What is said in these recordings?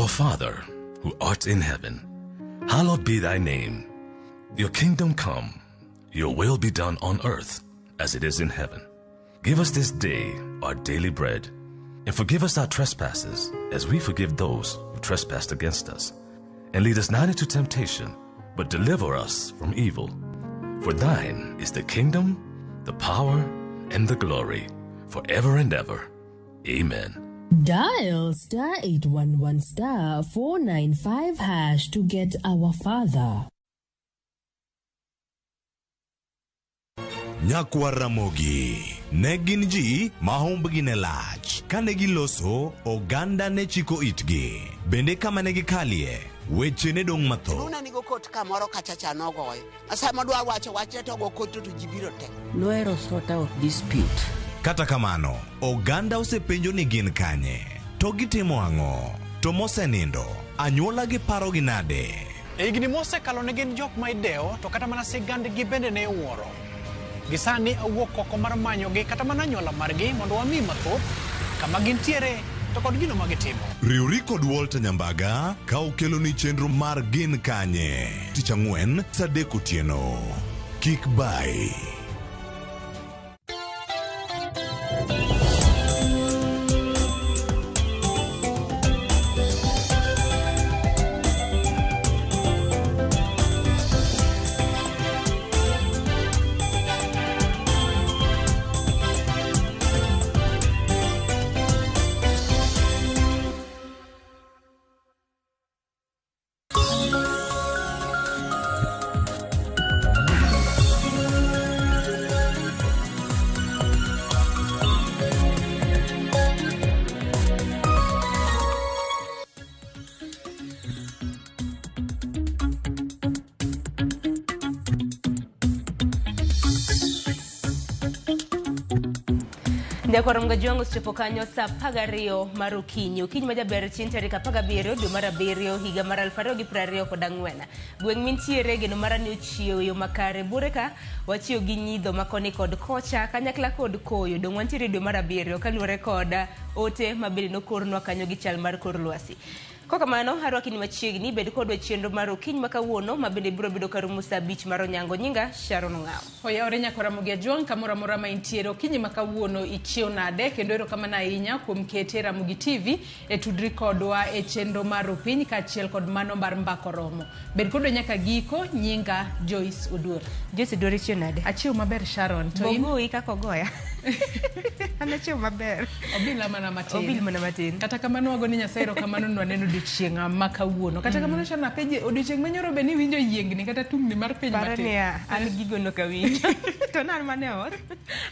Our Father, who art in heaven, hallowed be thy name. Your kingdom come, your will be done on earth as it is in heaven. Give us this day our daily bread, and forgive us our trespasses as we forgive those who trespass against us. And lead us not into temptation, but deliver us from evil. For thine is the kingdom, the power, and the glory, forever and ever. Amen. Dial star 811 star 495 hash to get our father. Nyakwar Ramogi ne gin ji ma humbgi ne lach. Kane giloso, oganda ne chiko itgi. Bende kama ne gikalie, weche ne dong' mathoth. Luna nigo kot kamoro kacha cha nogoyo. Sama dwa wacho wachne to go kot to ji biro te. Nohero sort out dispute. Kata kamano, oganda osepenjo ni gin kanye, to gitimo ang'o, to mosenindo, anyuola gi parogi nade? E higni mosekalo ne gin jok ma idewo to kata mana sigandgi bende ne iwuoro. Gisani awuok oko mar manyogi kata mana anyuola margi mondo wami mathoth kama gintiere to kod gino ma gitimo. Riwri kod Walter Nyambaga ka okeloni chenro mar Gin Kanye tich ang'wen saa adek otieno. Kik bayi. Nyakwar Mgajwang' osechopo kanyo saa 12 mar okinyi. Okinyi ma jaber chieng' tarik 17 dwe mar abiriyo higa mar 2024. Gweng' mintiere geno mara ni ochiew e yo makare. Buore ka wachiew gi nyidho ma koni kod kocha kanyakla kod koyo. Dong' wantiere dwe mar abiriyo kaluwore kod ote ma bende nokornwa kanyo gi chal mar kor lwasi. Kokamano, arwaki ni machiegni, bed kodwa e chenro mar okinyi ma kawuono ma bende biro bedo karumo saa abich mar onyango. Nyinga Sharon Ong'awo. Oyawore nyaka Ramogi Ajwang' kamoro amora ma intiere okinyi ma kawuono ichiew nade kendo erokamano ahinya kuom kete Ramogi TV e tudri kodwa e chenro mar Rupiny kaachiel kod mano mar Mbako Romo. Bed kodwa nyaka giko, nyinga Joyce Oduor. Joyce Oduor ichiew nade? Achiew maber Sharon, to in? Bogoyi kaka ogoya. An achiew maber. Obila mana matin. Obil mana matin. Kata kamano wago ni Nyasaye erokamano ni waneno odiochieng' ma kawuono. Kata kamano Sharon apenje odiochieng' manyoro be niwinjo yiengni kata tungni mar piny Para matin? niya, an gigo nok awinjo. To ne an mana e ot.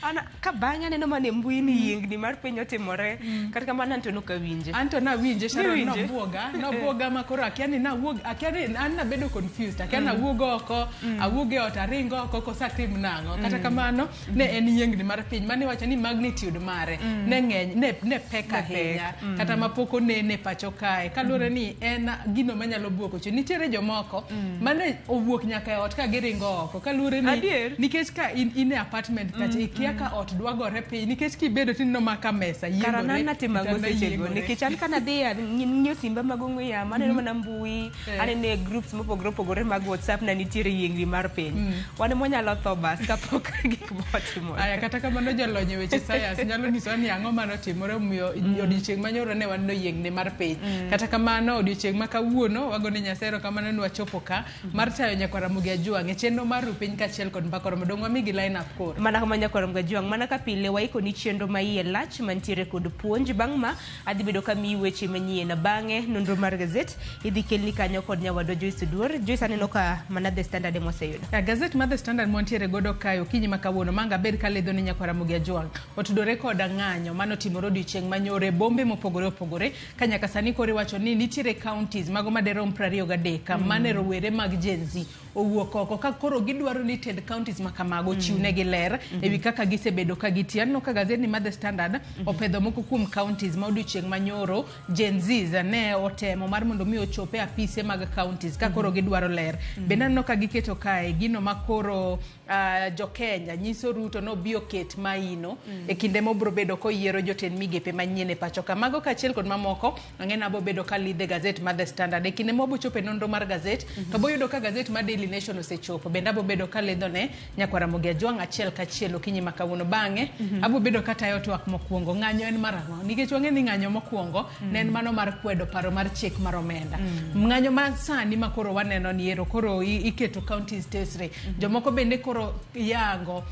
An ka bang'e aneno mana e mbui ni yiengni mar piny otimore. Kata kamano an to nok awinje. Anto nawinje Sharon Niwinje? nobuoga, nobuoga ma koro akia ni nawuog, akia ni an nabedo confused, akia ni awuog oko, awuog e ot aring oko koso atim nang'o. Kata kamano ne en yiengni mar piny mane iwacho ni magnitude mare ne ng'eny, ne pek ahinya kata mapok onene pacho kae kaluwore ni en gino manyalo buogo chuny. Nitiere jomoko mane owuok nyaka e ot ka giringo oko kaluwore ni Adier? nikech ka in, in e apartment kacha ikia ka ot dwa gore piny nikech kibedo tineno ma ka mesa Kara yiengore, nan natimo ang'o kitanda sechego yiengore. nikech an kana dhi ng'iyo simba mag ong'we yamo aneno mana mbui aneno e groups mopogore opogore mag WhatsApp na nitiere yiengni mar piny. Wan ema wanyalo tho bas kapok gik moko otimore. Aya, kata kamano jolony e weche science nyalo nyisowa ni ang'o manotimore omiyo odiochieng' manyoro ne waneno yiengni mar piny. Kata kamano odiochieng' ma kawuono wago ne Nyasaye erokamano ni wachopo ka mar tayo nyakwar Ramogi Ajwang' e chenro mar Rupiny kaachiel kod Mbaka Oromo. Dong' wamigi line up koro. Mana kama nyakwar Ramogi Ajwang', mana ka pile waiko ni chenro ma iye lach mantiere kod puonj. Bang' ma adhi bedo ka miyi weche manyien. Bang'e nonro mar gazet idhi kelni kanyo kod nyawadwa Joyce Oduor. Joyce aneno ka mana The Standard ema waseyudo. Ya, gazet mar The Standard mwantiere godo kae okinyi ma kawuono manga bed kalidho ni nyakwar Ramogi Ajwang' otudore koda ng'anyo manotimore odiochieng' manyoro e bombe mopogore opogore ka nyaka sani koro iwacho ni nitiere counties mago maderom 23 mane rowere mag Gen Z owuok oko ka koro gidwaro ni tend counties ma kamago. ochiwnegi ler ewi kaka gisebedo ka gitiyo. Aneno ka gazedni mar The Standard opedho moko kuom counties ma odiochieng' manyoro Gen Zs ne otemo mar mondo mi ochop e apise mag counties ka koro gidwaro ler. Bende aneno ka giketo kae gino ma koro jo Kenya nyiso Ruto ni obi oket maino e kinde mobro bedo koyiero jotend migepe manyien e pacho ka. Mago kaachiel kod mamoko ang'e ni abo bedo ka lidhe gazet mar The Standard. E kinde mwabo chopo e nonro mar gazet to boyudo ka gazet mar Daily Nation osechopo. Bende abo bedo ka lidho ne nyakwar Ramogi Ajwang' achiel kachiel okinyi ma kawuono. Bang'e abo bedo katayo twak mokwongo. Ng'anyo en mar ang'o? Nikech wang'e ni ng'anyo mokwongo ne en mano mar kwedo paro mar chik mar omenda. Ng'anyo ma sani ma koro waneno ni ero koro iketo counties tesre. Jomoko bende koro yango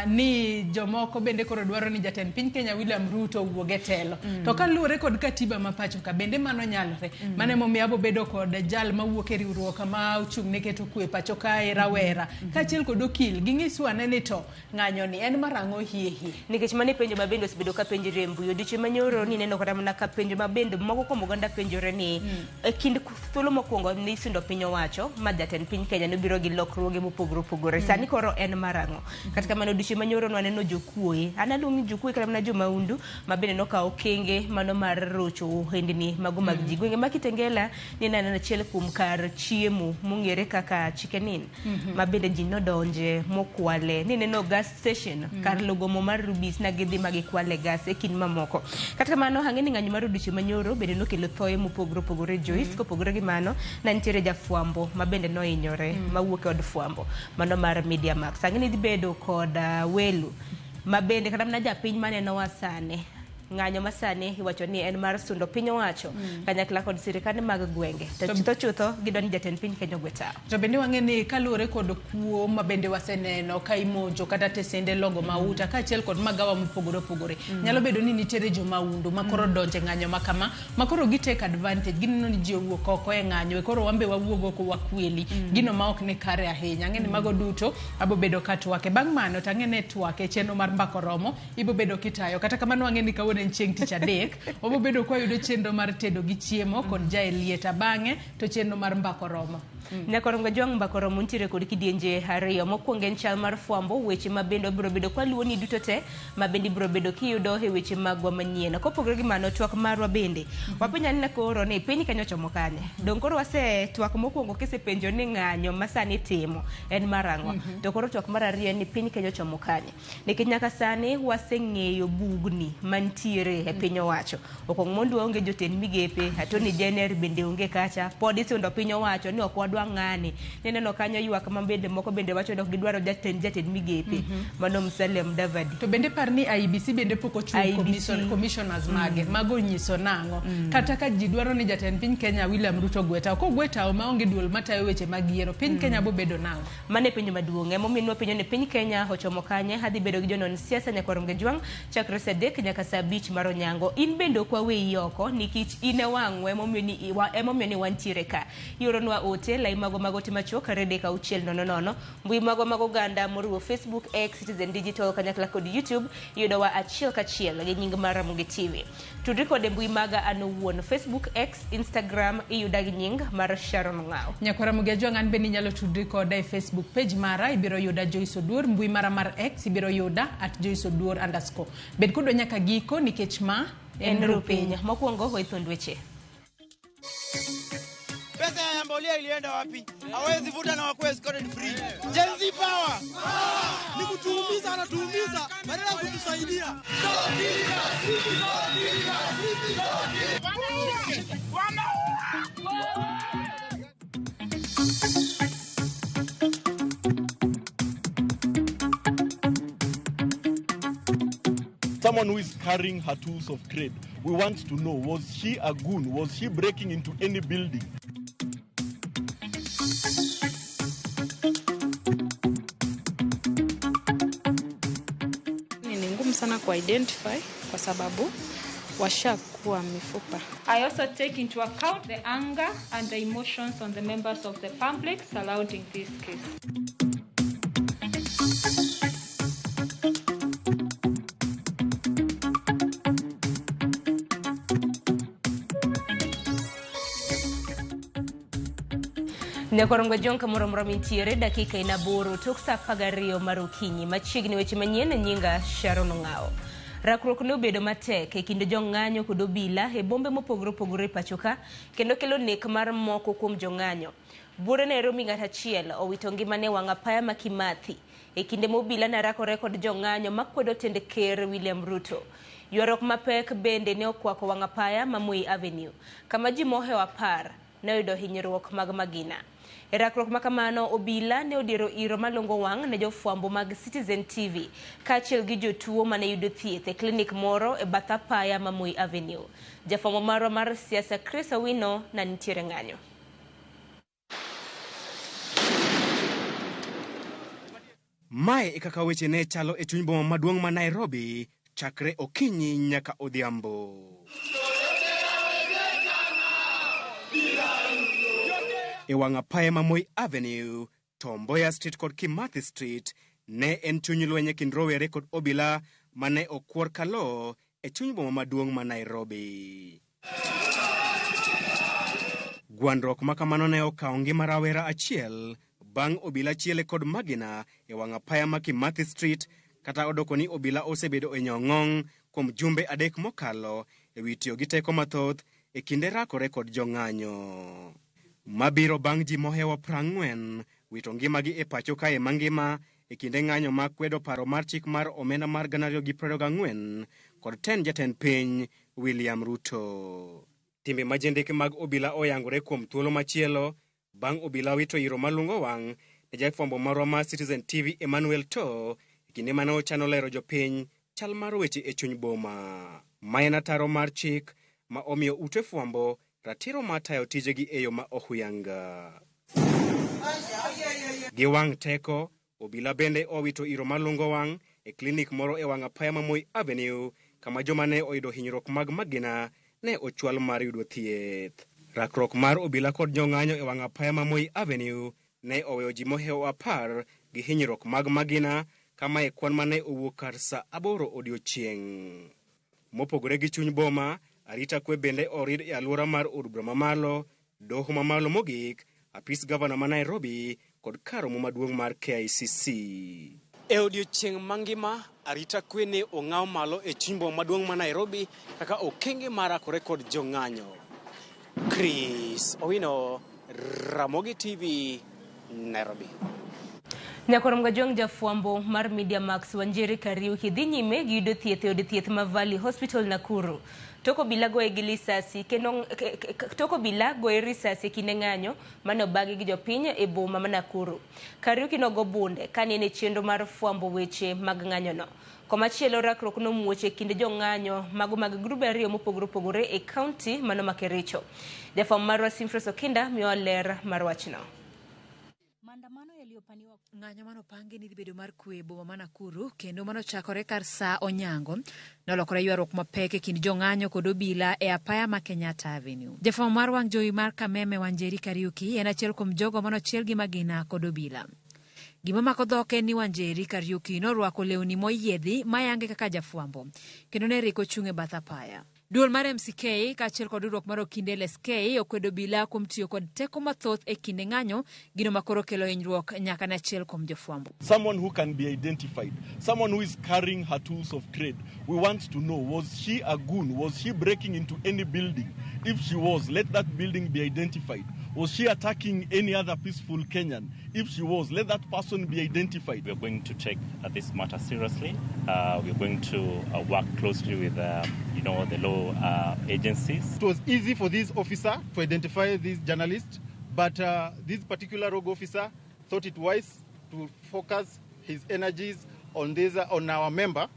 ni jomoko bende koro dwaro ni jatend piny Kenya William Ruto owuog e telo. To kaluwore kod katiba ma pacho ka bende mano nyalore. Mano emomiyo abo bedo kod jal mawuok e riwruok ma ochung' ne keto kwe pacho kae rawera kaachiel kod okil ging'iswa ane ni to ng'anyo ni en mar ang'o hie hie. Nikech mano e penjo ma bende osebedo ka penjore e mbui. Odiochieng' manyoro ni neno kata mana ka penjo ma bende moko kuom oganda penjore ni e kind thuolo mokwongo ni sundo piny owacho ma jatend piny Kenya nobiro gi lokruoge mopogore opogore. Sani koro en mar ang'o? Kata kamano odiochieng' manyoro nwaneno jokuoye. An aluongo ni jokuoye kata mana jomaundu ma bende nokawo okenge mano mar rocho ohendni mago mag ji. Gwenge ma Kitengela ni naneno achiel kuom kar chiemo mong'ere kaka Chicken Inn ma bende ji nodonje mokwale. Ni neno gas station kar logo mo mar Rubis na gidhi ma gikwale gas e kind mamoko. Kata kamano ang'e ni ng'anyo mar odiochieng' manyoro bende nokelo thoye mopogore opogore Joyce. Kopogore gi mano ne nitiere jafwambo ma bende nohinyore mawuok e od fwambo mano mar Media Max. Ang'e ni dhi bedo kod welo ma bende kata mana japiny manenowa sani ng'anyo ma sani iwacho ni en mar sundo piny owacho kanyakla kod sirikande mag gwenge. To chutho chutho gidwa ni jatend piny Kenya ogwe tao. To bende wang'e ni kaluwore kod kuo ma bende waseneno ka imonjo kata tesende logo mauta kaachiel kod magawa mopogore opogore. Nyalo bedo ni nitiere jomaundu ma koro donje ng'anyo ma kama ma koro gi take advantage gineno ni ji owuok oko e ng'anyo e koro wan be wawuog oko wakweli gino ma ok ni kare ahinya. Ang'e ni mago duto abo bedo ka twake. Bang' mano to ang'e ni twake chenro mar mbaka oromo ibo bedo kitayo. Kata kamano ang'e ni kawuono en chieng' tich adek wabo bedo kwa yudo chenro mar tedo gi chiemo kod jaelieta. Bang'e to chenro mar mbaka oromo. Nyakoro Jwang' mbaka oromo nitiere kod kidienje ariyo. Mokwongo en chal mar fwambo weche ma bende wabiro bedo kwaluwo ni duto te ma bende ibiro bedo kiyudo e weche magwa manyien. Kopogore gi mano twak marwa bende wapenjo anena koro ni piny Kenya ochomo kanye. Dong' koro wase twak mokwongo kisepenjo ni ng'anyo ma sani timo en mar ang'o. To koro twak mar ariyo en ni piny Kenya ochomo kanye. Nikech nyaka sani waseng'eyo bugni mantiere e piny owacho. Okuong mondo waonge jotend migepe, Attorney General bende onge kacha. Pod isundo piny owacho ni ok wadwa ng'ani. Nineno kanyo ywak ma bende moko bende wacho ni ok gidwaro jatend migepe. Mano Musalia Mudavadi. To bende par ni IEBC bende pok ochiwo commissioners mage. Mago nyiso nang'o? Kata ka ji dwaro ni jatend piny Kenya William Ruto ogwe tao, kogwe tao maonge duol matayo weche mag yiero, piny Kenya bo bedo nang'o? Mano e penjo maduong'. Emomiyo nwapenjo ni piny Kenya ochomo kanye. Adhi bedo gi jonon siasa nyakwar Jwang' chakre saa 3 nyaka saa 5 mar onyango. In bende ok waweyi oko nikech in e wang'wa emomiyo ni wantiere ka. Ioronwa ote lai magwa mag ote machuok 3 6 0 0 mbui magwa mag oganda moriwo Facebook, X, Citizen Digital kanyakla kod YouTube iyudowa achiel kachiel gi nying mar Ramogi TV. Tudri kod e mbui maga an owuon Facebook, X, Instagram iyuda gi nying mar Sharon Ng'aw. Nyakwar Ramogi Ajwang' an bende inyalo tudri koda e Facebook page mara ibiro yuda Joyce Oduor, mbui mara mar X ibiro yuda @joyceoduor_. Bed kodwa nyaka giko nikech ma en Rupiny. Mokwongo we thuond weche. Pesa ya mbolea ilienda wapi? Hawezi vuta na wakuwe escorted free. Gen Z power. Ni kutuumiza, anatuumiza badala ya kutusaidia. Someone who is carrying her tools of trade. We want to know, was she a goon? Was she breaking into any building? Ni ngumu sana ku identify kwa sababu washakuwa mifupa. I also take into account the anger and the emotions on the members of the public surrounding this case. Nyakorongo Jong kamoro amora mintiere dakika ina 8 tok saa 12 mar okinyi. Machiegni weche manyien nyinga Sharon Ong'awo. Rakruok ne obedo matek e kind jong'anyo kod obila e bombe mopogore opogore e pacho ka kendo kelo nek mar moko kuom jong'anyo. Buore Nairobi ng'at achiel owito ngimane e wang' apaya ma Kimathi e kinde ma obila ne rakore kod jong'anyo makwedo tend ker William Ruto. Ywaruok mapek bende ne okwako wang' apaya ma Moi Avenue kama ji mohewo 10 ne oyudo hinyruok mag magina. E rakruok ma kamano, obila ne odiero iro malongo wang' ne jofwambo mag Citizen TV kaachiel gi jotuo mane yudo thieth e klinik moro e bath apaya ma Moi Avenue. Jafwambo marwa mar siasa Chris Owino na nitiere ng'anyo. Mae e kaka weche ne chalo e chuny boma maduong' ma Nairobi chakre okinyi nyaka odhiambo. E wang' apaya ma Moi Avenue, Tom Mboya Street kod Kimathi Street ne en chuny lweny e kind rowere kod obila mane okwor kalo e chuny boma maduong' ma Nairobi. Gwandruok ma kamano ne okawo ngima rawera achiel bang' obila chiele kod magina e wang' apaya ma Kimathi Street kata odoko ni obila osebedo e nyong'ong' kuom jumbe 3 mokalo e wi tiyo gi teko mathoth e kinde rakore kod jong'anyo. Mabiro bang' ji mohewo 40 wito ngimagi e pacho kae mangima e kinde ng'anyo ma kwedo paro mar chik mar omenda mar 2024 kod tend jatend piny William Ruto. Timbe majendeke mag obila oyangore kuom thuolo machielo bang' obila wito iro malungo wang' ne jafwambo marwa mar Citizen TV Emmanuel To e kinde mane ochano lero jopiny chal mar weche e chuny boma. Ma en ataro mar chik ma omiyo ute fwambo ratiro mar tayo tijegi e yo ma ohuyanga. Gi wang' teko, obila bende owito iro malungo wang' e klinik moro e wang' apaya ma Moi Avenue kama joma ne oyudo hinyruok mag magina ne ochwal mar yudo thieth. Rakruok mar obila kod jong'anyo e wang' apaya ma Moi Avenue ne oweyo ji mohewo 10 gi hinyruok mag magina kama e kwan mane owuok kar saa 8 odiochieng'. Mopogore gi chuny boma, arita kwe bende orid e alwora mar od bura mamalo, doho mamalo mogik, apis gavana ma Nairobi kod kar romo maduong' mar KICC. E odiochieng' mangima, arita kwe ne ong'aw malo e chuny boma maduong' ma Nairobi kaka okenge mar rakore kod jong'anyo. Chris Owino, Ramogi TV, Nairobi. Nyakorom Gajwang' jafwambo mar Media Max Wanjeri Kariuki dhi nyime gi yudo thieth e od thieth ma Valley Hospital Nakuru. Tok obila goye gi lisasi kendo tok obila goye risasi e kinde ng'anyo mane obagi gi jopiny e boma ma Nakuru. Kariuki nogo bunde kane en e chenro mar fwambo weche mag ng'anyono. Komachielo rakruok nomuoch e kind jong'anyo mago mag grube 2 mopogore opogore e kaunti mano ma Kericho. Jafwambo marwa Simfros Okinda miyowa ler mar wachno. Ng'anyo manopangi ni dhi bedo mar kwe e boma ma Nakuru kendo manochakore kar saa onyango nolokore ywaruok mapek e kind jong'anyo kod obila e apaya ma Kenyatta Avenue. Jafwambo mar wang' jowi mar Kameme Wanjeri Kariuki en achiel kuom jogo manochiel gi magina kod obila. Gima mako dhok en ni Wanjeri Kariuki norwako lewni moyiedhi mayange kaka jafwambo kendo ne rik ochung' e bath apaya. Duol mar MCK kaachiel kod riwruok mar Okinde LSK okwedo obila kuom tiyo kod teko mathoth e kinde ng'anyo, gino ma koro kelo hinyruok nyaka ne achiel kuom jofwambo. Someone who can be identified, someone who is carrying her tools of trade. We want to know, was she a goon? Was she breaking into any building? If she was, let that building be identified. Was she attacking any other peaceful Kenyan? If she was, let that person be identified. We are going to take this matter seriously. We are going to work closely with the law agencies. It was easy for this officer to identify this journalist, but this particular rogue officer thought it wise to focus his energies on this, on our member,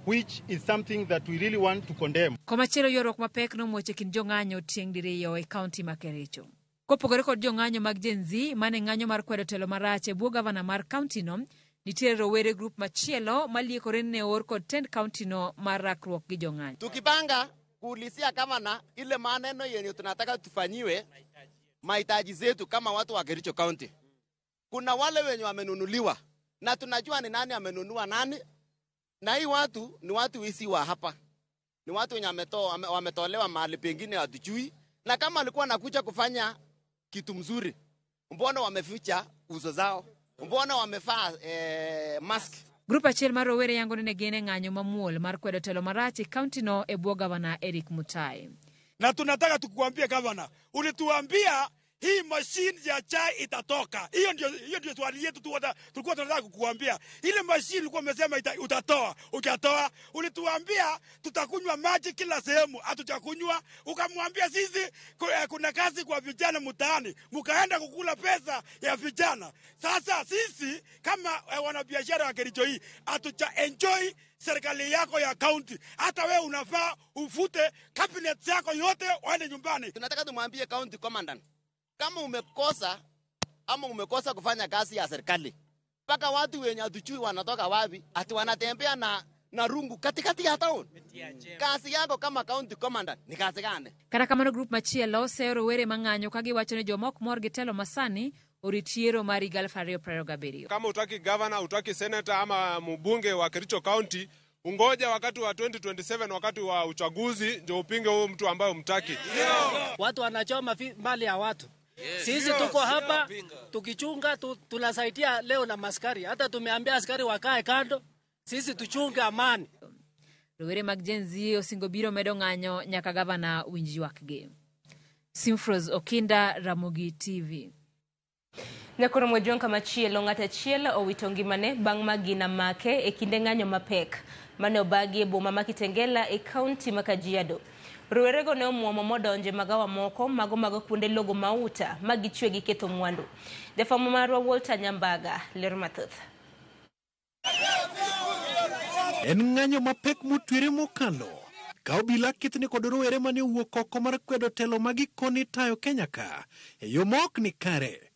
which is something that we really want to condemn. Komachielo ywaruok mapek nomuoch e kind jong'anyo tieng' diriyo e kaunti ma Kericho. Kopogore kod jong'anyo mag Gen Z mane ng'anyo mar kwedo telo marach e bwo gavana mar kaunti no, nitiere rowere grup machielo maliekore ne oor kod tend kaunti no mar rakruok gi jong'anyo. Tukipanga kuulizia gavana ile maneno yenye tunataka tufanyiwe, mahitaji zetu kama watu wa Kericho County. Kuna wale wenye wamenunuliwa na tunajua ni nani amenunua nani, na hii watu ni watu wisi wa hapa, ni watu wenye wametolewa mahali pengine hatujui, na kama alikuwa anakuja kufanya kitu mzuri Mbona wameficha uso zao? Mbona wamevaa mask? Grup achiel mar rowere yango ni ne gin e ng'anyo mamuol mar kwedo telo marach e kauntino e bwo gavana Eric Mutai. Na tunataka tukuambie gavana, ulituambia hii mashine ya chai itatoka. Hiyo ndio swali yetu tu tulikuwa tunataka kukuambia. Ile mashine ulikuwa umesema utatoa, ukatoa. Ulituambia tutakunywa maji kila sehemu, hatujakunywa. Ukamwambia sisi kuna kazi kwa vijana mtaani, mkaenda kukula pesa ya vijana. Sasa sisi kama wanabiashara wa Kericho hii hatuja enjoy serikali yako ya county. Hata wewe unafaa ufute cabinet yako yote waende nyumbani. Tunataka tumwambie county commandant, kama umekosa ama umekosa kufanya kazi ya serikali, mpaka watu wenye hatujui wanatoka wapi, ati wanatembea na rungu katikati ya town. Kazi yako kama county commandant ni kazi gani? Kata kamano grup machielo seyo rowere mang'anyo ka giwacho ni joma ok mor gi telo masani orit yiero mar higa 2027. Kama utaki governor, utaki senator ama mbunge wa Kericho County, ungoja wakati wa 2027 wakati wa uchaguzi ndio upinge huyo mtu ambaye umtaki. Watu wanachoma mali ya watu. Sisi tuko hapa tukichunga tunasaidia leo na maskari. Hata tumeambia askari wakae kando, sisi tuchunge amani. Rowere mag Gen Z osingo biro medo ng'anyo nyaka gavana winj ywakgi. Simfros Okinda, Ramogi TV. Nyakoro Mwejuang' kamachielo ng'at achiel owito ngimane bang' magina make e kinde ng'anyo mapek mane obagi e boma ma Kitengela e kaunti ma Kajiado. Rowerego ne omuomo modonjo e magawa moko mago mag kuonde logo mauta ma gichwe gi ketho mwandu. Jafwambo marwa Walter Nyambaga lero mathoth. En ng'anyo mapek motwere mokalo ka obila kethni kod rowere mane owuok oko mar kwedo telo ma gikoni tayo Kenya ka e yo ma ok ni kare.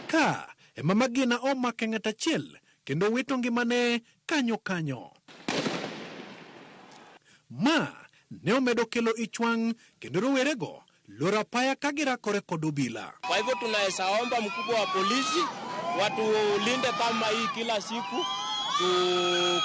Ka ema magina omake ng'at achiel kendo wito ngimane kanyo kanyo. Ma ne omedo kelo ich wang' kendo rowerego loro apaya ka girakore kod obila. Kwa hivyo tunaweza omba mkubwa wa polisi watulinde kama hii kila siku,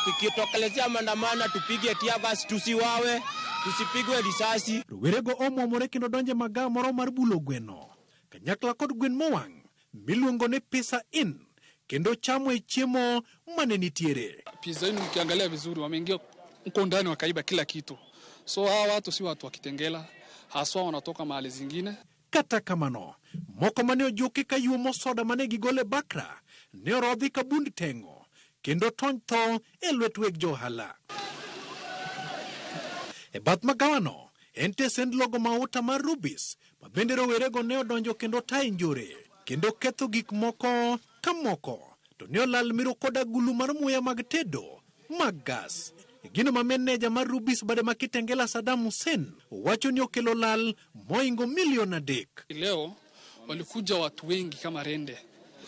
tukitokelezea maandamano tupige tear gas, tusiwawe, tusipigwe risasi. Rowerego omwomore kendo donjo e magawa moro mar bulo gweno kanyakla kod gwen mowang' miluongo ni Pizza Inn kendo chamo e chiemo mane nitiere. Pizza Inn ukiangalia vizuri wameingia huko ndani wakaiba kila kitu. So hawa watu si watu wa Kitengela, haswa wanatoka mahali zingine. Kata kamano, moko mane ojuki ka yuomo soda mane gigolo e bakra ne orodhi ka bund teng'o kendo tony tho e lwet weg johala. E bath magawano en tesend logo mauta mar Rubis ma bende rowerego ne odonjo kendo tayo njore kendo ketho gik moko ka moko to ne olal miro kod agulu mar muya mag tedo mag gas. Gino ma meneja mar Rubis bade ma Kitengela Saddam Hussein wacho ni okelo lal moingo milion 3. Leo walikuja watu wengi kama rende,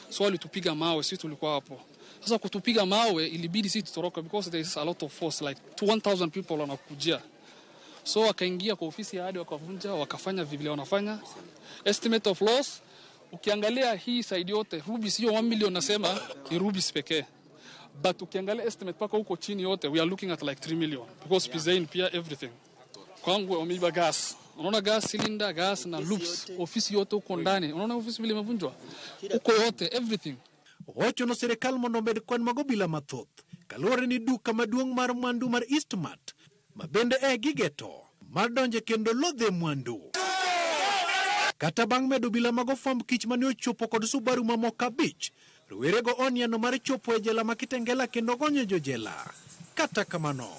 so walitupiga mawe, sisi tulikuwa hapo. Sasa kutupiga mawe ilibidi sisi tutoroke because there is a lot of force like 1000 people wanakujia. So wakaingia kwa ofisi ya hadi wakavunja, wakafanya vile wanafanya. Estimate of loss ukiangalia hii side yote Rubis hiyo 1 million nasema ni Rubis pekee. But ukiangalia estimate paka huko chini yote we are looking at like 3 million because Pizza Inn pia everything. Kwangu wameiba gas. Unaona gas cylinder, gas na loops. Ofisi yote huko ndani. Unaona ofisi vile imevunjwa. Huko yote everything. Owacho no sirikal mondo omed kwan mag obila mathoth kaluwore ni duka maduong' mar mwandu mar Eastmart ma bende e gigeto mar donje kendo lodhe mwandu. Kata bang' medo obila mag ofwamb kich mane ochopo kod Subaru mamoko 5, rowerego oniano mar chopo e jela ma Kitengela kendo gonyo jojela. Kata kamano,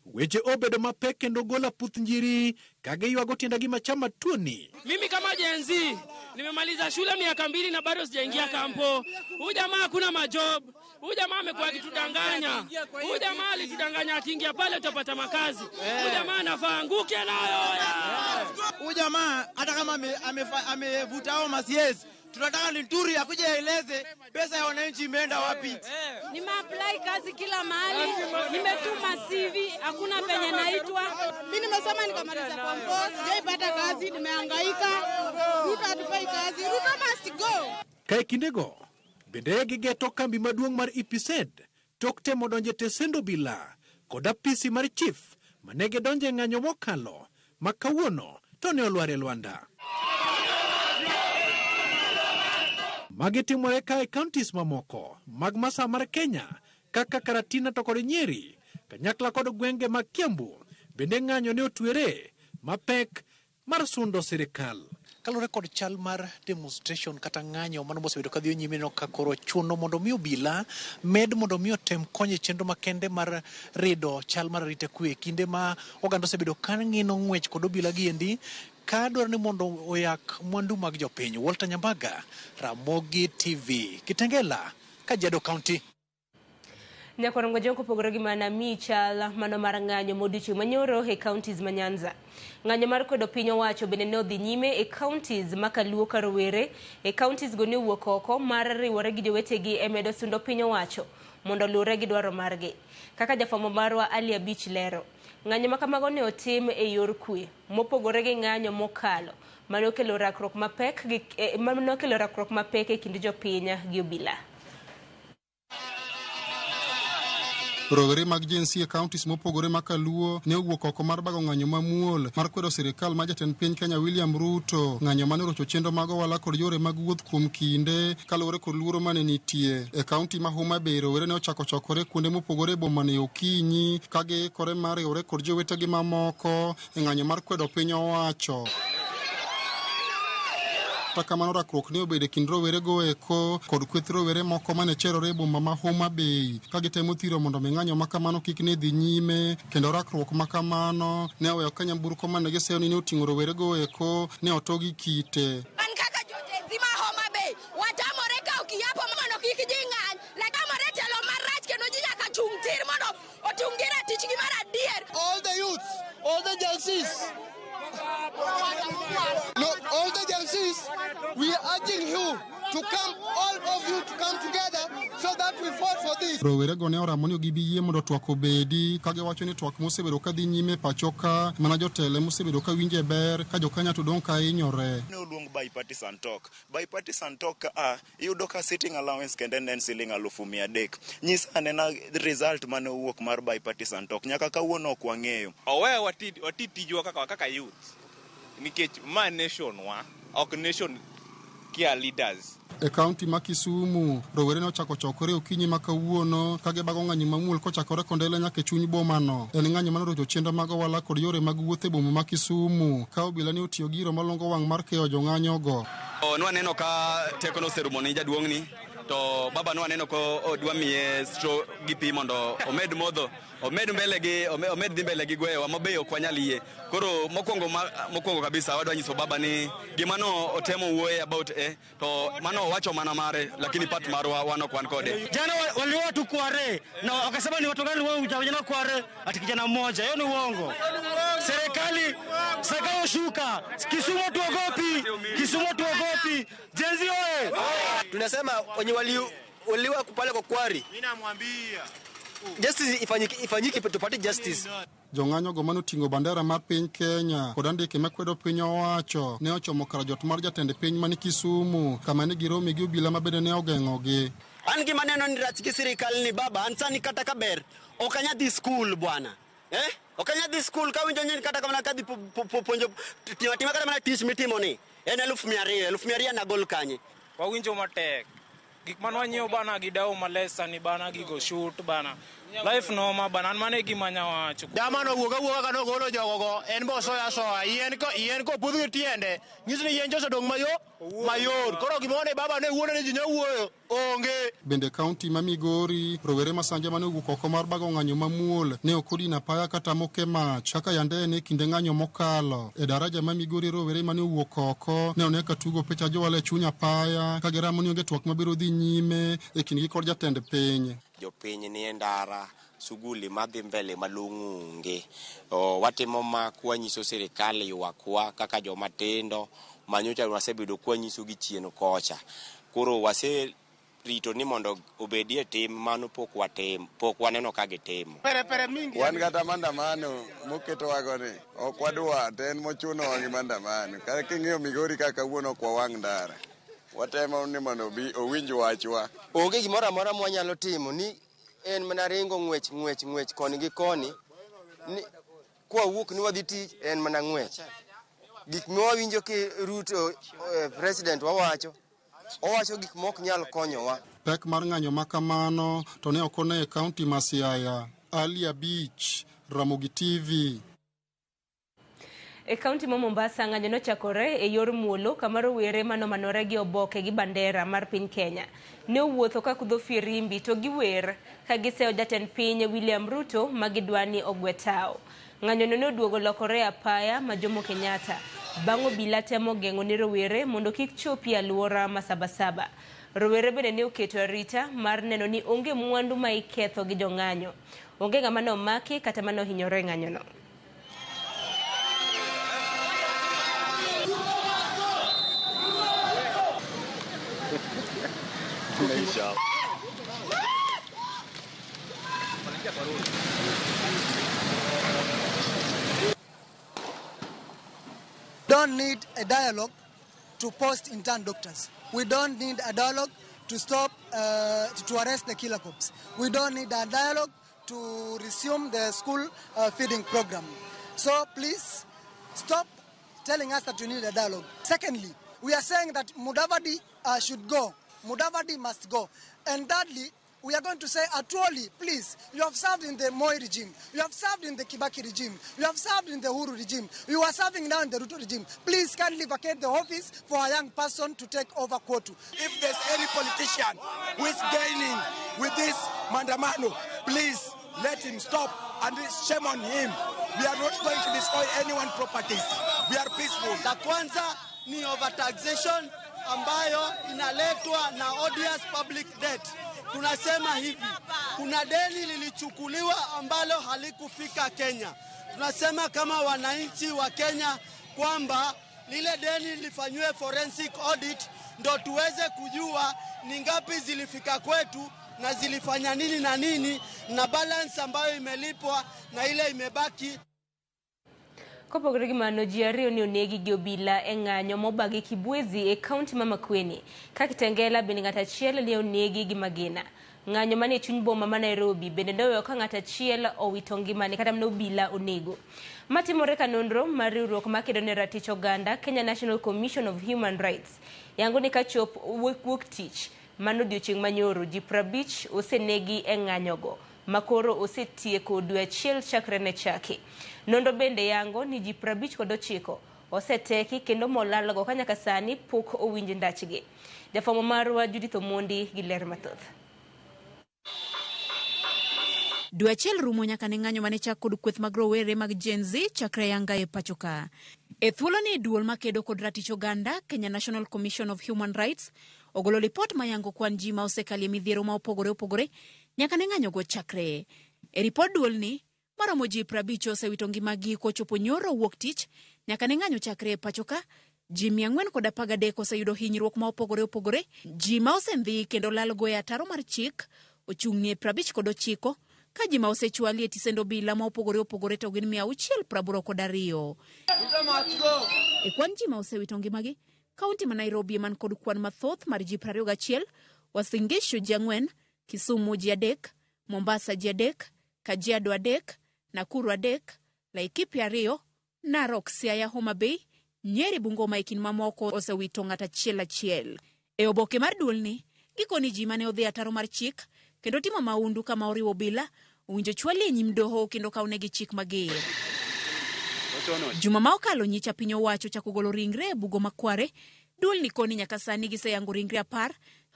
weche obedo mapek kendo golo aputh njiri ka giywago tiendagi machama tuoni. Mimi kama Gen Z nimemaliza shule miaka 2 na bado sijaingia kampo. Huyu jamaa hakuna majob. Huyu jamaa amekuwa akitudanganya. Huyu jamaa alitudanganya akiingia pale utapata makazi. Huyu jamaa anafaa anguke nayo. Huyu jamaa hata kama amevuta hao ma-CS, tunataka Linturi akuje aeleze pesa ya wananchi imeenda wapi. Nimeapply kazi kila mahali, nimetuma CV, hakuna penye naitwa. Mimi nimesoma nikamaliza form 4, sijaipata kazi, nimehangaika. Ruto hatufai kazi. Ruto must go. Ka e kindego, bende gigeto kambi maduong' mar EPZ tok temo donjo e tesend obila kod apisi mar chief mane gidonje ng'anyo mokalo ma kawuono to ne olwar e lwanda. Magi timore ka e counties mamoko mag masawa mar Kenya kaka Karatina to kod Nyeri, kanyakla kod gwenge mag Kiambu bende ng'anyo ne otwere mapek mar sundo sirikal. Kaluwore kod chal mar demonstration kata ng'anyo mano mosebedo kadhi nyime no ka koro chuno mondo mi obila med mondo mi otem konyo e chenro makende mar rido chal mar arita kwe kinde ma oganda osebedo ka ng'ino ng'wech kod obila giendi ka dwaro ni mondo oyak mwandu mag jopiny. Walter Nyambaga, Ramogi TV, Kitengela, Kajiado County. Nyakorongo Jonko opogore gi mana mi chal mano mar ng'anyo modiochieng' manyoro e counties ma Nyanza. Ng'anyo mar kwedo piny owacho bende ne odhi nyime e counties ma Kaluo ka rowere e counties go ne owuok oko mar riwore gi jowetegi e medo sundo piny owacho mondo oluwre gi dwaro margi. Kaka jafwambo marwa Ali Abich lero, ng'anyo ma kamago ne otim e yor kwe mopogore gi ng'anyo mokalo mane okelo rakruok mapek gi mane okelo rakruok mapek e kind jopiny gi obila. Rowere mag Gen Z e counties mopogore ma Kaluo ne owuok oko mar bago ng'anyo mamuol mar kwedo sirikal mar jatend piny Kenya William Ruto, ng'anyo mane orocho chenro mag ohala kod yore mag wuoth kuom kinde kaluwore kod luoro mane nitie. E kaunti ma Homa Bay, rowere ne ochako chokore kuonde mopogore e boma ne okinyi ka giikore mar riwore kod jowetegi mamoko e ng'anyo mar kwedo piny owacho. Kata kamano rakruok ne obedo e kind rowerego eko kod kweth rowere moko mane cherore e boma ma Homa Bay ka gitemo thiro mondo mi ng'anyo ma kamano kik ne dhi nyime, kendo rakruok ma kamano ne oweyo ka nyamburko mane giseyo ni ne oting'o rowerego eko ne oto gi kite. An kaka jo Gen Z ma Homa Bay, watamore kawo kiapo mondo kik ji ng'any, watamore telo marach kendo ji nyaka chung' tir mondo otung' gi ratichgi mar adier. All the youths, all the Gen Zs, no, all the Gen Zs, we are urging you to come, all of you to come together so that we fought for this. Rowerego ne oramo ni ok gibi yie mondo twak obedi ka giwacho ni twak mosebedo ka dhi nyime e pacho ka mana jotelo mosebedo ka winje ber ka jokenya to dong' ka hinyore. Ne oluong bipartisan talk. Bipartisan talk ka iyudo ka sitting allowance kende ne en siling 300,000. Nyisa anena result mane owuok mar bipartisan talk. Nyaka kawuono ok wang'eyo. Owewa wati tijwa kaka youth. Nikech ma nation wa, ok nation kia leaders. E kaunti ma Kisumu, rowere ne ochako chokore okinyi ma kawuono ka gibago ng'anyo mamuol kochakore Kondele nyaka e chuny bomano. En ng'anyo mane orocho chenro mag ohala kod yore mag wuoth e boma ma Kisumu, ka obila ne otiyo gi iro malongo wang' mar keyo jong'anyogo. Nwaneno ka teko noserumo ni jaduong'ni, to baba nwaneno ko odwa miye straw gi pi mondo omed modho, omed mbele gi, omed dhi mbele gi gweyowa ma be ok wanyal yie. Koro mokwongo kabisa wadwa nyiso baba ni gima no otemo wuoye about to mano owacho mana mare, lakini part marwa wan ok wan kode. Jana waliua tu Kware na wakasema ni watu gani wao vijana Kware, ati kijana mmoja. Hiyo ni uongo. Serikali shuka. Kisumu tuogopi. Kisumu tuogopi. Gen Z oye. Tunasema wenye waliua pale kwa Kware. Mimi namwambia justice ifanyike tupate justice. Jong'anyogo mane oting'o bandera mar piny Kenya kod andike makwedo piny owacho ne ochomo kar jot mar jatend piny mani Kisumu kama ne girome gi obila ma bende ne ogeng'ogi. An gima neno ni rach gi sirikal ni baba, an sani kata ka ber ok anyal dhi skul bwana. Ok anyal dhi skul ka winjo ni kata kamano kadhi puonjo timo atima kata mana tich mitimo ni en 200,000, 200,000 nagol kanye. Wawinjo matek. Gik mane wanyiewo bana gi dawo maler sani bana gigo shoot bana. Life noma bana, an mano e gima anya wacho. Dama no wuok awuoka ka nogolo jogogo, en be osoyo asoya, yien kopudh gi tiende, nyiso ni yien cha osedong' mayot. Koro gima wane baba ne wuondo ni ji nya wuoyo, onge. Bende kaunti ma Migori, rowere ma sanja mane owuok oko mar bago ng'anyo mamuol ne ok odino apaya kata moke mach kaka yande en e kinde ng'anyo mokalo. E daraja ma Migori, rowere mane owuok oko ne one ka tugo picha jowala e chuny apaya ka giramo ni onge twak mabiro dhi nyime e kindgi kod jatend piny. Jopiny nie ndara, suguli madhi mbele malong'o onge. Watimo ma kwanyiso sirikal ywakwa kaka joma tindo manyocha wasebedo kwanyiso gi chien kocha. Koro waserito ni mondo obedie tim mano pok watim, pok waneno ka gitimo. Pere pere mingi. Wan kata maandamano moketowago ni ok wadwa to en mochunowa gi maandamano. Kata king'iyo Migori kaka kawuono ok wawang' ndara. Watemo ni mondo obi owinj wachwa. Onge gimoro amora mwanyalo timo ni en mana ringo ng'wech ng'wech ng'wech koni gi koni. Ni, kwawuok ni wadhi tich en mana ng'wech. Gik ma wawinjo ki Ruto president wawacho, owacho gik mok nyal konyowa. Pek mar ng'anyo ma kamano to ne ok one e kaunti ma Siaya. Ali Abich, Ramogi TV. E kaunti ma Mombasa, ng'anyo nochakore e yor muolo kama rowere manomanore gi oboke gi bandera mar piny Kenya ne owuotho ka kudho firimbi to giwer ka giseyo jatend piny William Ruto ma gidwa ni ogwe tao. Ng'anyono ne oduogo lokore apaya ma Jomo Kenyatta bang' obila temo geng'o ne rowere mondo kik chopi e alwora ma Sabasaba. Rowere bende ne oketo arita mar neno ni onge mwandu ma iketho gi jong'anyo. Onge ng'ama ne omaki kata mane ohinyore e ng'anyono. Don't need a dialogue to post intern doctors. We don't need a dialogue to stop, to arrest the killer cops. We don't need a dialogue to resume the school feeding program. So please stop telling us that you need a dialogue. Secondly, we are saying that Mudavadi should go. Mudavadi must go. And thirdly, we are going to say, Atwoli, please, you have served in the Moi regime, you have served in the Kibaki regime, you have served in the Uhuru regime, you are serving now in the Ruto regime. Please kindly vacate the office for a young person to take over Kwotu. If there's any politician who is gaining with this mandamano, please let him stop and shame on him. We are not going to destroy anyone's properties. We are peaceful. La kwanza ni overtaxation ambayo inaletwa na odious public debt. Tunasema hivi, kuna deni lilichukuliwa ambalo halikufika Kenya. Tunasema kama wananchi wa Kenya kwamba lile deni lifanywe forensic audit ndo tuweze kujua ni ngapi zilifika kwetu na zilifanya nini na nini na balance ambayo imelipwa na ile imebaki. Kopogore gi mano, ji ariyo ne onegi gi obila e ng'anyo mobagi Kibwezi e kaunti ma Makueni. Ka Kitengela bende ng'at achiel ne onegi gi magina. Ng'anyo manie chuny boma ma Nairobi bende noweyo ka ng'at achiel owito ngimane kata mana obila onego. Matimore ka nonro mar riwruok makedo ne ratich oganda Kenya National Commission of Human Rights yango ni kachop wuok tich mano odiochieng' manyoro ji 50 osenegi e ng'anyogo makoro osetieko dwe achiel chakre ne chaki. Nonro bende yango ni ji 59 oseteki kendo molalgo ka nyaka sani pok owinj ndachgi. Jafwambo marwa Judith Omondi gi ler mathoth. Dwe achiel rumo nyaka ne ng'anyo mane chak kod kweth mag rowere mag Gen Z chakre yanga e pacho ka. E thuoloni duol makedo kod ratich oganda Kenya National Commission of Human Rights ogolo lipot mayango kwan ji ma osekalie midhiero ma opogore opogore nyaka ne ng'anyogo chakre. E ripod duolni, maromo ji 50 osewito ngimagi kochopo nyoro wuok tich nyaka ne ng'anyo chakre e pacho ka. Ji 413 oseyudo hinyruok ma opogore opogore. Ji ma osendhi kendo lalgo e ataro mar chik ochung'ie 59 ka ji ma osechwali e tisend obila ma opogore opogore to gin 682. E kwan ji ma osewito ngimagi, kaunti ma Nairobi man kod kwan mathoth mar ji 21, Uasin Gishu ji 4, Kisumu ji 3, Mombasa ji 3, Kajiado 3, Nakuru 3, Laikipia 2, Narok, Siaya, Homa Bay, Nyeri, Bungoma e kind mamoko osewito ng'at achiel achiel. E oboke mar duolni, gikoni ji mane odhi ataro mar chik kendo timo maundu kama oriwo obila owinjo chwali e nyim doho kendo kawnegi chik mager. Juma ma okalo nyicha piny owacho chako golo ringre e bugo makware. Duolni koni nyaka sani giseyango ringre 10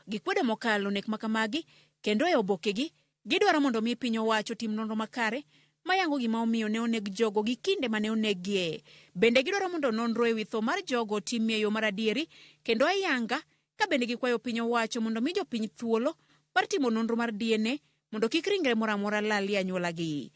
gikwedo mokalo nek makamagi kendo e obokegi gidwaro mondo mi piny owacho tim nonro makare mayango gima omiyo ne oneg jogo gi kinde mane oneggie. Bende gidwaro mondo nonro ewi tho mar jogo otimie e yo mar adieri kendo ayanga ka bende gikwayo piny owacho mondo mi jopiny thuolo mar timo nonro mar DNA mondo kik ringre moro amora lal e anyuolagi.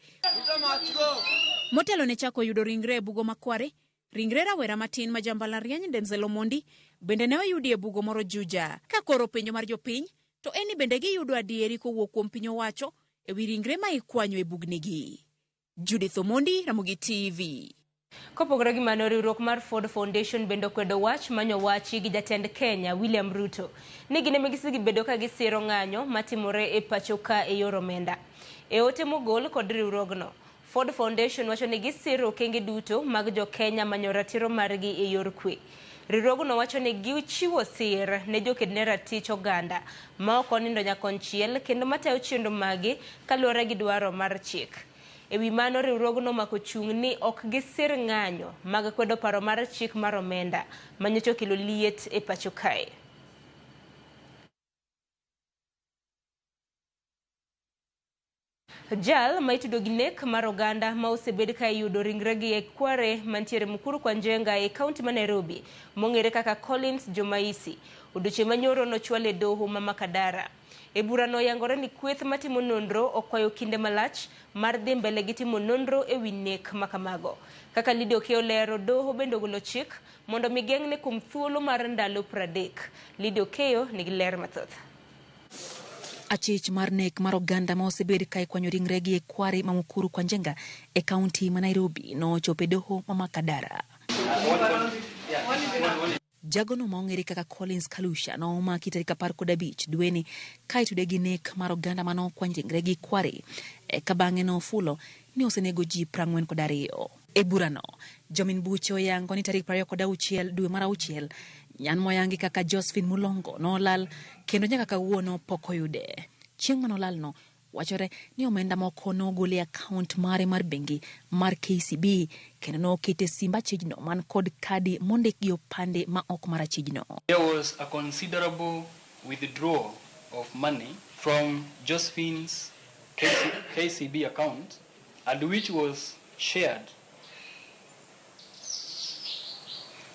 Motelo ne chako yudo ringre e bugo makware, ringre rawera matin ma jambalariany Denzel Omondi bende ne oyudi e bugo moro Juja. Ka koro penjo mar jopiny to en ni bende giyudo adieri kowuok kuom piny owacho ewi ringre ma ikwanyo e bugnigi. Judith Omondi, Ramogi TV. Kopogore gi mano, riwruok mar Ford Foundation bende okwedo wach manyo wachi gi jatend Kenya William Ruto ni gin ema gisebedo ka gisiro ng'anyo matimore e pacho ka e yor omenda. E ote mogol kod riwruogno, Ford Foundation wacho ni gisiro okenge duto mag jo-Kenya manyo ratiro margi e yor kwe. Riwruogno wacho ni gichiwo sir ne joked ne ratich oganda ma ok onindo nyakonchiel kendo matayo chenro magi kaluwore gi dwaro mar chik. E wi mano, riwruogno omako chung' ni ok gisir ng'anyo mag kwedo paro mar chik mar omenda manyocha okelo liet e pacho kae. Jal ma itudo gi nek mar oganda ma osebed ka iyudo ringregi e kware mantiere Mukuru kwa Njenga e kaunti ma Nairobi mong'ere kaka Collins Jumaisi odiochieng' manyoro nochwal e doho ma Makadara. E burano oyangore ni kweth matimo nonro okwayo kinde malach mar dhi mbele gi timo nonro e wi nek makamago. Kaka Lydia Okeyo lero, doho bende ogolo chik mondo mi geng'ne kuom thuolo mar ndalo 30. Lydia Okeyo nigi ler mathoth. Achich mar nek mar oganda ma osebed ka ikwanyo ringregi e kware ma Mukuru kwa Njenga e kaunti ma Nairobi nochopo e doho ma Makadara. Jagono ma ong'ere kaka Collins Kalusha nomaki tarik 15 dweni ka itude gi nek mar oganda mane okwany ringregi kware eka bang'e nofulo ni osenego ji 42. E burano, jomin buche oyango ni tarik 26 dwe mar auchiel nyan moyangi kaka Josephine Mulongo nolal kendo nyaka kawuono pok oyude. Chieng' manolalno, wachore ni omenda moko nogol e akaunt mare mar bengi mar KCB kendo nokete simb achijno man kod kadi mondik gi opande ma ok mar achijno. There was a considerable withdrawal of money from Josephine's KCB account, and which was shared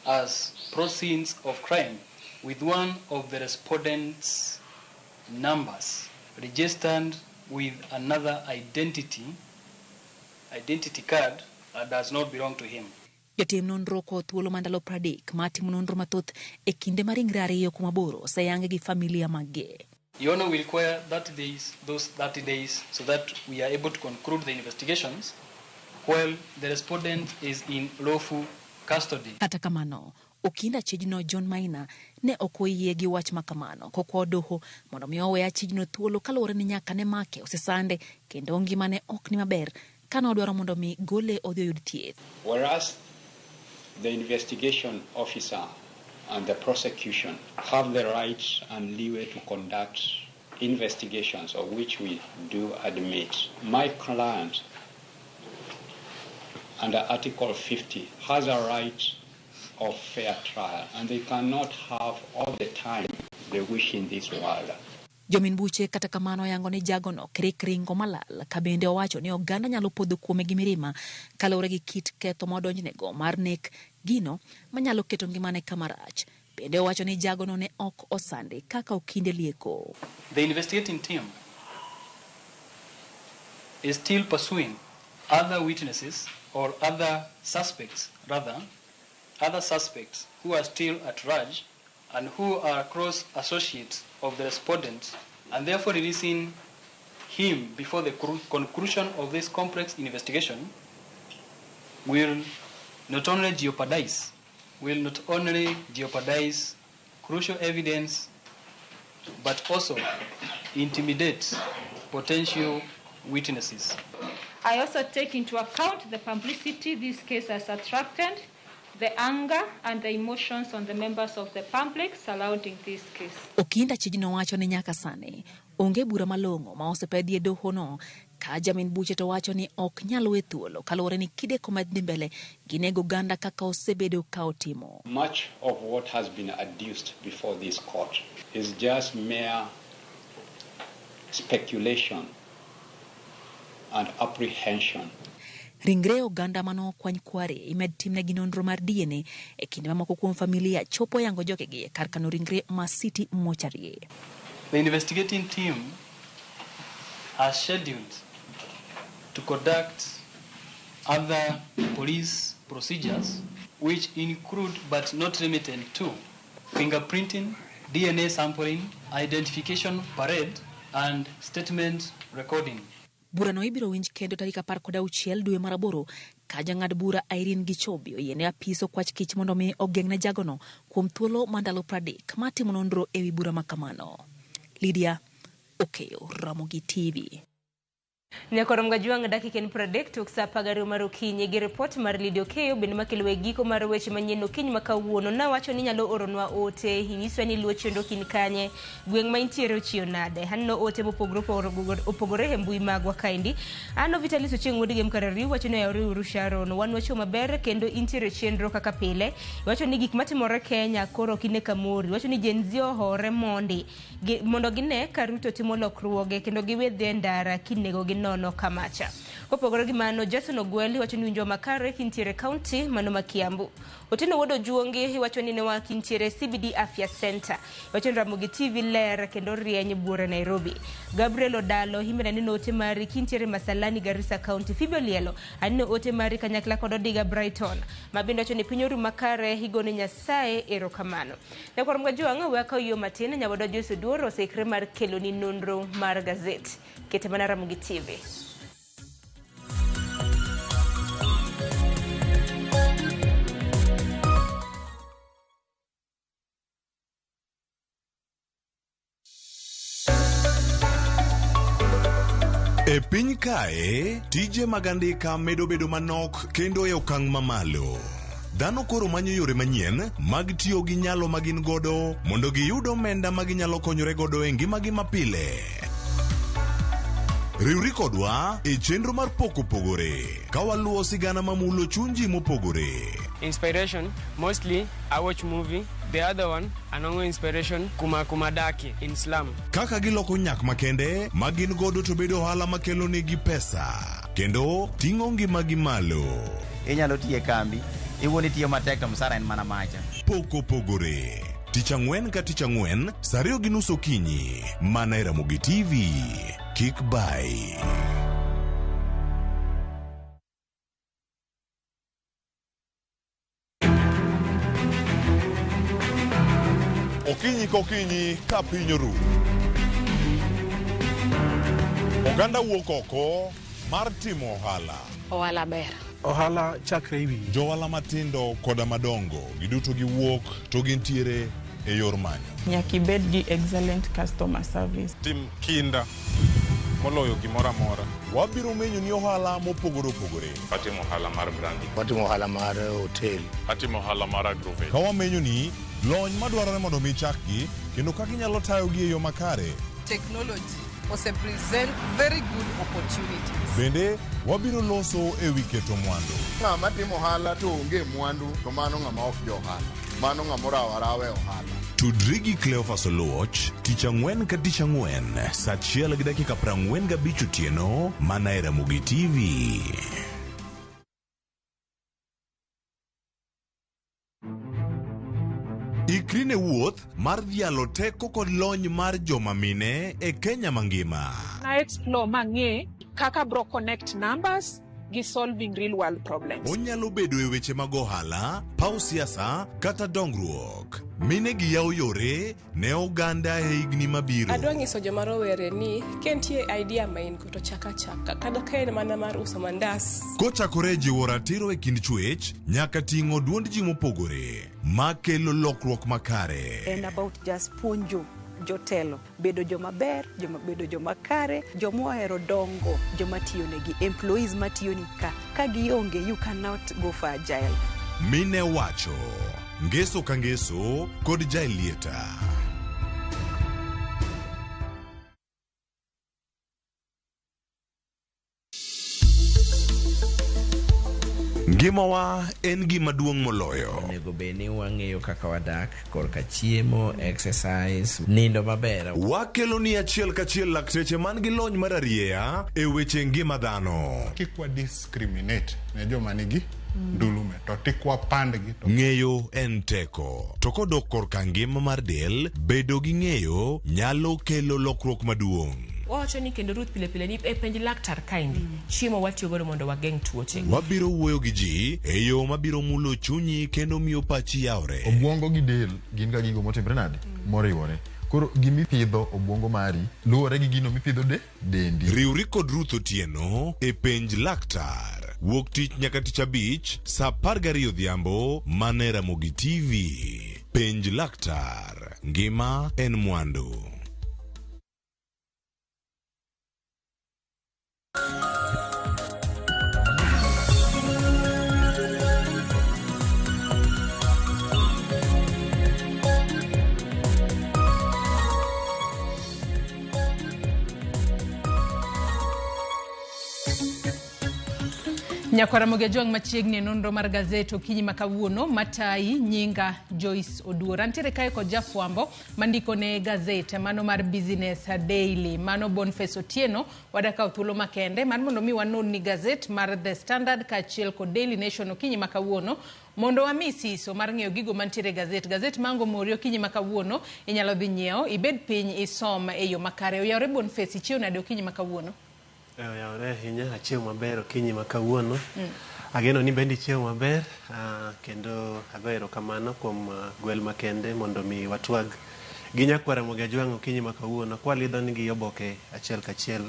as proceeds of crime with one of the respondents' numbers registered with another identity card that does not belong to him. Jotim nonro okawo thuolo mar ndalo 30 mar timo nonro mathoth e kinde ma ringre 2 kuom 8 oseyangi gi familia maggi. Your Honor, we require 30 days, those 30 days, so that we are able to conclude the investigations while the respondent is in lawful custody. Kata kamano, okinda achijno John Maina ne ok oyie gi wach makamano kokwayo doho mondo mi owe achijno thuolo kaluwore ni nyaka ne make osesande kendo ngimane ok ni maber kane odwaro mondo mi gole odhi oyud thieth. Whereas the investigation officer and the prosecution have the right and leeway to conduct investigations, of which we do admit. My client, under Article 50, has a right of fair trial, and they cannot have all the time they wish in this world. Jomin buche kata kamano oyango ni jagono krik ringo malal ka bende owacho ni oganda nyalo podho kuome gi mirima kaluwore gi kit ketho modonjnego mar nek gino manyalo keto ngimane kama rach. Bende owacho ni jagono ne ok osande kaka okinde lieko. The investigating team is still pursuing other witnesses or other suspects, rather, other suspects who are still at large and who are close associates of the respondent, and therefore releasing him before the conclusion of this complex investigation will not only jeopardize, crucial evidence, but also intimidate potential witnesses. I also take into account the publicity this case has attracted, the anger and the emotions on the members of the public surrounding this case. Okinda achijno wacho ni nyaka sani onge bura malong'o ma osepedhi e dohono ka jamin buche to wacho ni ok nyal we thuolo kaluwore ni kideko madhi mbele ginego oganda kaka osebedo ka otimo. Much of what has been adduced before this court is just mere speculation and apprehension. Ringre oganda mane okwany kware imed timnegi nonro mar DNA e kinde mamoko kuom familia chopo yango jogegi e kar kano ringre ma City Mortuary. The investigating team has scheduled to conduct other police procedures which include but not limited to fingerprinting, DNA sampling, identification parade and statement recording. Burano ibiro winj kendo tarik 16 dwe mar 8 ka jang'ad bura Irene Gichobi oyiene apis okwach kich mondo mi ogeng'ne jagono kuom thuolo mar ndalo 30 mar timo nonro ewi bura makamano. Lydia Okeyo, Ramogi TV. Nyakorom Gajwang' dakika en 30 tok saa 12 mar okinyi gi ripot mar Lydia Okeyo bende makelo e giko mar weche manyien okinyi ma kawuono. Nawacho ni inyalo oronwa ote, inyiswa ni iluwo chenro kin kanye, gweng' ma intiere ochiew nade. Aneno ote mopogore opogore e mbui magwa kaendi. Ano Vitalis Ochieng' wuod Gem Karariu wacho ni oyawre uru Sharon. Wan wachiew maber kendo intiere e chenro kaka pile. Iwacho ni gik matimore Kenya koro ok ine kamori. Iwacho ni Gen Z ohore mondi mondo gine ka Ruto timo lokruoge kendo giwe dhi e ndara kinego gi nono kamacha. Kopogore gi mano, Jason Ogwel wacho ni winjo makare kintiere county mano ma Kiambu. Otieno Wuod Ojuongi iwacho ni newa kintiere CBD Afya Center. Iwacho ni Ramogi TV ler kendo rieny buore Nairobi. Gabriel Odalo imena neno ote mari kintiere Masalani Garissa County. Phoebe Olielo aneno ote mari kanyakla kod Odiga Brighton. Ma bende wacho ni piny oru makare igone Nyasaye erokamano. Nyakwar Mgajwang' we akaw yo matin nyawadwa Joyce Oduor oseikre mar keloni nonro mar gazet. Kete mana Ramogi TV. E piny kae, tije mag andika medo bedo manok kendo e okang' mamalo. Dhano koro manyo yore manyien mag tiyo gi nyalo ma gin godo mondo giyud omenda ma ginyalo konyore godo e ngimagi mapile. Riwri kodwa e chenro mar Pok Opogore ka waluwo sigana mamulo chuny ji mopogore. Inspiration, mostly I watch movie. The other one, anongo inspiration kuma kuma daki in slum. Kaka giloko nyak makende ma gin godo to bedo ohala makelo negi pesa kendo ting'o ngimagi malo. Inyalo tiyo e kambi, iwuon itiyo matek to msara en mana macha. Pok Opogore. Tich ang'wen ka tich ang'wen, saa 2:30 okinyi, mana e Ramogi TV. Kik bai. Okinyi kokinyi ka piny oru. Oganda wuok oko mar timo ohala. Ohala ber. Ohala chakre ewi. Johala matindo koda madongo giduto giwuok to gintiere e yor manyo. Nyaka ibed gi excellent customer service. Tim kinda moloyo gimoro amora. Wabiro menyo ni ohala mopogore opogore. Atimo ohala mar branding. Watimo ohala mar hotel. Atimo ohala mar agrovet. Ka wamenyo ni lony madwarore mondo mi chakgi kendo kaka inyalo tayogi e yo makare. Technology ose present very good opportunities. Bende wabiro loso e wi keto mwandu. Ng'ama timo ohala to onge mwandu to mano ng'ama ok jo ohala. Mano ng'ama orawo arawa e ohala. Tudri gi Cleophas Oluoch tich ang'wen ka tich ang'wen saa 1:45 otieno mana e Ramogi TV. Ikri ne wuoth mar dhialo teko kod lony mar joma mine e Kenya mangima. Na explore mang'e kaka bro connect numbers gi solving real world problems. Onyalo bedo e weche mag ohala, paw siasa kata dongruok. Mine gi yawo yore ne oganda e higni mabiro. Adwa nyiso joma rowere ni ka nitie idea ma in go to chak achaka kata ka en mana mar uso mandas. Kochakore e jiwo ratiro e kind chwech nyaka ting'o duond ji mopogore makelo lokruok makare. En about just puonjo jotelo bedo joma ber, joma bedo joma kare, joma ohero dongo, joma tiyo negi, employees matiyo ni ka. Ka gionge, you cannot go for agile. Mine wacho ngeso ka ngeso kod Jaelieta. Ngimawa en gima duong' moloyo. Onego bed ni wang'eyo kaka wadak korka chiemo, exercise, nindo maber. Wakelo ni achiel kachiel lakteche man gi lony mar arieya e weche ngima dhano. Kik wa discriminate ne joma nigi ndulume to tik wapandgi to Ng'eyo en teko. To kodok korka ngima mar del, bedo gi ng'eyo nyalo kelo lokruok maduong'. Wawacho ni kendo Ruth pile pile ni e penj laktar kaendi chiemo watiyo godo mondo wageng' tuoche. Wabiro wuoyo gi ji e yo mabiro mulo chunyi kendo miyo pachi yawre. Obwongo gi del gin ga gigo motimre nade? Moriwore. Koro gimipidho obwongo mari luwore gi gino mipidho de dendi. Riwri kod Ruth Otieno e penj laktar. Wuok tich nyaka tich abich saa 12 odhiambo mana e Ramogi TV. Penj laktar. Ngima en mwandu. Nyakwara Ramogi Ajwang' machiegni e nonro mar gazet okinyi ma kawuono matayi nyinga Joyce Oduor. Antiere kae kod jafwambo mandiko ne gazet mano mar Business Daily mano Boniface Otieno. Wadakawo thuolo makende mar mondo mi wanon ni gazet mar The Standard kaachiel kod Daily Nation okinyi ma kawuono mondo wami siso mar ng'eyo gigo mantiere e gazet. Gazet mango mori okinyi ma kawuono inyalo dhi nyiewo ibed piny isom e yo makare. Oyawore Boniface, ichiew nade okinyi ma kawuono? Oyawore ahinya, achiew maber okinyi ma kawuono. Ageno ni bende ichiew maber, kendo agoyo erokamano kuom gwel makende mondo mi watwag gi nyakwar Ramogi Ajwang' okinyi ma kawuono kwalidho nigi oboke achiel kachiel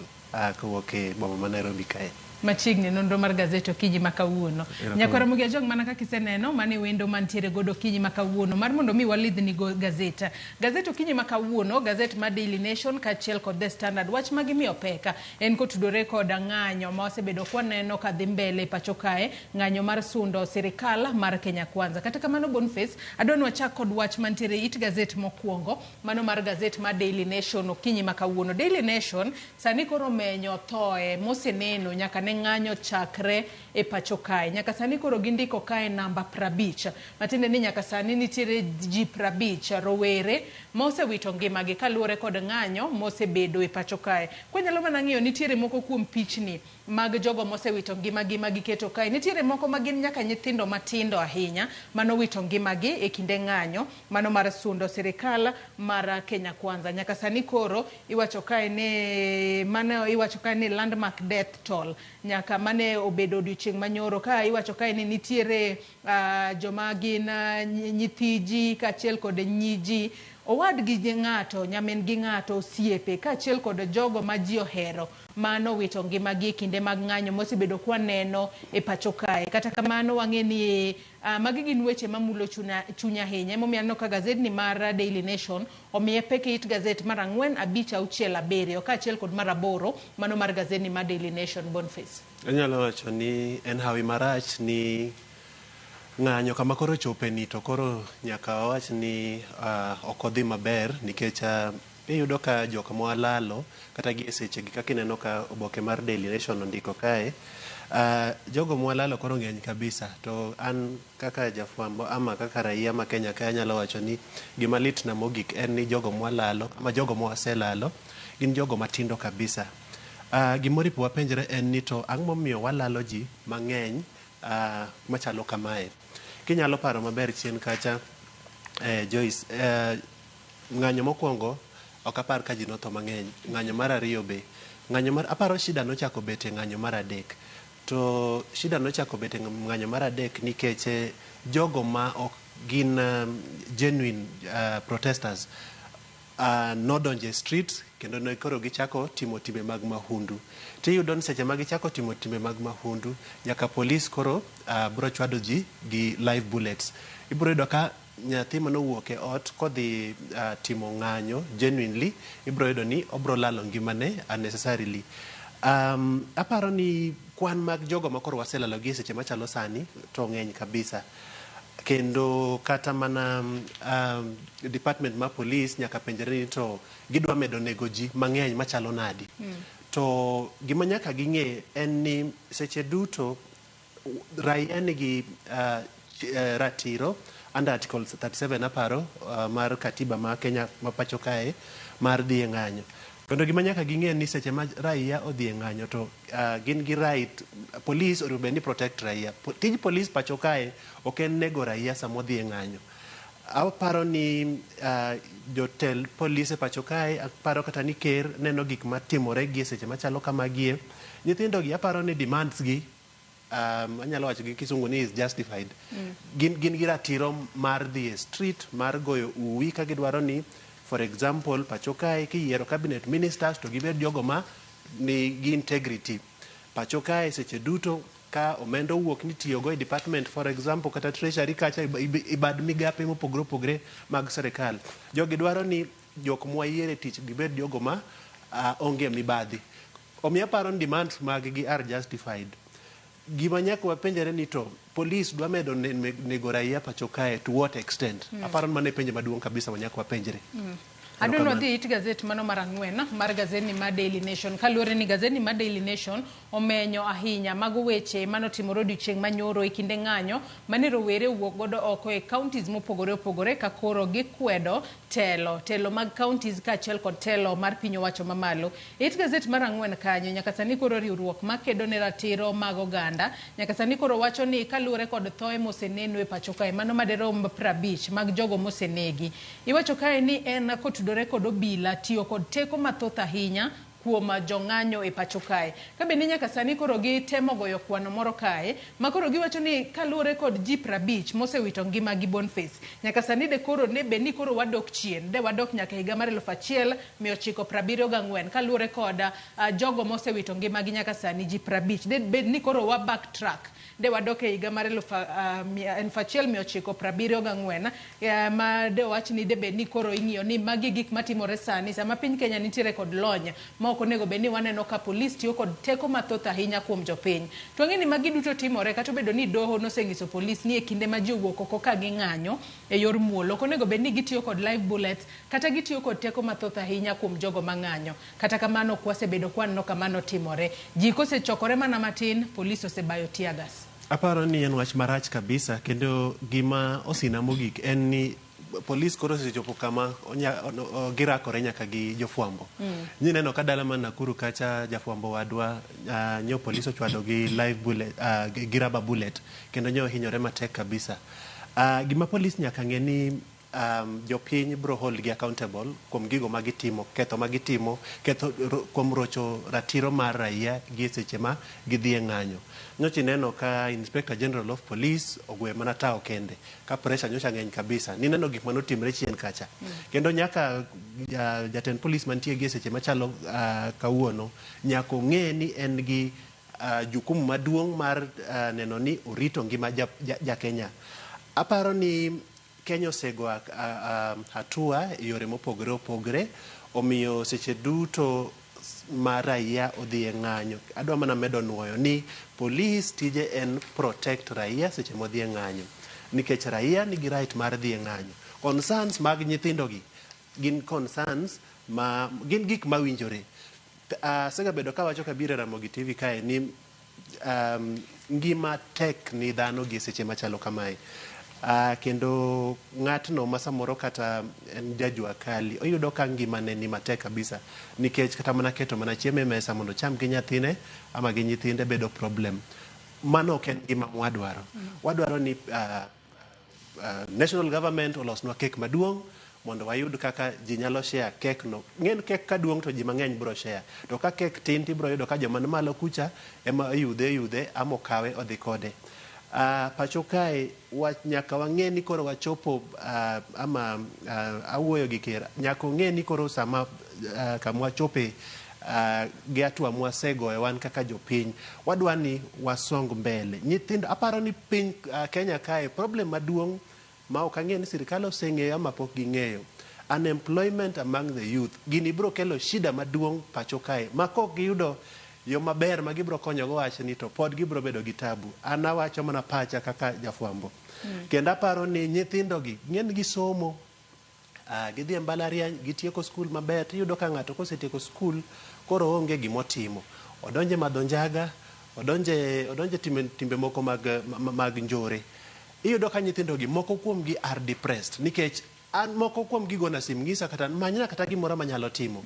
kowuok e boma ma Nairobi kae. Machiegni nonro mar gazet okinyi ma kawuono. Nyakwar Ramogi Ajwang' mana kaka iseneno mane wendo mantiere godo okinyi ma kawuono mar mondo mi walidhni go gazet. Gazet okinyi ma kawuono, gazet mar Daily Nation kaachiel kod The Standard wach ma gimiyo pek en kotudore kod ng'anyo ma wasebedo kwaneno kadhi mbele pacho kae, ng'anyo mar sundo sirikal mar Kenya Kwanza. Kata kamano Boniface, adwa ni wachak kod wach mantiere it gazet mokwongo, mano mar gazet mar Daily Nation okinyi ma kawuono. Daily Nation sani koro menyo thoe moseneno nyaka ne ng'anyo chakre e pacho kae. Nyaka sani koro gindiko kae namba 50. Matiende ni nyaka sani nitiere ji 50 rowere ma osewito ngimagi kaluwore kod ng'anyo mosebedo e pacho kae. Kwanyalo mana ng'iyo nitiere moko kuom pichni mag jogo mosewito ngimagi ma giketo kae. Nitiere moko ma gin nyaka nyithindo matindo ahinya manowito ngimagi e kinde ng'anyo mano mar sundo sirikal mar Kenya Kwanza. Nyaka sani koro iwacho kae ni mano iwacho kae ni landmark death toll nyaka mane obedo odiochieng' manyoro ka iwacho kae ni nitiere joma gin nyithi ji kaachiel kod nyi ji, owadgi gi ng'ato, nyamin gi ng'ato, osiepe kaachiel kod jogo ma ji ohero manowito ngimagi e kinde mag ng'anyo mosebedo kwaneno e pacho kae. Kata kamano wang'e ni magi gin weche mamulo chuny ahinya. Emomiyo aneno ka gazetni mar Daily Nation omiye pek e it gazet mar 4, 5, 6, 7 kaachiel kod mar 8 mano mar gazetni mar Daily Nation. Boniface. Anyalo wacho ni en hawi marach ni ng'anyo kama koro chope ni to koro nyaka wawach ni ok odhi maber nikech iyudo ka jok mwalalo kata gi e sechegi kaka ineno ka oboke mar Daily Nation ondiko kae, jogo mwalalo koro ng'eny kabisa. To an kaka jafwambo ama kaka raia ma Kenya kae anyalo wacho ni gima litna mogik en ni jogo mwalalo ama jogo mwaselalo gin jogo matindo kabisa. Gimoripo wapenjre en ni to ang'o momiyo walalo ji mang'eny machalo kamae. Kinyalo paro maber chien kacha, Joyce, ng'anyo mokwongo ok apar ka ji notho mang'eny. Ng'anyo mar ariyo be. Ng'anyo mar aparo shida nochako bet e ng'anyo mar 3. To shida nochako bet e ng'anyo mar 3 nikech jogo ma ok gin genuine protesters nodonjo e street kendo ne koro gichako timo timbe mag mahundu. Tiyudo ni seche ma gichako timo timbe mag mahundu, nyaka polis koro bro chwado ji gi live bullets. Ibro yudo ka nyathi manowuok e ot kodhi timo ng'anyo genuinely, ibro yudo ni obro lalo ngimane unnecessarily. Aparo ni kwan mag jogo ma koro waselalo gi e seche machalo sani to ng'eny kabisa. Kendo kata mana department mar police nyaka penjre ni to gidwa medo nego ji mang'eny machalo nadi. To gima nyaka ging'e en ni seche duto raia nigi ratiro under Article 37 aparo mar katiba ma Kenya ma pacho kae mar dhi e ng'anyo. Kendo gima nyaka ging'e ni seche ma raia odhi e ng'anyo to gin gi right, police onego bed ni protect raia. Tij police pacho kae ok en nego raia sama odhi e ng'anyo. Aparo ni jotel police e pacho kae, aparo kata ni ker neno gik matimore gi e seche machalo kamagie. Nyithindo gi aparo ni demands gi, anyalo wacho gi kisungu ni is justified. Gin gi ratiro mar dhi e street, mar goyo uwi ka gidwaro ni, for example, pacho kae kiyiero cabinet ministers to gibed jogo ma nigi integrity. Pacho kae seche duto ka omenda owuok ni tiyogo e department, for example, kata treasury kacha ibad migape mopogore opogore mag sirikal. Jogi dwaro ni jok mwayiero e tich gibed jogo ma onge mibadhi. Omiyo aparo ni demands mag gi are justified. Gima nyaka wapenjre ni to police dwa medo nego raia pacho kae to what extent? Aparo ni mano e penjo maduong' kabisa ma nyaka wapenjre. Adwa dhi it gazet mano mar ang'wen mar gazetni mar Daily Nation kaluwore ni gazetni mar Daily Nation omenyo ahinya mago weche manotimore odiochieng' manyoro e kinde ng'anyo mane rowere owuok godo oko e counties mopogore opogore ka koro gikwedo telo telo mag counties kaachiel kod telo mar piny owacho mamalo. It gazet mar ang'wen kanyo nyaka sani koro riwruok makedo ne ratiro mag oganda nyaka sani koro wacho ni kaluwore kod thoe moseneno e pacho kae mano maderom 50 mag jogo mosenegi. Iwacho kae ni en kotudore kod obila tiyo kod teko mathoth ahinya kuom jong'anyo e pacho kae. Ka bende nyaka sani koro gitemo goyo kwano moro kae, ma koro giwacho ni kaluwore kod ji 50 mosewito ngima gi Boniface, nyaka sani de koro ne bed ni koro wadok chien, de wadok nyaka higa mar 1974 kaluwore kod jogo mosewito ngima gi nyaka sani ji 50, de bed ni koro wa backtrack, de wadok e higa mar 1974 ma de wach ni de bed ni koro ing'iyo ni magi gik matimore sani sama piny Kenya nitiere kod lony ma ok onego bed ni waneno ka polis tiyo kod teko mathoth ahinya kuom jopiny. To wang'e ni magi duto timore kata obedo ni doho nosenyiso polis ni e kinde ma ji owuok oko ka ging'anyo e yor muolo, ok onego bed ni gitiyo kod live bullets kata gitiyo kod teko mathoth ahinya kuom jogo mang'anyo. Kata kamano ok wasebedo ka waneno ka mano timore. Ji kosechokore mana matin, polis osebayo tear gas. Aparo ni en wach marach kabisa kendo gima osina mogik en ni polis koro osechopo kama girakore nyaka gi jofwambo. Nyineno ka dala mar Nakuru kacha jafwambo wadwa nyo polis ochwado gi live bullet, gi rubber bullet kendo nyo ohinyore matek kabisa. Gima polis nyaka ng'e ni jopiny bro hold gi accountable kuom gigo magitimo, ketho magitimo, ketho kuom rocho ratiro mar raia gi e seche ma gidhi e ng'anyo. Nyocha ineno ka Inspector General of Police ogwe mana tawo kende, ka pressure nyocha ng'eny kabisa. Nineno gik manotimre chien kacha. Kendo nyaka jatend polis mantie gi e seche machalo kawuono, nyaka ong'e ni en gi jukumu maduong' mar neno ni orito ngima ja Kenya. Aparo ni Kenya osego hatua e yore mopogore opogore, omiyo seche duto ma raia odhi e ng'anyo. Adwa mana medo nuoyo ni polis tije en protect raia seche modhi e ng'anyo. Nikech raia nigi right mar dhi e ng'anyo. Concerns mag nyithindogi gin concerns ma gin gik mawinjore. Asegabedo kawacho kabiro e Ramogi TV kae ni ngima tek ni dhano gi seche machalo kamae. Kendo ng'atno ma samoro kata en jajua kali oyudo ka ngimane ni matek kabisa nikech kata mana keto mana chiemo e mesa mondo ocham gi nyathine ama gi nyithinde bedo problem. Mano ok en gima mwadwaro. Wadwaro ni national government olosnwa kek maduong' mondo wayud kaka ji nyalo share kek no. Ng'en kek ka duong' to ji mang'eny bro share. To ka kek tin tibro yudo ka joma ni malo kucha ema oyudhe ama okawe odhi kode. Pacho kae nyaka wang'e ni koro wachopo ama awuoyo gi ker nyaka ong'e ni koro sama kama wachope gi hatua mwasegoyo wan kaka jopiny wadwa ni wasong mbele nyithindo. Aparo ni piny Kenya kae problem maduong' ma ok ang'e ni sirikal oseng'eyo ama pok ging'eyo, unemployment among the youth. Gini bro kelo shida maduong' pacho kae ma kok giyudo yo maber ma gibro konyogo wachni to pod gibro bedo gi tabu. An awacho mana pacha kaka jafwambo. Kendo aparo ni nyithindogi ng'eny gi somo, gidhi e mbalariany, gitieko skul maber, tiyudo ka ng'ato kosetieko skul koro onge gimotimo. Odonje madho njaga, odonje timbe moko mag njore. Iyudo ka nyithindogi moko kuomgi are depressed nikech an moko kuomgi gona sim ng'isa kata manyna kata gimoro manyalo timo.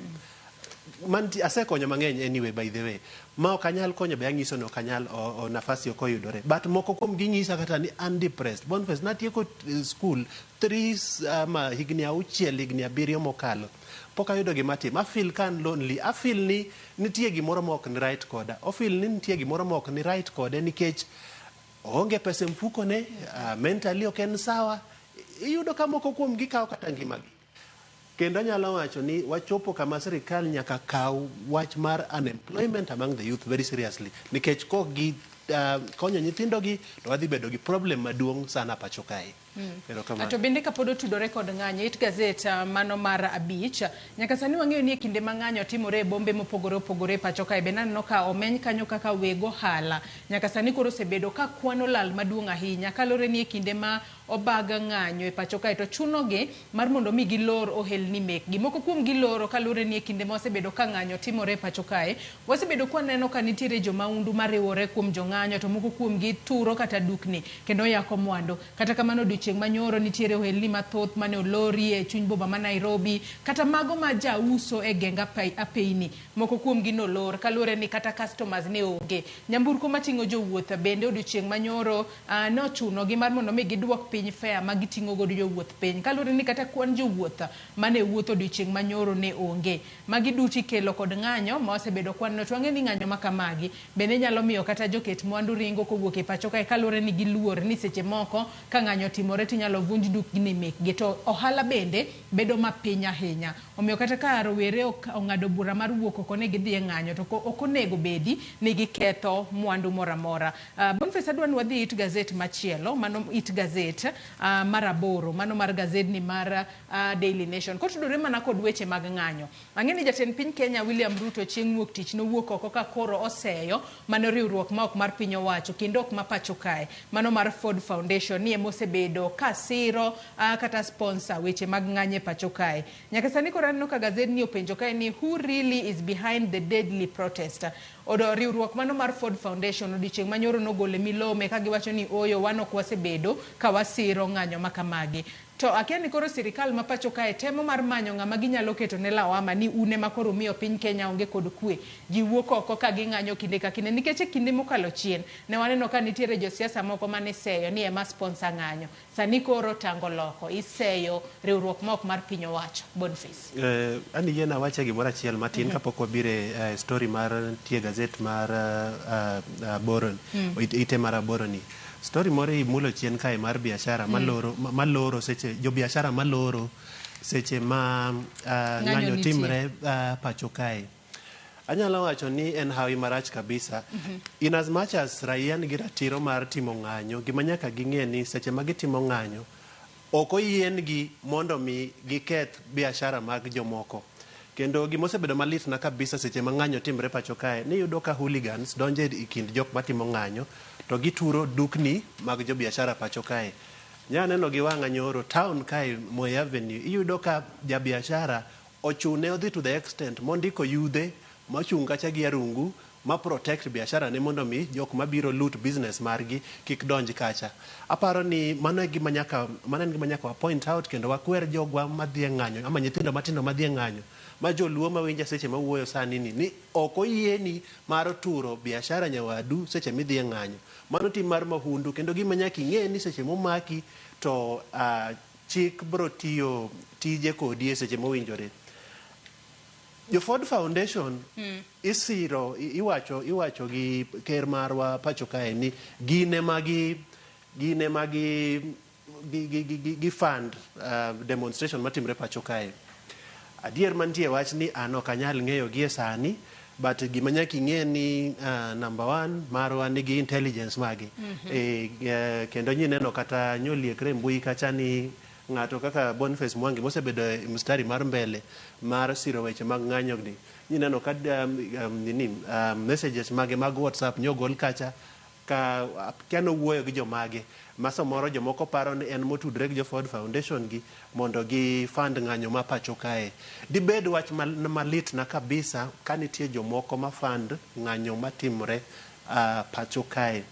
Asekonyo mang'eny anyway by the way. Ma ok anyal konyo be ang'iso ni ok anyal nafasi ok oyudore. But moko kuom gi nyisa kata ni an depressed. Boniface natieko school 3 higni 6 higni 7 mokalo. Pok ayudo gima timo. Afeel ka an lonely. Afeel ni nitie gimoro ma ok ni right koda. Ofeel ni nitie gimoro ma ok ni right kode nikech oonge pesa e mfukone, mentally ok en sawa. Iyudo ka moko kuom gi kawo kata ngimagi. Kendo anyalo wacho ni wachopo kama sirikal nyaka kaw wach mar unemployment among the youth very seriously. Nikech kok gi konyo nyithindogi to wadhi bedo gi problem maduong' sana pacho kae. Erokamano. To bende kapod otudore kod ng'anyo, it gazet mano mar 5, nyaka sani wang'eyo ni e kinde ma ng'anyo timore e bombe mopogore opogore e pacho kae, bende aneno ka omeny kanyo kaka weg ohala. Nyaka sani koro osebedo ka kwano lal maduong' ahinya kaluwore ni e kinde ma obag ng'anyo e pacho kae to chunogi mar mondo mi gilor ohelni mekgi. Moko kuom giloro kaluwore ni e kinde ma osebedo ka ng'anyo timore e pacho kae, wasebedo kwaneno ka nitiere jomahundu mariwore kuom jong'anyo to moko kuomgi turo kata dukni kendo yako mwandu. Kata kamano odiochieng' manyoro nitiere ohelni mathoth mane olori e chuny boma ma Nairobi, kata mago ma jauso e geng apeini moko kuomgi nolor kaluwore ni kata customers ne onge. Nyamburko mating'o jowuoth bende odiochieng' manyoro nochunogi mar mondo mi giduok piny fare ma giting'o godo jowuoth piny kaluwore ni kata kwan jowuoth mane wuotho odiochieng' manyoro ne onge. Magi duto ikelo kod ng'anyo ma osebedo kwaneno, to wang'eyo ni ng'anyo ma kamagi bende nyalo miyo kata joket mwandu ringo kowuok e pacho kae kaluwore ni giluor ni seche moko ka ng'anyo otimore to inyalo vunj dukni mekgi to ohala bende bedo mapiny ahinya. Omiyo kata ka rowere ong'ado bura mar wuok oko ni gidhi e ng'anyo to ok onego bedi ni giketho mwandu moro amora. Boniface, adwa ni wadhi it gazet machielo, mano it gazet mar 8, mano mar gazedni mar Daily Nation. Kotudore mana kod weche mag ng'anyo. Ang'e ni jatend piny Kenya William Ruto chieng' wuok tich nowuok oko ka koro oseyo mano riwruok ma ok mar piny owacho kendo ok ma pacho kae, mano mar Ford Foundation ni emosebedo ka siro kata sponsor weche mag ng'anyo e pacho kae. Nyaka sani koro aneno ka gazedni openjo kae ni who really is behind the deadly protest. Odo riwruok mano mar Ford Foundation odiochieng' manyoro nogole milome ka giwacho ni oyo wan ok wasebedo ka wasiro ng'anyo ma kamagi. To akia ni koro sirikal ma pacho kae temo mar manyo ng'ama ginyalo keto ne lawama ni une ma koro miyo piny Kenya onge kod kwe. Ji wuok oko ka ging'anyo kinde ka kinde nikech e kinde mokalo chien ne waneno ka nitiere josiasa moko mane iseyo ni ema sponsor ng'anyo. Sani koro tango loko iseyo riwruok ma ok mar piny owacho. Boniface. An yiena awache gimoro achiel matin kapok wabire story mar tie gazet mar aboro ite mar 8 ni. Story moro imulo chien kae mar biashara maloro seche jo biashara maloro seche ma ng'anyo timre pacho kae. Anyalo wacho ni en hawi marach kabisa. In as much as raia nigi ratiro mar timo ng'anyo, gima nyaka ging'e ni seche ma gitimo ng'anyo ok oyiengi mondo mi giketh biashara mag jomoko. Kendo gima osebedo malit na kabisa seche ma ng'anyo timre pacho kae, ni iyudo ka hooligans donjo e kind jok matimo ng'anyo to gituro dukni mag jo biashara pacho kae. Nya neno gi wang'a nyoro town kae Moi Avenue, iyudo ka ja biashara ochune odhi to the extent mondiko yudhe machung' kacha gi arungu ma protect biashara ne mondo mi jok mabiro loot business margi kik donj kacha. Aparo ni mano e gima nyaka, mano en gima nyaka wa point out kendo wakwer jogwa madhi e ng'anyo ama nyithindo matindo madhi e ng'anyo ma joluo mawinja seche mawuoyo sani ni ok oyieni mar turo biashara nyawadu seche midhi e ng'anyo. Mano tim mar mahundu kendo gima nyaka ing'e ni seche momaki to chik bro tiyo tije kodi e seche mowinjore. Jo Ford Foundation isiro iwacho gi ker marwa pacho kae ni gin ema gi fund demonstration matimre pacho kae. Adier mantie wach ni an ok anyal ng'eyo gi e sani, but gima nyaka ing'e ni number 1 marwa nigi intelligence magi. Kendo nyineno kata nyoliekre mbui kacha ni ng'ato kaka Boniface Mwangi mosebedo e mstari mar mbele mar siro weche mag ng'anyo ni. Nyineno ka messages mage mag WhatsApp nyogol kacha ka kano wuoyo gi jomage ma samoro jomoko paro ni en motudre gi jo Ford Foundation gi mondo gi fund ng'anyo ma pacho kae. Dibed wach malit na kabisa ka nitie jomoko ma fund ng'anyo matimore pacho kae.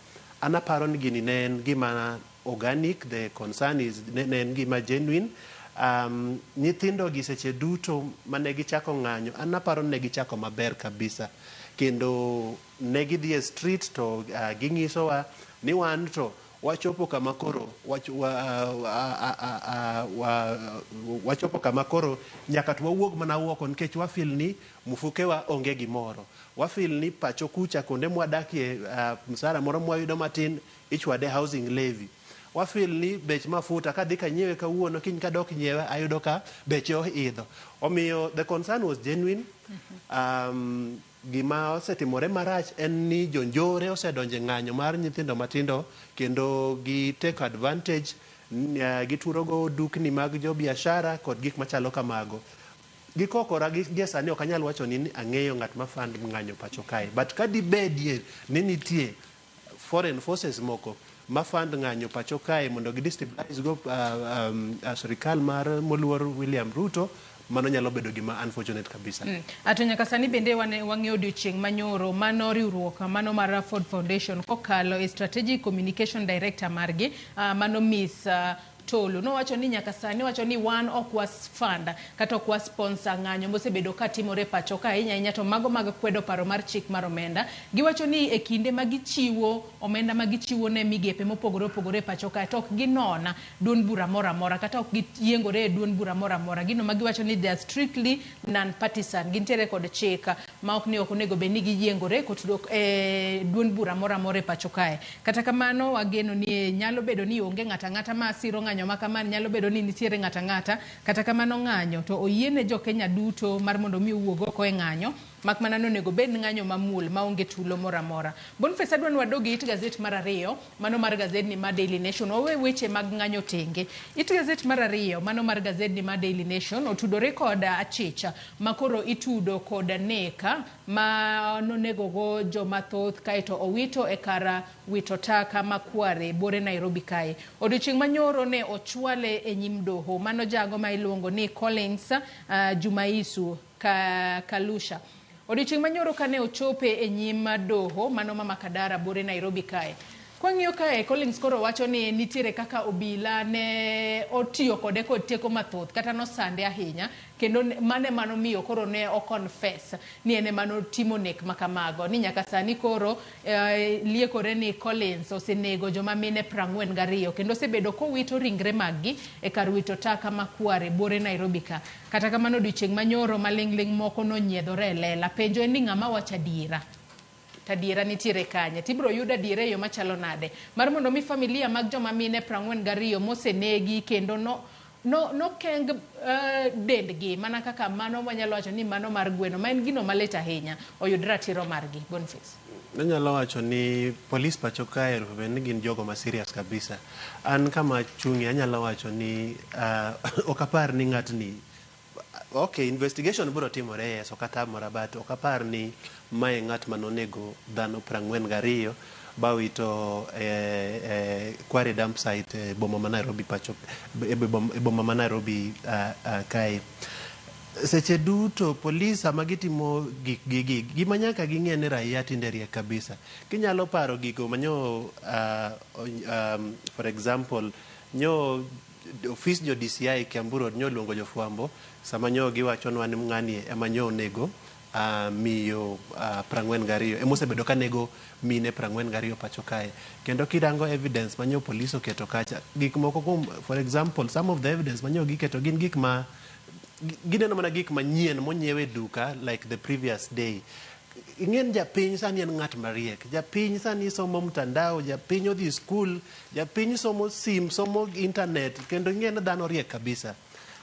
An aparo ni gini ne en gima organic, the concern is ne en gima genuine. Nyithindo gi seche duto mane gichako ng'anyo, an aparo ni ne gichako maber kabisa. Kendo ne gidhi e street to ging'isowa ni wan to wachopo kama koro wachopo kama koro nyaka to wawuog mana oko nikech wafeel ni mfukewa onge gimoro. Wafeel ni pacho kucha kuonde mwadakie msara moro mwayudo matin ichwade housing levy. Wafeel ni bech mafuta kadhi kanyiewe kawuono kiny kadok nyiewe ayudo ka beche oidho. Omiyo the concern was genuine. Gima osetimore marach en ni jonjore osedonje ng'anyo mar nyithindo matindo kendo gi take advantage Gituro go dukni mag jo biashara kod gik machalo kamago. Gikokora gi sani ok anyal wacho ni ang'eyo ng'at ma fund ng'anyo pacho kae. But ka dibedie ni nitie foreign forces moko ma fund ng'anyo pacho kae mondo gi destabilize go sirikal mar moluor William Ruto, mano nyalo bedo gima unfortunate kabisa. Ato nyaka sani bende wang'eyo odiochieng' manyoro mano riwruok mano mar Ford Foundation kokalo e Strategic Communication Director margi mano Miss Tolu nowacho ni nyaka sani wacho ni wan ok was fund kata ok was sponsor ng'anyo mosebedo katimore pacho ka ahinya ahinya to mago mag kwedo paro mar chik mar omenda. Giwacho ni e kinde ma gichiwo omenda ma gichiwo ne migepe mopogore opogore e pacho kae to ok ginona duond bura moro amora kata ok giyiengore e duond bura moro amora. Gino ma giwacho ni they are strictly non-partisan, gintiere kod chik ma ok ni ok onego bed ni giyiengore kotudruok e duond bura moro amora e pacho kae. Kata kamano wageno ni nyalo bedo ni onge ng'ato ang'ata ma siro ng'anyo ma kamano, nyalo bedo ni nitiere ng'ato ang'ata. Kata kamano ng'anyo to oyiene jo Kenya duto mar mondo mi owuog oko e ng'anyo, mak mana ni onego bed ng'anyo mamuol maonge tulo moro amora. Boniface, adwa ni wadog e it gazet mar ariyo, mano mar gazedni mar Daily Nation. Wawe weche mag ng'anyo tenge. It gazet mar ariyo, mano mar gazedni mar Daily Nation, otudore kod achich ma koro itudo kod nek ma nonego go joma thoth kaeto owito e kar wito taka ma Kware buore Nairobi kae. Odiochieng' manyoro ne ochwale e nyim doho mano jago ma iluongo ni Collins Jumaisu Kalusha. Odiochieng' manyoro kane ochope e nyim doho mano ma Makadara buore Nairobi kae. Kwang'iyo kae, Collins koro wacho ni nitiere kaka obila ne otiyo kode kod teko mathoth kata nosande ahinya, kendo mane manomiyo koro ne o confess ni en ema notimo nek makamago, ni nyaka sani koro liekore ni Collins osenego joma mine 42 kendo osebedo kowito ringre maggi e kar wito taka ma Kware buore Nairobi ka. Kata kamano odiochieng' manyoro maling'ling' moko nonyiedhore e lela. Penjo en ni ng'ama wacho adiera? Adiera nitiere kanye? Tibiro yud adiera e yo machalo nade? Mar mondo mi familia mag joma mine 42 mosenegi kendo nokeng dendgi mana kaka mano wanyalo wacho ni mano mar gweno, ma en gino malit ahinya, oyud ratiro margi. Boniface. Anyalo wacho ni polis pacho kae bed ni gin jogo ma serious kabisa. An kama achung'ie anyalo wacho ni ok apar ni ng'atni. Okay, investigation biro timore, yes, ok atamora, but ok apar ni mae ng'at manonego dhano 42 bawito Kware dump site e boma ma Nairobi pacho e boma ma Nairobi kae. Seche duto polis sama gitimo gik gima nyaka ging'e ni raia tinde riek kabisa. Kinyalo paro gigo manyo for example nyo ofis jo DCI Kiambu Road nyo luongo jofwambo sama nyo giwachonwa ni ng'ani ema nyo onego miyo 42 ema osebedo ka nego mine 42 pacho kae. Kendo kirango evidence manyo polis oketo kacha, gik moko kuom, for example, some of the evidence manyo giketo gin gik ma gineno mana gik manyien monyiew e duka like the previous day. Ing'en japiny sani en ng'at mariek. Japiny sani somo mtandao, japiny odhi skul, japiny somo sim, somo internet, kendo ing'en dhano riek kabisa.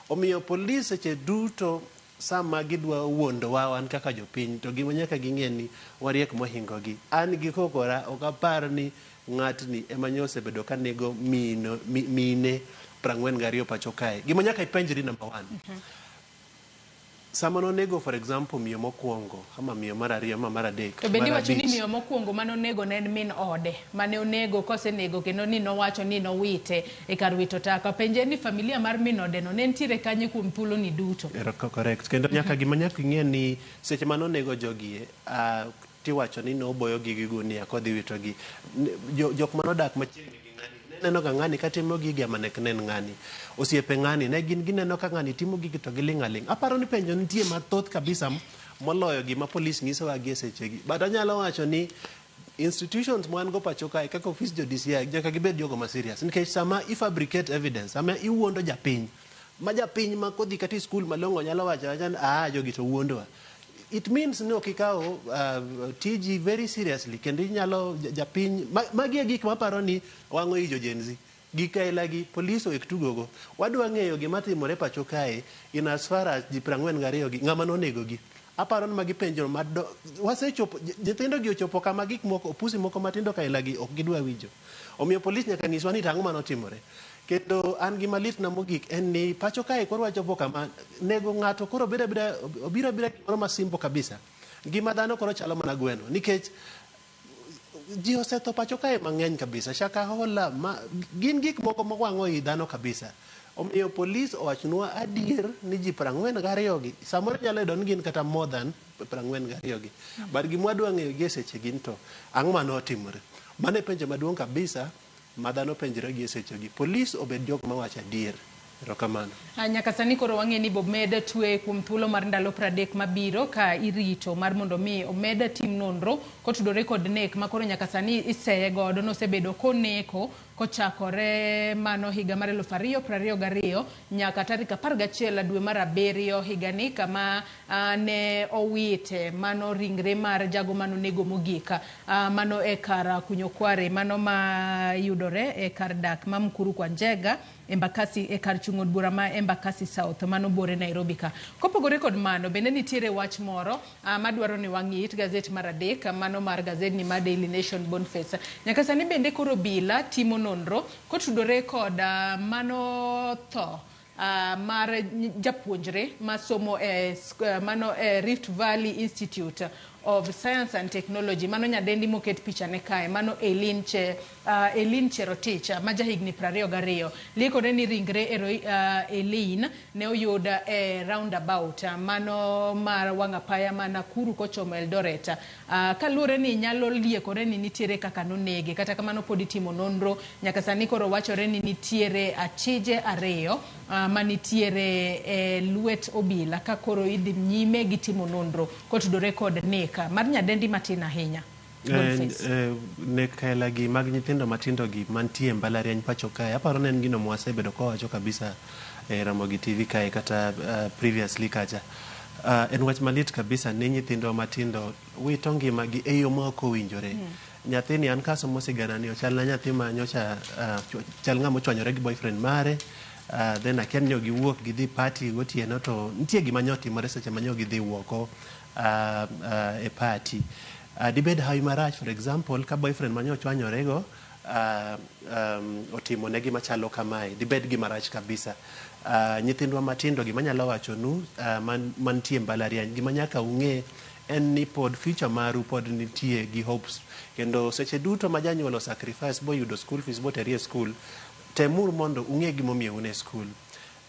Omiyo polis seche duto sama gidwa wuondowa wan kaka jopiny to gima nyaka ging'e ni wariek mohingogi. An gi kokora ok apar ni ng'atni ema nyo osebedo ka nego mine 42 pacho kae. Gima nyaka ipenjri number one. Sama nonego for example miyo mokwongo ama miyo mar ariyo ama mar adek, To bende mar iwacho ni abich. miyo mokwongo manonego ne en min ode mane onego kosenego kendo ni nowacho ni nowite e kar wito taka. Penje ni familia mar min ode no ne nitiere kanye kuom thuolo ni duto. Correct. Kendo nyaka gima nyaka ing'e ni seche manonego jogi tiwacho ni noboyogi gi gunia kodhi witogi. Jok manodak machiegni gi ng'ani neno ga ng'ani katimo gigi ama nek nen ng'ani. Osiepe ng'ani ne gin gineno ka ng'ani timo gigi to giling' aling'. Aparo ni penjo nitie mathoth kabisa moloyo gima polis nyisowa gi e sechegi. But anyalo wacho ni institutions mwan go pacho kae kaka ofis jo DCI nyaka gibed jogo ma serious. Nikech sama i fabricate evidence, sama iwuondo japiny, ma japiny ma kodhi kata e skul malong'o nyalo wacho awacha ni jogi to wuondowa. It means ni ok ikawo tiji very seriously kendo inyalo japiny magi e gik maparo ni wang'o i jo Gen Z. Gik aila gi polis owek tugogo. Wadwa ng'eyo gima timore pacho kae in as far as ji 42 gi ng'ama nonego gi. Aparo ni magi penjo mado wasechopo nyithindo gi ochopo kama gik moko opusi moko matindo kaila gi ok gidwa winjo. Omiyo polis nyaka nyiswa ni tang'o manotimore. Kendo an gima litna mogik en ni pacho kae koro wachopo kama nego ng'ato koro bedo abeda obiro abira gimoro ma simple kabisa. Ngima dhano koro chalo mana gweno nikech ji osetho pacho kae mang'eny kabisa. Shakahola ma gin gik moko mowang'o i dhano kabisa. Omiyo polis owachnwa adier ni ji 42 gi samoro inyalo yudo ni gin kata more than 42 gi. But gima wadwa ng'eyo gi e seche gi ni to ang'o mane otimore. Mano e penjo maduong' kabisa ma dhano penjore gi e seche gi. Polis obed jok mawacho adier. Erokamano. Nyaka sani koro wang'e ni bomed twe kuom thuolo mar ndalo 30 mabiro ka irito mar mondo mi omed tim nonro kotudore kod nek ma koro nyaka sani iseye godo nosebedo koneko kochakore mano higa mar 2022 nyaka tarik 11 dwe mar abiriyo higani kama ne owite mano ringre mar jago manonego mogik mano e kar kunyo kware mano mayudore e kar dak ma Mukuru kwa Njenga Embakasi e kar chung' od bura ma Embakasi South mano buore Nairobi ka. Kopogore kod mano bende nitiere wach moro madwaro ni wang'i it gazet mar adek mano mar gazedni mar Daily Nation Boniface. Nyaka sani bende koro obila timo nonro kotudore kod mano tho mar japuonjre masomo e mano e Rift Valley Institute of Science and Technology mano nyadendi moket picha ne kae mano Eileen Eileen Cherotich ma jahigni 22. Liekore ni ringre Eileen ne oyud e roundabout mano mar wang'apaya ma Nakuru kochomo Eldoret. Kaluwore ni nyalo liekore ni nitiere kaka nonege kata kamano pod itimo nonro nyaka sani koro wachore ni nitiere achije ariyo manitiere e lwet obila ka koro idhi nyime gi timo nonro kotudore kod nek mar nyadendi matin ahinya. Nek kaila gi mag nyithindo matindo gi mantie e mbalariany pacho kae aparo ni en gino mwasebedo kawacho kabisa e Ramogi TV kae kata previously kacha. En wach malit kabisa ni nyithindwa matindo wito ngimagi e yo ma ok owinjore. Nyathini an kasomo sigana ni ochal na nyathi ma nyocha chal ng'ama ochwanyore gi boyfriend mare then akia ni giwuok gidhi party gotieno to nitie gima nyo otimore seche ma nyo gidhi wuoko e party. Dibed hawi marach for example ka boyfriend ma nyo ochwanyore go otimo ne gima chalo kamae dibed gima rach kabisa. Nyithindwa matindo gima anyalo wachonu mantie e mbalariany gima nyaka ung'e en ni pod future maru pod nitie gi hopes kendo seche duto ma janyuol o sacrifice boyudo school fees boteri e school temuru mondo ung'e gimomiyo un e school.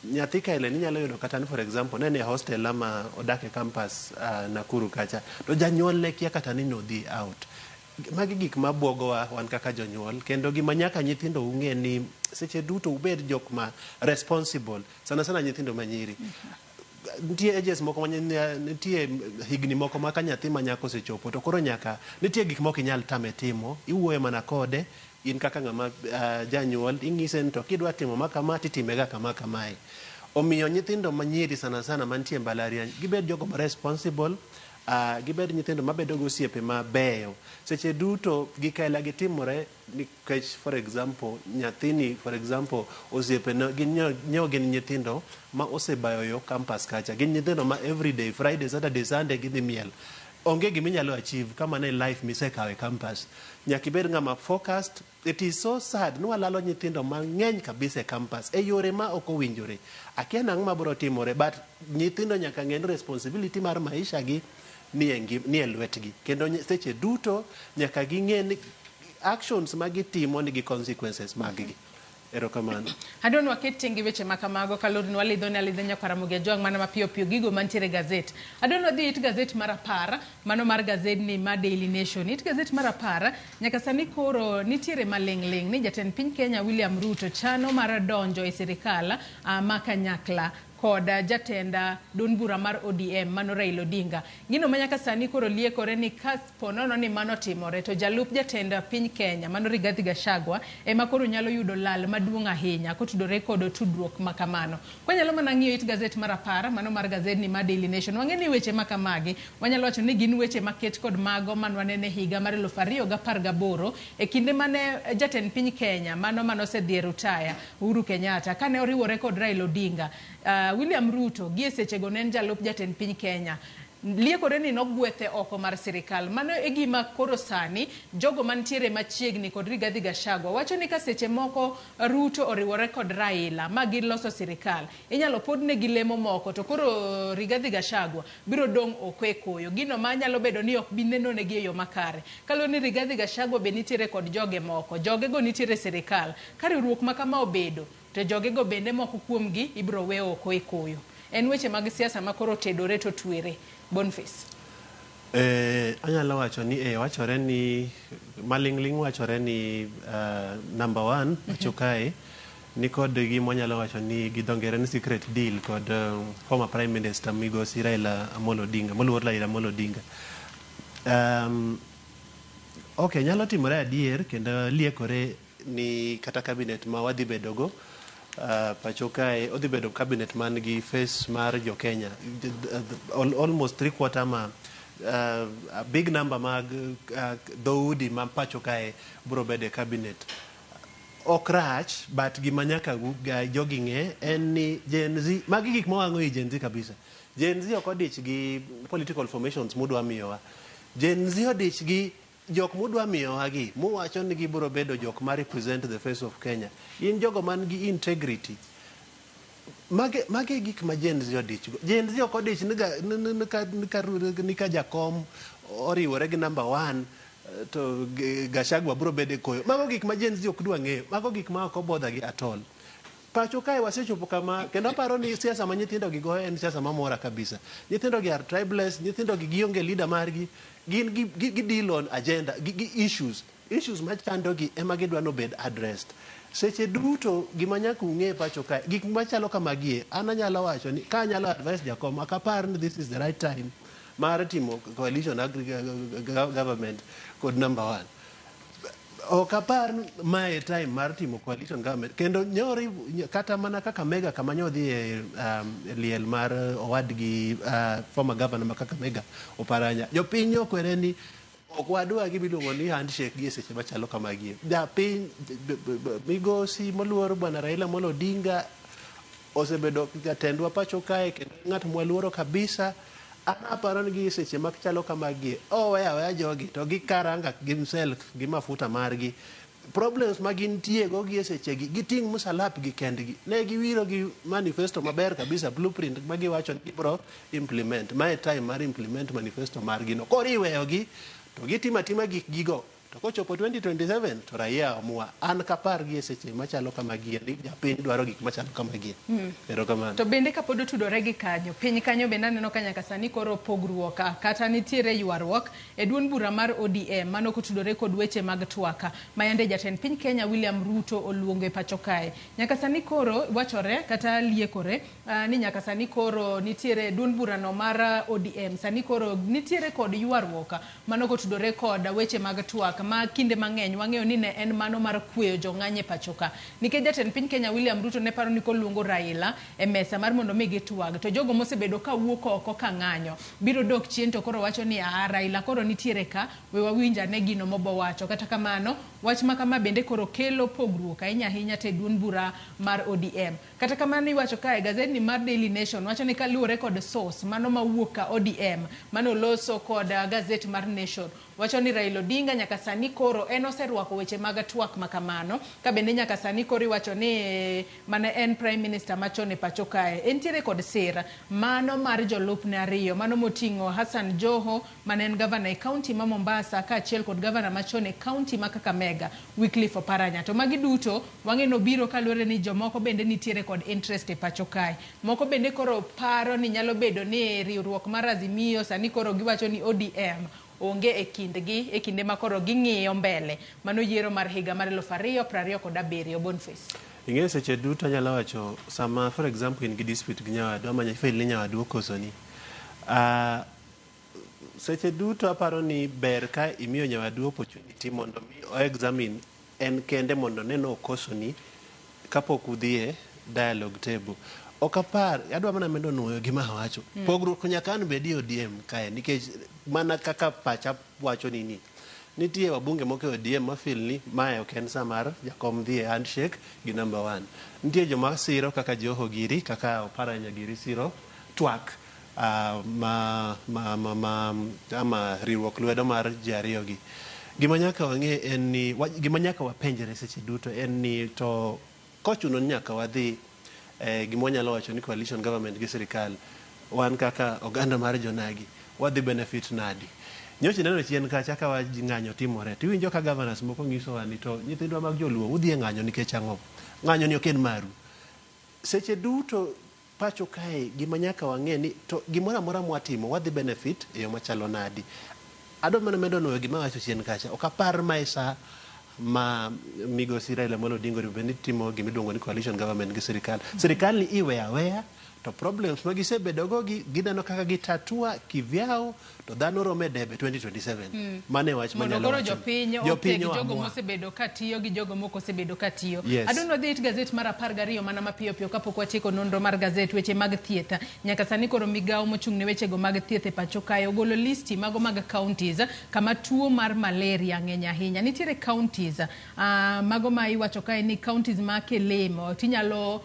Nyathi kaile inyalo yudo kata ni for example ne en e hostel ama odak e campus Nakuru kacha to janyuol ne kia kata ni nodhi out. Magi gik mabuogowa wan kaka jonyuol kendo gima nyaka nyithindo ung'e ni seche duto ubed jok ma responsible sana sana nyithindo manyiri. Nitie ages moko ma nitie higni moko ma ka nyathi ma nyako osechopo to koro nyaka nitie gik moko inyal tame timo iwuoyo mana kode in kaka ng'ama janyuol ing'ise ni to kidwa timo ma kama titime ga kama kamae. Omiyo nyithindo manyiri sana sana mantie e mbalariany gibed jogo ma responsible gibed nyithindo mabedo gi osiepe mabeyo. Seche duto gik aila gi timore nikech for example nyathini for example osiepe ne gin nyo gin nyithindo ma osebayo yo campus kacha gin nyithindo ma everyday Friday, Saturday, Sunday gidhi miel. Onge gima inyalo achieve ka mano e life misekawo e campus. Nyaka ibed ng'ama focused. It is so sad ni walalo nyithindo mang'eny kabisa e campus e yore ma ok owinjore. Akia nang'o mabiro timore but nyithindo nyaka ng'e ni responsibility mar maisha gi ni e lwetgi kendo seche duto nyaka ging'e ni actions ma gitimo nigi consequences mag gi. Erokamano. Adwa ni waket tenge weche ma kamago kaluwore ni walidho ne alidha nyaka Ramogi Ajwang' mana mapiyo piyo gigo mantiere e gazet. Adwa ni wadhi it gazet mar 10 mano mar gazedni mar Daily Nation. It gazet mar 10 nyaka sani koro nitiere maling' ling' ni jatend piny Kenya William Ruto chano mar donjo e sirikal ma kanyakla kod jatend duond bura mar ODM mano Raila Odinga. Gino ma nyaka sani koro liekore ni ka po nono ni mano timore to jalup jatend piny Kenya mano Rigathi Gachagua ema koro nyalo yudo lal maduong' ahinya kotudore kod tudruok ma kamano. Kwanyalo mana ng'iyo it gazet mar 10 mano mar gazedni mar Daily Nation wang'e ni weche ma kamagi wanyalo wacho ni gin weche maket kod mago manwanene higa mar 2018 e kinde mane jatend piny Kenya mano manosedhi e rutaya Uhuru Kenyatta kane oriwore kod Raila Odinga. William Ruto gi e sechego ne en jalup jatend piny Kenya. Liekore ni nogwethe oko mar sirikal. Mano e gima koro sani jogo mantiere machiegni kod Rigathi Gachagua wacho ni ka seche moko Ruto oriwore kod Raila ma giloso sirikal, inyalo podnegi lemo moko to koro Rigathi Gachagua biro dong' oko e koyo. Gino ma nyalo bedo ni ok bi nenonegi e yo makare. Kaluwore ni Rigathi Gachagua be nitiere kod joge moko, jogego nitiere e sirikal. Ka riwruok ma kama obedo, to jogego bende moko kuomgi ibiro we oko e koyo. En weche mag siasa ma koro otedore to otwere. Boniface. Eh, anyalo wacho ni eh, wachore ni maling'ling' wachore ni number one pacho kae nikod gima wanyalo wacho ni gi dho ngere ni secret deal kod former prime minister migosi Raila Amolo Odinga, moluor Raila Amolo Odinga. Okay, nyalo timore adier kendo liekore ni kata cabinet ma wadhi bedogo pacho kae odhi bedo cabinet man gi face mar jo Kenya almost 3/4 ma a big number mag dhoudi ma pacho kae biro bedo e cabinet. Ok rach, but gima nyaka jogi ng'e en ni Gen Z, magi gik mawang'o i Gen Z kabisa. Gen Z ok odich gi political formations mudwa miyowa. Gen Z odich gi jok mudwa miyowa gi, muwacho ni gibiro bedo jok ma represent the face of Kenya. Gin jogo man gi integrity. Mage, mage gik ma Gen Z odich go. Gen Z ok odich ni ga, ni, ni, ni, ka, ni, ka, ni ka jakom oriwore gi number 1 to Gachagua biro bedo e koyo. Mago gik ma Gen Z ok dwa ng'eyo. Mago gik ma ok obodha gi at all. Pacho kae wasechopo kama, kendo aparo ni siasa ma nyithindo gi goyo en siasa mamora kabisa. Nyithindo gi are tribeless, nyithindo gi gionge leader margi, gin gi deal on agenda, gi issues. Issues machando gi ema gidwa ni obed addressed. Seche duto gima nyaka ung'e pacho kae, gik machalo kamagie, an anyalo wacho ni ka anyalo advise jakom, ok apar ni this is the right time mar timo coalition government kod number 1. Ok apar mae time mar timo coalition government. Kendo nyori kata mana Kakamega kama nyodhi e liel mar owadgi former governor ma Kakamega Oparanya. Jopiny okwere ni ok wadwa gima iluongo ni handshake gi e seche machalo kamagi. Japiny migosi moluor bwana Raila Amolo Odinga osebedo jatendwa pacho kae kendo ng'at mwaluoro kabisa. An aparo ni gi seche machalo kamagi oweya aweya jogi to gikaranga themselves gi mafuta margi. Problems ma gintie go gi e sechegi giting' msalap gi kendgi. Ne giwiro gi manifesto maber kabisa, blueprint ma giwacho ni gibiro implement. Mae time mar implement manifesto margi no. Koro iweyogi to gitimo atima gik gigo. To kochopo 2027 to raia amua. An kapar gi e seche machalo kamagi ni japiny dwaro gik machalo kamagi. Erokamano. To bende kapod otudore gi kanyo, piny kanyo bende aneno ka nyaka sani koro pogruok kata nitiere ywaruok e duond bura mar ODM mano kotudore kod weche mag twaka ma yande jatend piny Kenya William Ruto oluongo e pacho kae. Nyaka sani koro wachore kata liekore ni nyaka sani koro nitiere duond burano mar ODM sani koro nitiere kod ywaruok mano kotudore kod weche mag twak ma kinde mang'eny wang'eyo ni ne en mano mar kweyo jong'any e pacho ka. Nikech jatend piny Kenya William Ruto ne paro ni koluongo Raila e mesa mar mondo mi gitwag to jogo mosebedo ka wuok oko ka ng'anyo biro dok chien to koro wacho ni aa Raila koro nitiere ka we wawinj ane gino mobo wacho. Kata kamano wach ma kama bende koro kelo pogruok ahinya ahinya te duond bura mar ODM. Kata kamano iwacho kae gazetni mar Daily Nation wacho ni kaluwore kod source mano mawuok ka ODM mano loso kod gazet mar Nation wacho ni Raila Odinga nyaka sani koro en oserwako weche mag twak makamano ka bende nyaka sani koro iwacho ni mane en prime minister machon e pacho kae entiere kod sir mano mar jolupne ariyo mano moting'o Hassan Joho mane en governor e county ma Mombasa kaachiel kod governor machon e county ma Kakamega Wycliffe Oparanya. To magi duto wang'e no biro kaluwore ni jomoko bende nitiere kod interest e pacho kae. Moko bende koro paro ni nyalo bedo ni riwruok mar Azimio sani koro giwacho ni ODM onge e kindgi e kinde ma koro ging'iyo mbele mano yiero mar higa mar 2027. Boniface. Ing'eyo seche duto anyalo wacho sama for example in gi dispute gi nyawadu ama ifeel ni nyawadu okosoni. Seche duto aparo ni ber ka imiyo nyawadu opportunity mondo mi o examine en kende mondo one ni okosoni kapok udhiye dialogue table. Ok apar, adwa mana medo nuoyo gima awacho. Pogruok nyaka an bedi e ODM kae nikech mana kaka pacha wacho ni nitie wabunge moko e ODM ma feel ni mae ok en sa mar jakom dhi e handshake gi number 1. Nitie joma siro kaka Joho giri, kaka Oparanya giri siro twak. ma, ma, ma, ma, ama riwruok lwedo mar ji ariyogi. Gima nyaka wang'e en ni gima nyaka wapenjre seche duto en ni to kochuno ni nyaka wadhi gima wanyalo wacho ni coalition government gi sirikal, wan kaka oganda mar jonagi wadhi benefit nadi? Nyocha ineno chien kacha ka ng'anyo timore, tiwinjo ka governors moko nyisowa ni to nyithindwa mag joluo udhi e ng'anyo nikech ang'o? Ng'anyo ni ok en maru. Seche duto pacho kae gima nyaka wang'e ni to gimoro amora mwatimo wadhi benefit e yo machalo nadi. Adwa mana medo nuoyo gima awacho chien kacha. Ok apar ma e sa ma migosi Raila Amolo Odinga onego bed ni timo gima iluongo ni coalition government gi sirikal. Sirikal ni iweyo aweya to problems ma gisebedo go gi gineno kaka gitatua kivyao to dhano romo e debe 2027. Mano e wach mondo manyalo koro wacho. jopiny Jopiny oteg jogo oamua. mosebedo katiyo gi jogo mok osebedo katiyo. Yes. Adwa dhi it gazet mar 12 mana mapiyo piyo kapok watieko nonro mar gazet weche mag thieth. Nyaka sani koro migawo mochung' ne wechego mag thieth e pacho kae ogolo listi mago mag counties kama tuo mar malaria ng'eny ahinya. Nitiere counties mago ma iwacho kae ni counties ma kilimo tinyalo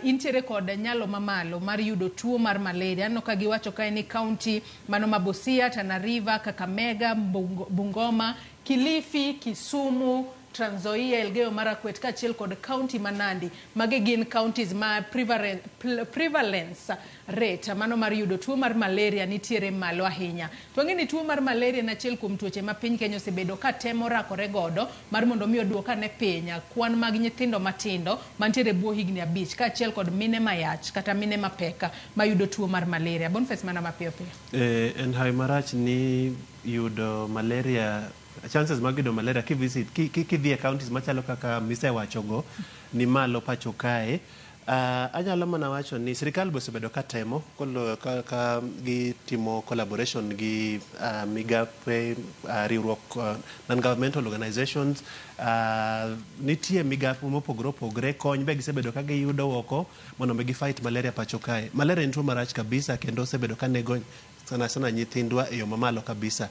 intiere kod nyalo mamalo mar yudo tuo mar malaria. Aneno ka giwacho kae ni county mano ma Busia, Tana River, Kakamega, Bungoma, Kilifi, Kisumu, Trans Nzoia, Elgeyo Marakwet kaachiel kod county ma Nandi. Magi gin counties ma prevalence rate mano mar yudo tuo mar malaria nitiere malo ahinya. To wang'e ni tuo mar malaria en achiel kuom tuoche ma piny Kenya osebedo ka temo rakore godo mar mondo mi oduok ane piny kwan mag nyithindo matindo mantiere e bwo higni 5 kaachiel kod mine mayach kata mine mapek mayudo tuo mar malaria. Boniface mana mapiyo piyo. En hawi marach ni yudo malaria, chances mag yudo malaria kivisit kidhi e counties machalo kaka misewachogo ni malo pacho kae. Anyalo mana wacho ni sirikal be osebedo ka temo ka gitimo collaboration gi migape riwruok non-governmental organizations. Nitie migape mopogore opogore, kony be gisebedo ka giyudo oko mondo mi gifight malaria pacho kae. Malaria en tuo marach kabisa kendo osebedo ka nego sana sana nyithindwa e yo mamalo kabisa.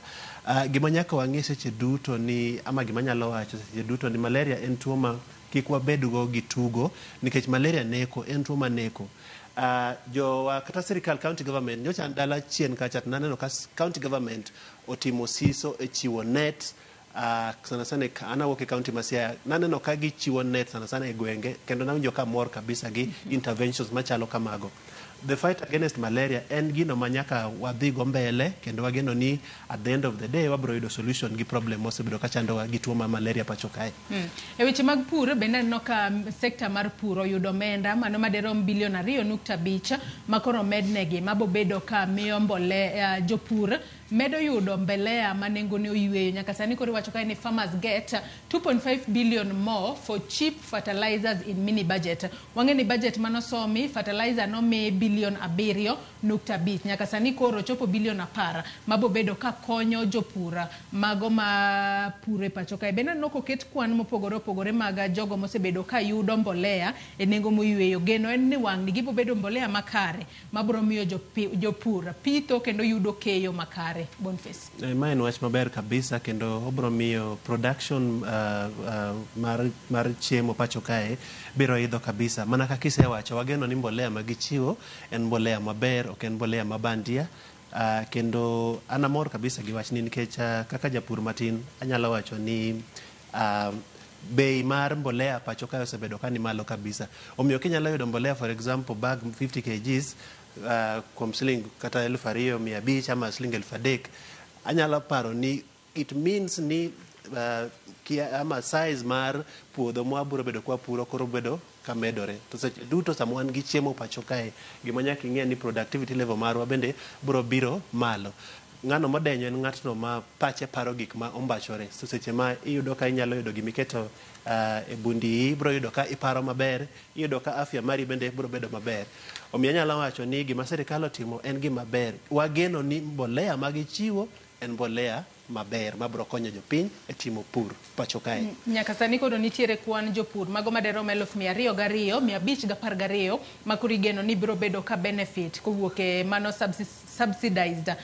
Gima nyaka wang'e seche duto ni ama gima nyalo wacho seche duto ni malaria en tuo ma kik wabedgo gi tugo nikech malaria neko, en tuo maneko. Jowa kata sirikal county government nyocha an dala chien kacha to naneno ka county government otimo siso e chiwo net sana sana an awuok e county ma Siaya, naneno ka gichiwo net sana sana e gwenge kendo nawinjo ka mor kabisa gi interventions machalo kamago. The fight against malaria en gino ma nyaka wadhi go mbele kendo wageno ni at the end of the day wabiro yudo solution gi problem mosebedo ka chandowa gi tuo mar malaria pacho kae. E weche mag pur bende aneno ka sekta mar pur oyudo omenda mano maderom bilion 2.5 ma koro omednegi mabobedo ka miyo mbolea jopur medo yudo mbolea ma nengone oyweyo. Nyaka sani koro iwacho kae ni farmers get 2.5 billion more for cheap fertilizers in mini budget. Wang'e ni budget manosomi fertilizer nomi bilion 7.5 nyaka sani koro chopo bilion 10 mabobedo ka konyo jopur mago ma puro e pacho kae. Bende aneno koket kwan mopogore opogore mag jogo mosebedo ka yudo mbolea e nengo moyweyo. Geno en ni wang'ni gibobedo mbolea makare mabiro miyo jopur pitho kendo yudo keyo makare. Boniface. Ma en wach maber kabisa kendo obiro miyo production mar chiemo pacho kae biro idho kabisa. Mana kaka isewacho, wageno ni mbolea ma gichiwo en mbolea maber, ok en mbolea mabandia. Kendo an amor kabisa gi wachni nikech kaka japur matin anyalo wacho ni bei mar mbolea pacho kae osebedo ka ni malo kabisa. Omiyo kinyalo yudo mbolea for example bag 50 kgs kuom siling kata 2,500 ama siling 3,000, anyalo paro ni it means ni ama size mar puodho mwabiro bedo kwa puro koro bedo kamedore. To seche duto sama wan gi chiemo pacho kae, gima nyaka ing'e ni productivity level marwa bende biro biro malo. Ng'ano modenyo en ng'atno ma pache paro gik ma ombachore. So seche ma iyudo ka inyalo yudo gimiketo e bundi, ibiro yudo ka iparo maber, iyudo ka afya mari bende biro bedo maber. Omiyo anyalo wacho ni gima sirikal otimo en gima ber. Wageno ni mbolea ma gichiwo en mbolea maber mabiro konyo jopiny e timo pur pacho kae. Nyaka sani koro nitiere kwan jopur mago maderom 202,512 ma koro igeno ni biro bedo ka benefit kowuok e mano subsidized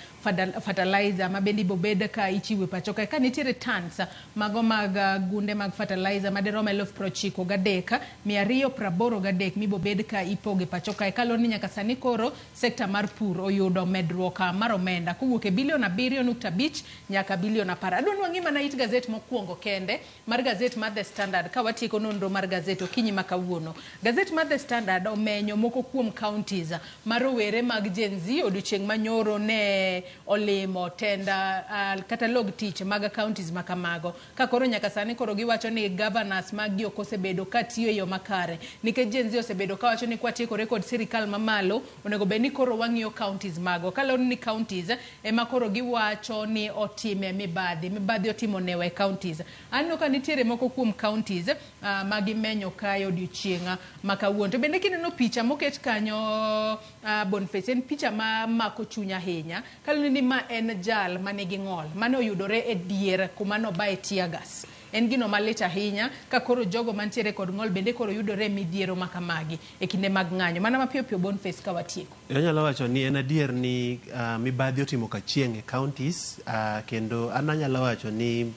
fertilizer ma bende ibobed ka ichiwo e pacho kae. Ka nitiere tons mago mag gunde mag fertilizer maderom 93,283 mibobed ka ipogo e pacho kae. Kaluwore ni nyaka sani koro sekta mar pur oyudo medruok mar omenda kowuok e bilion 7.5 nyaka bilion 10. Adwa ni wang'i mana it gazet mokwongo kende mar gazet mar The Standard ka watieko nonro mar gazet okinyi ma kawuono. Gazet mar The Standard omenyo moko kuom counties ma rowere mag Gen Z odiochieng' manyoro ne olimo tenda kata log tich mag counties ma kamago. Ka koro nyaka sani koro giwacho ni governors mag gi ok osebedo ka tiyo e yo makare. Nikech Gen Z osebedo ka wacho ni kwatiekore kod sirikal mamalo, onego bed ni koro wang'iyo counties mago. Kaluwore ni counties ema koro giwacho ni otime mibadhi. Mibadhi otimo newa e counties. Aneno ka nitiere moko kuom counties ma gimenyo kae odiochieng' ma kawuono. To bende kineno picha moket kanyo Boniface, en picha ma mako chuny ahinya. Kaluwore ni ma en jal manigi ng'ol mane oyudore e dier kuma nobaye tear gas. En gino malit ahinya ka koro jogo mantiere kod ng'ol bende koro yudore e midhiero ma kamagi e kinde mag ng'anyo. Mana mapiyo piyo Boniface ka watieko. Anyalo wacho ni en adier ni mibadhi otimo kachieng' e counties kendo an anyalo wacho ni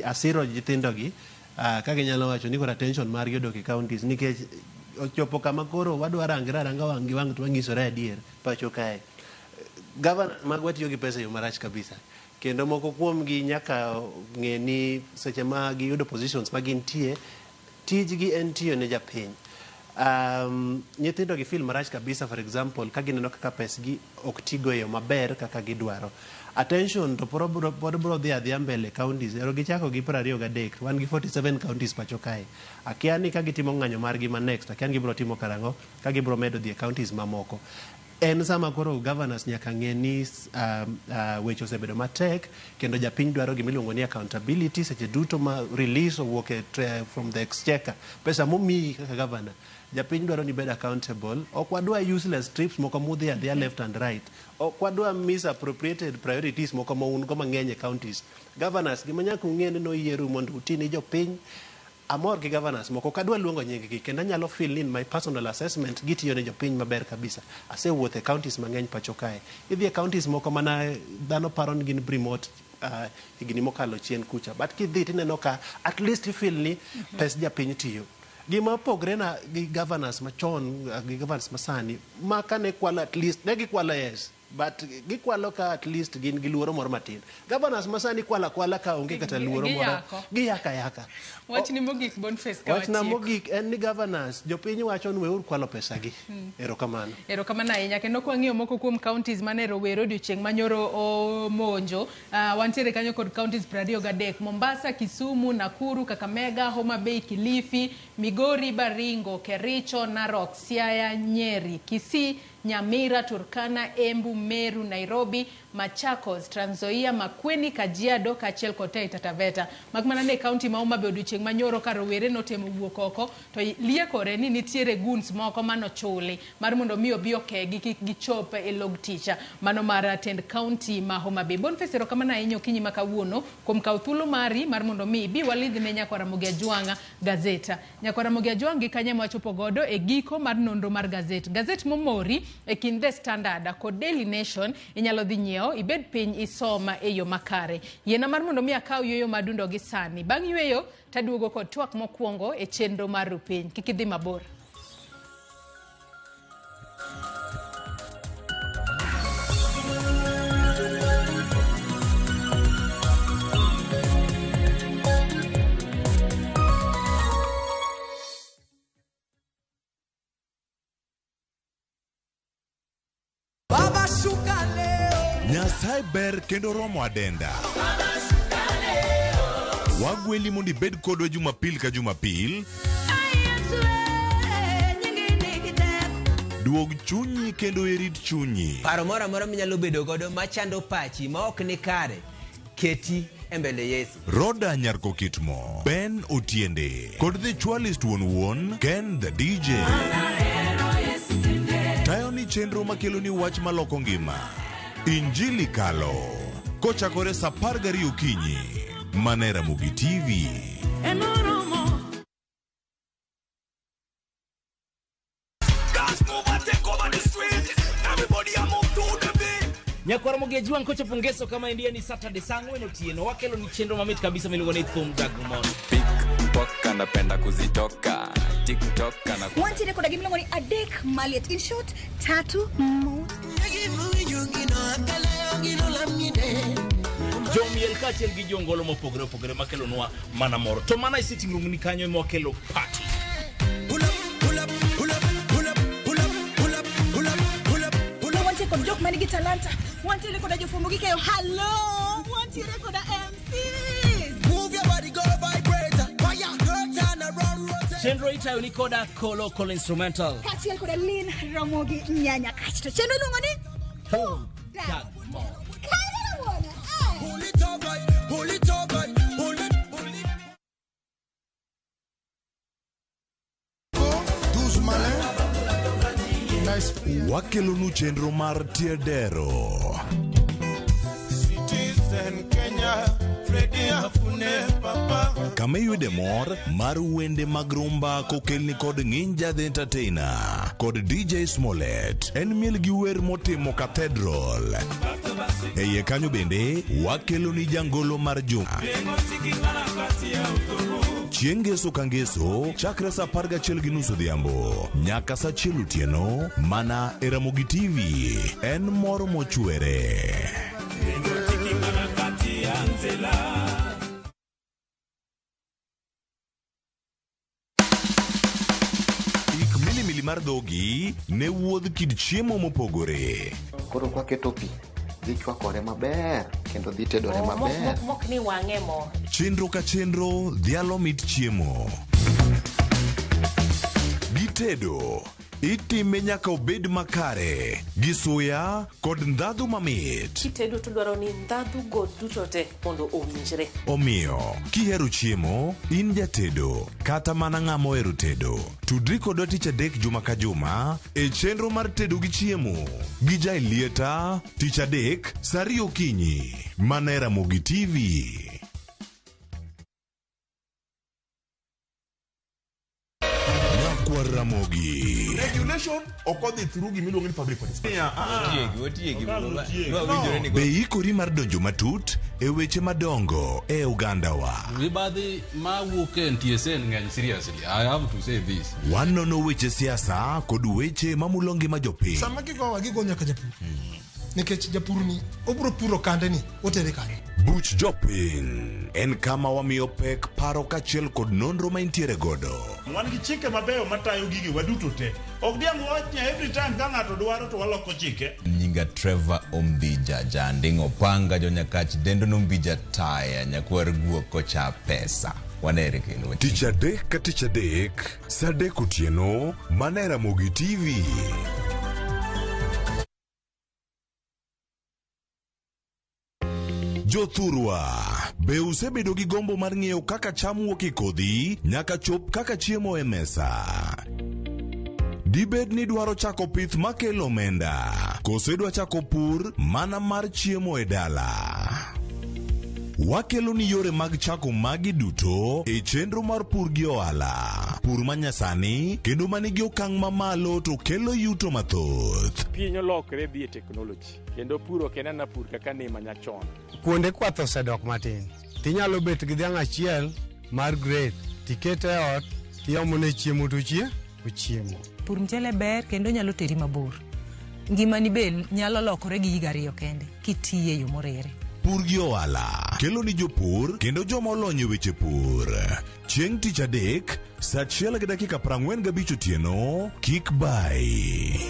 asiro nyithindogi ka ginyalo wacho ni koro attention margi odok e counties nikech ochopo kama koro wadwa rangre aranga wang' gi wang' to wanyisore adier pacho kae. Governor magwa tiyo gi pesa e yo marach kabisa. Kendo moko kuomgi nyaka ng'e ni seche ma giyudo positions ma gintie, tijgi en tiyo ne japiny. Nyithindo gi feel marach kabisa, for example, ka gineno kaka pesgi ok tigo e yo maber kaka gidwaro. Attention to pod biro dhi adhiya mbele counties. Ero gichako gi 23, wan gi 47 counties pacho kae. Akia ni ka gitimo ng'anyo margi ma next, akia ni gibiro timo karang'o, ka gibiro medo dhi e counties mamoko. En sama koro governors nyaka ng'e ni weche osebedo matek kendo japiny dwaro gima iluongo ni accountability seche duto ma release owuok e from the exchequer. Pesa momiyi kaka governor, japiny dwaro ni ibed accountable. Ok wadwa useless trips moko mudhi adhiya left and right. Ok wadwa misappropriated priorities moko ma un go mang'eny e counties. Governors, gima nyaka ung'e ni noyieru mondo uti ni jopiny. Amor gi governors moko, ok adwa luongo nying gi kendo anyalo feel ni in my personal assessment gitiyo ne jopiny maber kabisa. Asewuotho e counties mang'eny pacho kae. Idhi e counties moko mana dhano paro ni gin remote higni mokalo chien kucha. But kidhi tineno ka at least i feel ni pes japiny tiyo. Gima opogre na gi governors machon gi governors masani, ma kane kwalo at least, ne gikwalo yes, but gikwalo ka at least gin gi luoro moro matin. Governors masani kwalo akwala ka onge kata luoro moro. Giyako ayaka. Wachni mogik Boniface ka Wachna watieko. mogik en ni governors, jopiny wacho ni weuru kwalo pesagi. Erokamano. Erokamano ahinya. Kendo kwang'iyo moko kuom counties mane rowere odiochieng' manyoro omonjo, wantiere kanyo kod counties 23: Mombasa, Kisumu, Nakuru, Kakamega, Homa Bay, Kilifi, Migori, Baringo, Kericho, Narok, Siaya, Nyeri, Kisii, Nyamira, Turkana, Embu, Meru, Nairobi, Machakos, Trans Nzoia, Makueni, Kajiado kaachiel kod Taita Taveta. Mak mana ni e county ma Homa Bay odiochieng' manyoro ka rowere notemo wuok oko to liekore ni nitiere goons moko manochuli mar mondo mi obi okegi kik gichop e log tich mano mar tend county ma Homa Bay. Boniface, erokamano ahinya okinyi ma kawuono kuom kawo thuolo mari mar mondo mi ibi walidhne nyakwa Ramogi Ajwang' gazet. Nyakwa Ramogi Ajwang' gi kanye mwachopo godo e giko mar nonro mar gazet. Gazet momori e kind The Standard kod Daily Nation inyalo dhi nyiewo ibed piny isoma e yo makare. Yiena mar mondo mi akaw yueyo madundo gi sani. Bang' yueyo taduogo kod twak mokwongo e chenro mar Rupiny. Kik idhi mabor. Baba shuka leo. Nyasaye ber kendo romo adenda. Wagweli mondo ibed kodwa Jumapil ka Jumapil. Duog chunyi kendo irit chunyi. Paro moro amora minyalo bedo godo machando pachi ma ok ni kare, keti e mbele Yesu. Roda Nyarkokitmo, Ben Otiende, kod The Chwalist wuon wuon, Ken the DJ. Tayo ni chenro makelo ni wach maloko ngima. Injili kalo. Kochakore sa 12 okinyi. Mana e Ramogi TV. Nyakwar Mogeji wang' kochopo ngeso kama endia ni Saturday saa 4 otieno wakelo ni chenro mamit kabisa miluongo ni Thum Dag Mor. Poka napenda kuzitoka TikTok na Wantiere koda gimiluongo ni adek maliet. In short, tatu mo. Jomiel kaachiel gi jongolo mopogore opogore makelonwa mana mor. To mana e sitting room ni kanyo ema wakelo party. Wantiere kod jok manigi talanta. Wantiere koda jofwambo gi keyo. Hello! Wantiere koda MCs. Move your body, go vibrate. Fire, go turn around, rotate. Chenro itayo ni koda Kolo Kolo Instrumental. Kaachiel koda Lin Ramogi Nyanya Kasto. Chenro iluongo ni Thum Dag Mor. Kanyo wuona. Pull it up, right. Pull it up, right. Pull it, pull it. Wakelonu chenro mar Tiedero. Citizen Kenya, Freddy Afune, Papa. Kama iyude mor mar wende mag rumba kokelni kod Nginja the Entertainer kod DJ Smollett. En miel gi wer motimo Cathedral. E iye kanyo bende wakeloni jangolo mar juma. Chieng' ngeso ka ngeso chakre sa 11:30 odhiambo nyaka sa 1 otieno mana e Ramogi TV. En mor mochwere. Ik milimili mar dhogi ne wuodh kit chiemo mopogore. Koro kwaketo pi, dhi chwakore maber kendo dhi tedore maber. Mok ni wang'e mo. Chenro ka chenro dhialo mit chiemo. Gitedo itime nyaka obed makare gi suya kod ndhadhu mamit. Kitedo to dwaro ni ndhadhu go duto te mondo owinjre. Omiyo, kihero chiemo, in jatedo kata mana ng'ama ohero tedo, tudri kodwa tich adek juma ka juma e chenro mar tedo gi chiemo gi Jailieta tich adek sa 2 okinyi mana e Ramogi TV. Nyakwar Ramogi. Regulation ok odhi through gimiluongo ni public participation. Otiegi, Be ikori mar donjo matut e weche madongo e ogandawa? Mibadhi mawuok e NTSA ng'eny seriously. I have to say this. Wanono weche siasa kod weche mamulo ngima jopiny. Sama gigowa gigo nyaka japur. Nikech japur ni obiro puro kande ni otere kanye. Buch jopiny en kama wamiyo pek paro kaachiel kod nonro ma intiere godo. Wan gi chike mabeyo matayo gige waduto te. Ok diang' wach ni every time ka ng'ato dwaro to waloko chike. Nyinga Trevor Ombija Janding Opanga jonyakach dendo nombija taya nyakwar guok kocha pesa. Wanere kendo. Tich adek ka tich adek, sa 3 otieno, mana e Ramogi TV. Jothurwa, be usebedo gi gombo mar ng'eyo kaka cham wuok e kodhi nyaka chop kaka chiemo e mesa? Dibed ni idwaro chako pith makelo omenda, koso idwa chako pur mana mar chiemo e dala? Wakelo ni yore mag chako magi duto e chenro mar pur gi ohala. Pur manyasani kendo manigi okang' mamalo to kelo yuto mathoth. Piny olokre dhi e teknoloji kendo pur ok en ana pur kaka ne manyachon. Kuonde kwath osedok matin. Tinyalo bet gi dhiang' achiel mar grade tikete e ot tiomone chiemo to ochiemo. Pur mchele ber kendo nyalo teri mabor. Ngimani be nyalo lokore gi higa 2 kende kitiye e yo moriere. Pur gi ohala kelo ni jopur kendo joma olony e weche pur. Chieng' tich adek sa 1:45 otieno kik bai.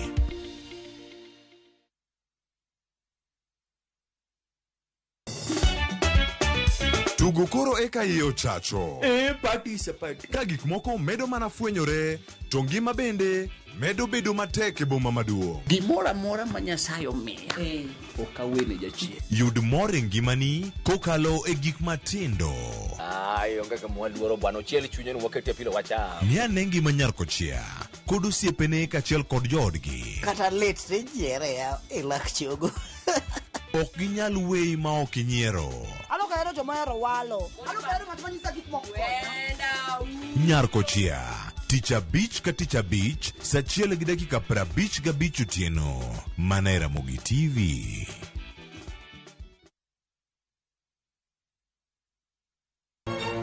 Tugo koro eka iye ochacho. Party is a party. Ka gik moko medo mana fwenyore, to ngima bende medo bedo matek e boma maduong'. Gimoro amora ma Nyasaye omiya ok awene jachien. Yud mor e ngimani kokalo e gik matindo. Ai, onge kama waluoro bwana, ochiel chunye ni wakete pilo wacham. Ng'i ane ngima nyar kochia kod osiepene kaachiel kod joodgi. Kata lit tijiere ya e lak chogo. Ok ginyal weyi ma ok inyiero. An ok ahero joma ohero walo. An ok ahero ng'at ma nyisa gik moko. Nyar Kochia, tich abich ka tich abich, saa achiel gi dakika 55 otieno, mana e Ramogi TV.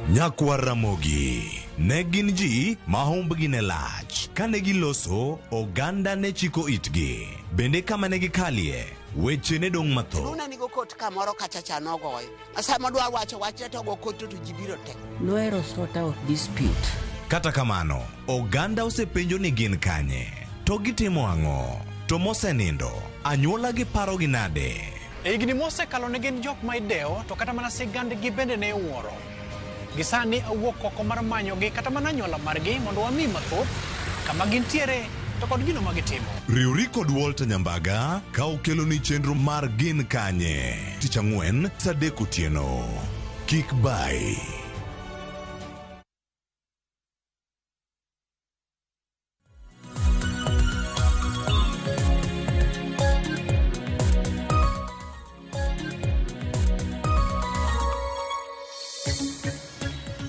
Nyakwar Ramogi ne gin ji ma humbgi ne lach. Kane giloso, oganda ne chiko itgi. Bende kama ne gikalie, weche ne dong' mathoth. Luna nigo kot kamoro kacha cha nogoyo. Sama odwa wacho wachne to ogo kot to ji biro te. Nohero sort out dispute. Kata kamano, oganda osepenjo ni gin kanye, to gitimo ang'o, to mosenindo, anyuola gi parogi nade? E higni mosekalo ne gin jok ma idewo to kata mana sigandgi bende ne iwuoro. Gi sani awuok oko mar manyogi kata mana anyuola margi mondo wami mathoth kama gintiere to kod gino ma gitimo. Riwri kod Walter Nyambaga ka okeloni chenro mar Gin Kanye tich ang'wen saa adek otieno. Kik bayi.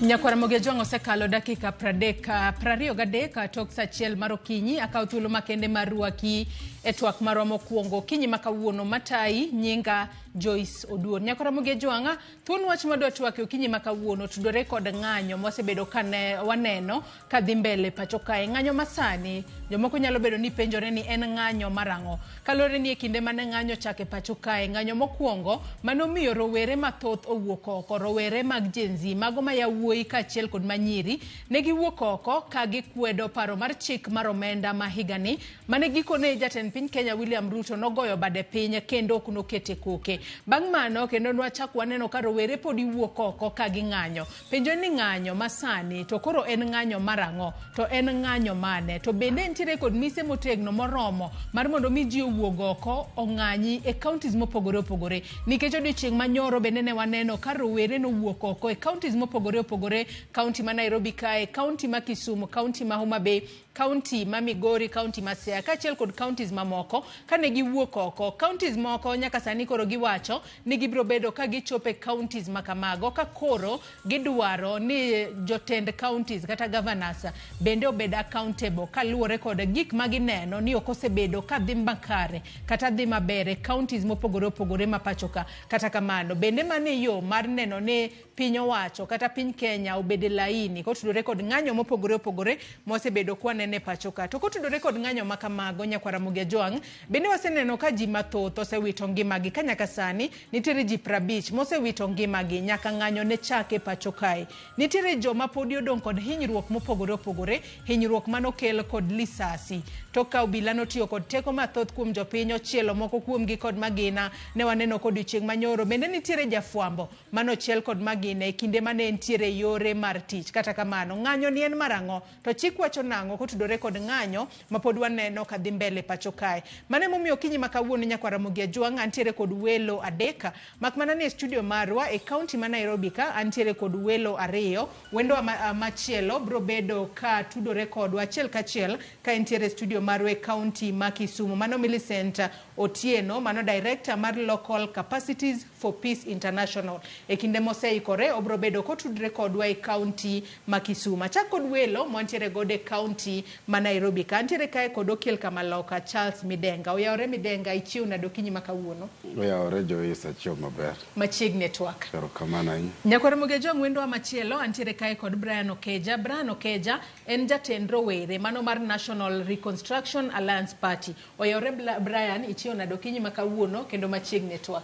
Nyakwar Ramogi Ajwang' osekalo dakika 23 tok sa achiel mar okinyi. Akawo thuolo makende mar rwaki e twak marwa mokwongo okinyi ma kawuono matayi nyinga Joyce Oduor. Nyakwar Ramogi Ajwang', thuon wach madwa twak e okinyi ma kawuono tudore kod ng'anyo mwasebedo ka ne waneno ka dhi mbele pacho kae. Ng'anyo masani jomoko nyalo bedo ni penjore ni en ng'anyo mar ang'o? Kaluwore ni e kinde mane ng'anyo ochako e pacho kae, ng'anyo mokwongo mane omiyo rowere mathoth owuok oko, rowere mag Gen Z, mago ma yawuoyi kaachiel kod manyiri, ne giwuok oko ka gikwedo paro mar chik mar omenda ma higani mane gikone jatend piny Kenya William Ruto nogoyo bade piny kendo ok nokete koke. Bang' mano kendo nwachak waneno ka rowere podi wuok oko ka ging'anyo. Penjo ni ng'anyo masani to koro en ng'anyo mar ang'o? To en ng'anyo mane? To bende nitiere kod mise motegno moromo mar mondo mi ji owuog oko ong'anyi e counties mopogore opogore? Nikech odiochieng' manyoro bende ne waneno ka rowere nowuok oko e counties mopogore opogore, county ma Nairobi kae, county ma Kisumu, county ma Homa Bay, county ma Migori, county ma Siaya kaachiel kod counties mamoko. Kane giwuok oko, counties moko nyaka sani koro giwacho ni gibiro bedo ka gichopo e counties ma kamago ka koro gidwaro ni jotend counties kata governors bende obed accountable kaluwore kod gik ma gineno ni ok osebedo ka dhi makare kata dhi maber e counties mopogore opogore ma pacho ka. Kata kamano, bende mano e yo mar neno ni piny owacho kata piny Kenya obed e laini kotudore kod ng'anyo mopogore opogore mosebedo kwaneno e pacho ka. To kotudore kod ng'anyo ma kamago, Nyakwar Ramogi Ajwang', bende waseneno ka ji mathoth osewito ngimagi ka nyaka sani nitiere ji 50 mosewito ngimagi nyaka ng'anyo ne chake pacho kae. Nitiere joma podi odong' kod hinyruok mopogore opogore, hinyruok manokel kod lisasi. Tok ka obila notiyo kod teko mathoth kuom jopiny, ochielo moko kuomgi kod magina, ne waneno kodiochieng' manyoro bende nitiere jafwambo manochiel kod magina e kinde mane entiere yore mar tich. Kata kamano, ng'anyo ni en mar ang'o? To chik wacho nang'o kotudore kod ng'anyo ma pod waneno ka dhi mbele pacho kae? Mano emomiyo okinyi ma kawuono Nyakwar Ramogi Ajwang' antiere kod welo adek, mak mana ni e studio marwa e county ma Nairobi ka antiere kod welo ariyo. Wendowa machielo biro bedo ka tudore kodwa achiel kachiel ka entiere e studio marwa e county ma Kisumu. Mano Millicent Otieno, mano director mar Local Capacities for Peace International. E kinde moseikore, obiro bedo kotudre kodwa e county ma Kisumu. Achak kod welo mwantiere godo e county ma Nairobi ka. Antiere kae kod Okiel Kamaloka, Charles Midenga. Oyawore Midenga, ichiew nade okinyi ma kawuono? Oyawore Joyce, achiew maber. Machiegni e twak. Erokamano ahinya. Nyakwar Ramogi Ajwang' wendowa machielo, antiere kae kod Brian Okeja. Brian Okeja en jatend rowere mano mar National Reconstruction Alliance Party. Oyawore Brian, ichiew nade okinyi ma kawuono kendo machiegni e twak?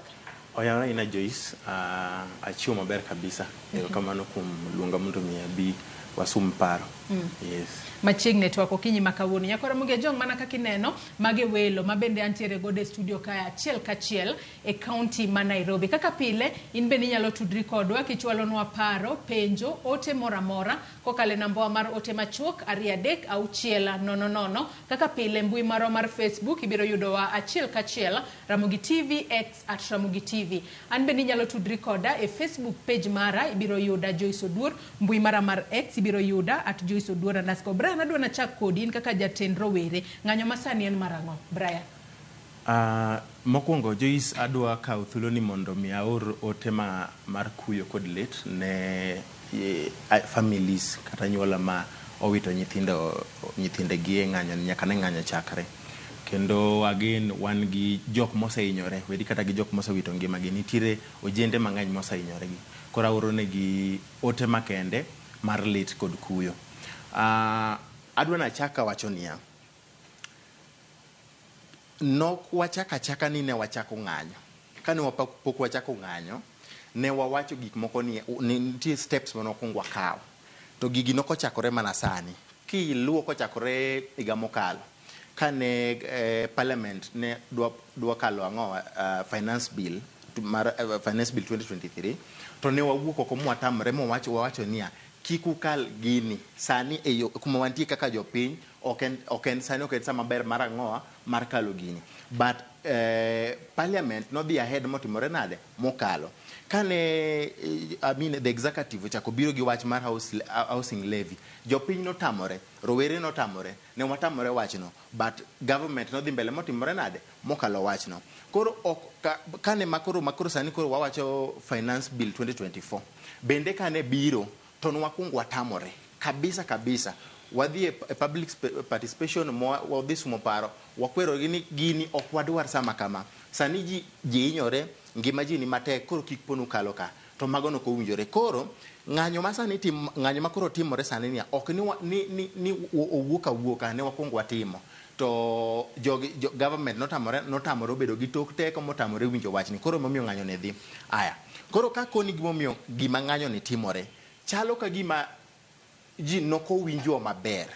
Oyawore ahinya Joyce, achiew maber kabisa. Erokamano kuom luonga mondo mi abi wasum paro. Yes. Machiegni e twak okinyi ma kawuono. Nyakwar Ramogi Ajwang' mana kaka ineno, mage welo ma bende antiere godo e studio kae achiel kachiel e county ma Nairobi. Kaka pile, in bende inyalo tudri kodwa kichwalonwa paro, penjo, ote moro amora kokalo e nambawa mar ote machuok 2 3 6 0 0. Kaka pile, mbui marwa mar Facebook ibiro yudowa achiel kachiel Ramogi TV, X at Ramogi TV. An bende inyalo tudri koda e Facebook page mara, ibiro yuda Joyce Oduor, mbui mara mar X ibiro yuda at Joyce Oduor underscore. Brian, adwa nachak kodi in kaka jatend rowere. Ng'anyo masani en mar ang'o? Brian. Mokwongo Joyce, adwa kawo thuolo ni mondo mi aor ote mar kuyo kod lit ne families kata anyuola ma owito nyithindo nyithindegi e ng'anyo nyaka ne ng'anyo chakre. Kendo again wan gi jok mosehinyore, weri kata gi jok mosewito ngimagi, nitiere ojende mang'eny mosehinyore gi. Koro aoro negi ote makende mar lit kod kuyo. Adwa nachak kawacho niya, nok wachako achaka ni ne wachako ng'anyo. Kane pok wachako ng'anyo, ne wawacho gik moko ni nitie steps mane wakwongo wakawo. To gigi nokochakore mana sani. Kiluwo kochakore higa mokalo, kane parliament ne dwa kalo ang'o, finance bill mar finance bill 2023, to ne wawuok oko mwatamre mwawacho wawacho niya, kik ukal gini sani e yo kuma wantie kaka jopiny ok en sani, ok en sama maber mar ang'owa mar kalo gini, but parliament nodhi ahead motimore nade mokalo. Kane I mean, the executive ochako biro gi wach mar housing levy, jopiny notamore, rowere notamore, ne watamore wachno, but government nodhi mbele motimore nade mokalo wachno. Koro ok kane makoro sani koro wawacho finance bill 2024 bende kane biro to nwakwongo watamore kabisa kabisa, wadhi e public participation, wadhi sumo paro, wakwerogi ni gini ok wadwar sama kama sani ji hinyore, ngima ji ni matek, koro kik ponu kalo ka to mago nok owinjore. Koro ng'anyo ma sani tim, ng'anyo ma koro timore sani ni ok ni, ni owuok awuoka, ne wakwongo watimo to jogi government notamore obedo gi tok teko motamore winjo wachni, koro momiyo ng'anyo ne dhi aya. Koro ka koni gimomiyo gima ng'anyo ni timore chalo ka gima ji nokowinjwa maber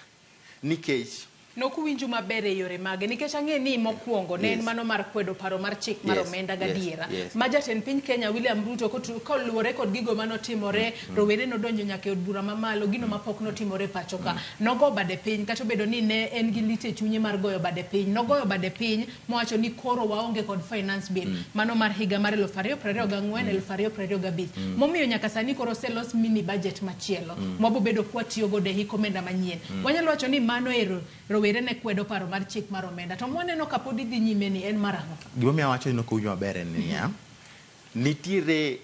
nikech Nokuwinju maber e yore mage? Nikech ang'e ni mokwongo ne en mano mar kwedo paro mar chik mar omenda gadiera ma jatend piny Kenya William Ruto koluwore kod gigo manotimore, rowere nodonjo nyaka e od bura mamalo, gino mapok notimore pacho ka. Nogo bade piny, kata obedo ni ne en gi lit e chunye mar goyo bade piny, nogoyo bade piny mowacho ni koro waonge kod finance bill mano mar higa mar 2024 2025, momiyo nyaka sani koro oselos mini budget machielo mwabobedo kwatiyo godo e hik omenda manyien. Wanyalo wacho ni mano ero rowere ne kwedo paro mar chik mar omenda, to mwaneno ka pod idhi nyime ni en mar ang'o? Gimomiyo awacho ni nokowinjo maber en niya, nitiere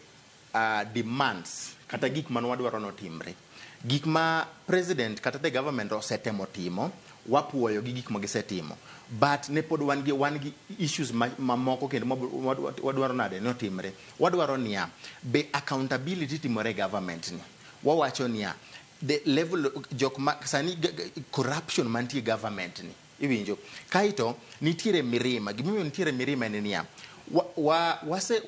demands kata gik mane wadwaro notimre, gik ma president kata the government osetemo timo, wapuoyo gi gik ma gisetimo, but ne pod wan gi issues mamoko kendo wadwaro nade notimre. Wadwaro niya, be accountability timore e government ni? Wawacho niya, the level jok ma sani corruption mantie e government ni iwinjo kaeto nitiere mirima. Gimomiyo nitiere mirima en niya, wase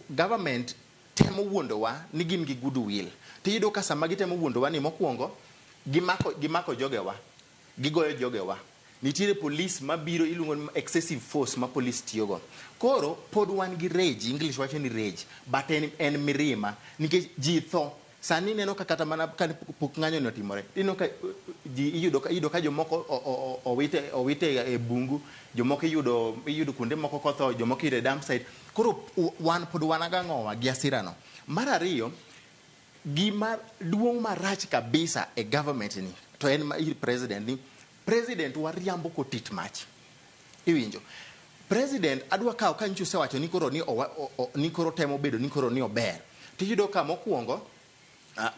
government temo wuondowa ni gin gi goodwill, tiyudo ka sama gitemo wuondowa ni mokwongo gimako jogewa, gigoyo jogewa, nitiere police mabiro iluongo ni excessive force ma police tiyogo. Koro pod wan gi rage, English wacho ni rage, but en mirima nikech ji tho. Sani ineno ka kata mana ka pok ng'anyo ni otimore, ineno ka ji iyudo ka jomoko owite e bungu, jomoko iyudo kuonde moko kotho, jomoko iyudo e dump site. Koro wan pod wan gang'owa gi hasira no. Mar ariyo, gima duong' marach kabisa e government ni to en ir president ni president wariambo kotit mach. Iwinjo president adwa kawo ka nyicho osewacho ni koro ni, ni koro temo bedo ni koro ni ober, tiyudo ka mokwongo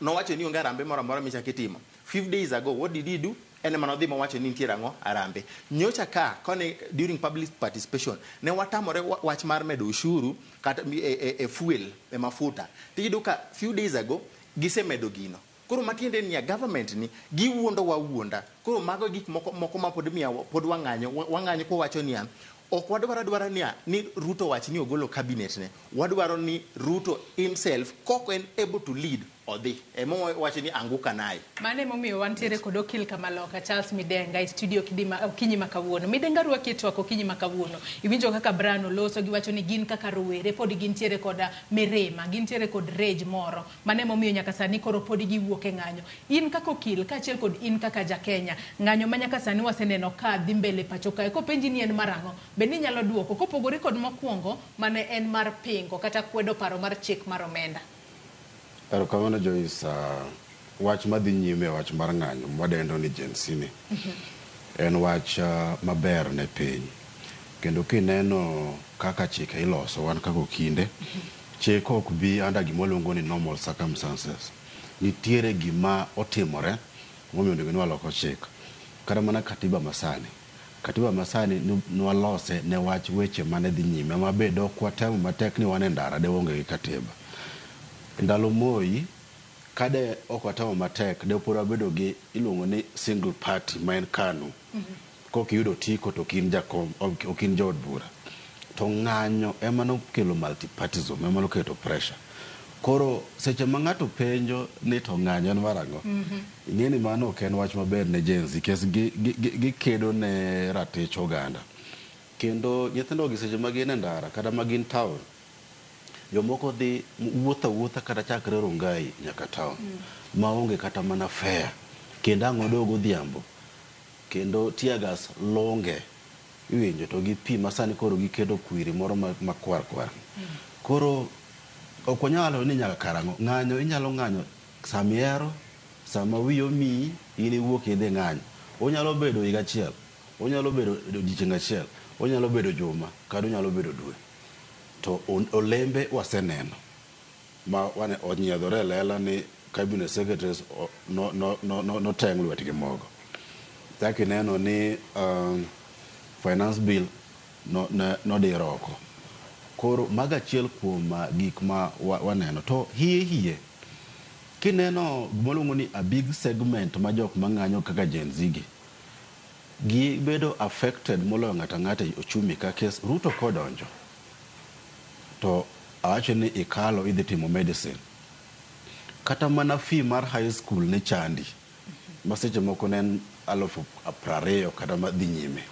nowacho ni onge harambee moro amora michako itimo. Few days ago, what did he do? En ema nodhi mowacho ni nitiere ang'o, harambee. Nyocha ka kone during public participation ne watamore wach mar medo ushuru kata e fuel, e mafuta, tiyudo ka few days ago gisemedo gino. Koro matiende niya, government ni giwuondo wa wuonda. Koro mago gik moko ma pod miya pod wang'anyo kwawacho niya, ok wadwar adwara niya ni Ruto wach ni ogolo cabinet ne, wadwaro ni Ruto himself kok en able to lead odhi ema wacho ni anguka naye. Mano emomiyo wantiere kod okil kamaloka Charles Midenga e studio kidima, okinyi ma kawuono. Midenga, rwaki e twak okinyi ma kawuono. Iwinjo kaka Brian oloso giwacho ni gin kaka rowere pod gintiere kod mirima, gintiere kod rage moro. Mano emomiyo nyaka sani koro pod giwuok e ng'anyo. In kaka okil kaachiel kod in kaka ja Kenya, ng'anyo ma nyaka sani waseneno ka dhi mbele pacho kae, kopenji ni en mar ang'o, bende inyalo duoko kopogore kod mokwongo mane en mar pingo kata kwedo paro mar chik mar omenda? Erokamano Joyce, wach madhi nyime, wach mar ng'anyo mwadendo ni Gen Z ni en wach maber ne piny. Kendo kineno kaka chike iloso wan kaka okinde, chik ok bi under gima waluongo ni normal circumstances. Nitiere gima otimore momiyo onego ni waloko chik. Kata mana katiba masani. Katiba masani nwalose ne wach weche mane dhi nyime ma be dok watemo matek ni wan e ndara de waonge gi katiba. Ndalo Moi, kade ok watemo matek de pod wabedo gi iluongo ni single party ma en KANU. Kok iyudo otiko to ok in jakom, ok in jaod bura. To ng'anyo ema nokelo multipartism, ema noketo pressure. Koro seche ma ng'ato penjo ni to ng'anyo en mar ang'o? Ing'e ni mano ok en wach maber ne Gen Z nikech gikedo ne ratich oganda. Kendo nyithindo gi seche ma gin e ndara kata ma gin town, jomoko dhi wuotho awuotha kata chakre Rongai nyaka town maonge kata mana fare. Kendo ang' odog godhiambo kendo tear gas lunge iwinjo to gi pi ma sani koro giketo kwiri moro makwar kwar. Koro ok wanyal ni nyaka karang'o. Ng'anyo inyalo ng'anyo sama ihero, sama wiyi omiyi, in iwuok idhi ng'anyo. Onyalo bedo higa achiel, onyalo bedo odiochieng' achiel, onyalo bedo juma, kata onyalo bedo dwe. To olembe waseneno ma onyiedhore e lela ni cabinet secretaries noteng' lwetgi mogo. Chak ineno ni finance bill nodir oko. Koro mago achiel kuom gik ma waneno. To hie hie, kineno gima waluongo ni a big segment ma jok mang'anyo kaka Gen Z gi, gibedo affected moloyo ng'ato ang'ata e uchumi ka kes Ruto kodonjo to awacho ni ikalo idhi timo medicine. Kata mana fee mar high school ne chandi ma seche moko ne en 20,000 kata madhi nyime.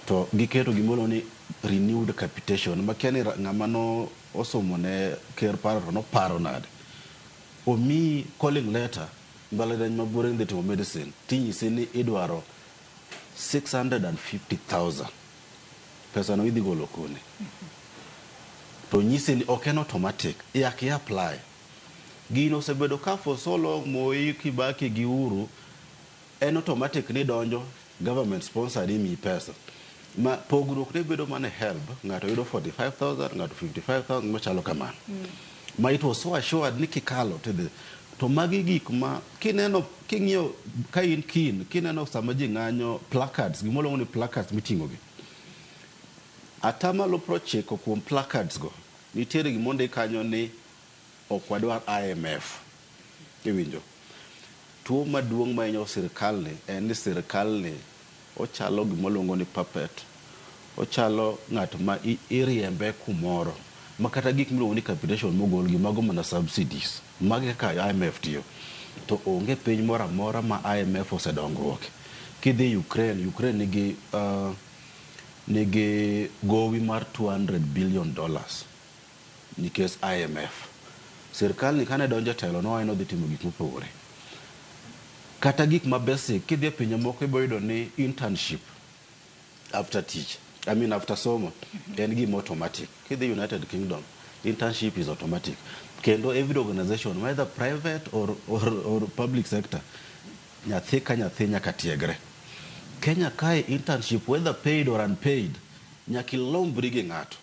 To giketo gima ni renewed capitation makia ni ng'ama no osomo ne ker paro to noparo nade. Omiyi calling letter mbalariany ma Buore idhi timo medicine tinyisi ni idwaro 650,000. Pesa no idhi golo kune? To nyisi ni ok en automatic, yak i apply. Gino osebedo ka for so long Moi, Kibaki gi Uhuru en automatic ni donjo government sponsored imiyi pesa. Ma pogruok ne bedo mana e HELB, ng'ato yudo 45,000, ng'ato 55,000 machalo kamano. Ma it was so assured ni kikalo tidhi. To magi gik ma kineno king'iyo ka in keen, kineno sama ji ng'anyo placards, gima waluongo ni placards miting'o gi. 90% kuom placards go nitiere gima ondik kanyo ni ok wadwar IMF. Iwinjo? Tuo maduong' mahinyo sirkal ni en ni sirkal ni ochalo gima waluongo ni puppet. Ochalo ng'at ma iriembe kumoro ma kata gik miluongo ni capitation mogol gi mago mana subsidies. Magi kaka IMF tiyo. To onge piny moro amora ma IMF osedongruok. Kidhi Ukraine, Ukraine nigi gowi mar $200 billion nikech IMF. Sirkal ni kane donjo e telo nowacho ni odhi timo gik mopogore. Kata gik ma basic, kidhi e pinje moko ibo yudo ni internship after teach, I mean after somo, en gima automatic. Kidhi United Kingdom, internship is automatic. Kendo every organization, whether private or public sector, nyathi ka nyathi nyaka tiegre. Kenya kae internship, whether paid or unpaid, nyaka ilombri gi ng'ato.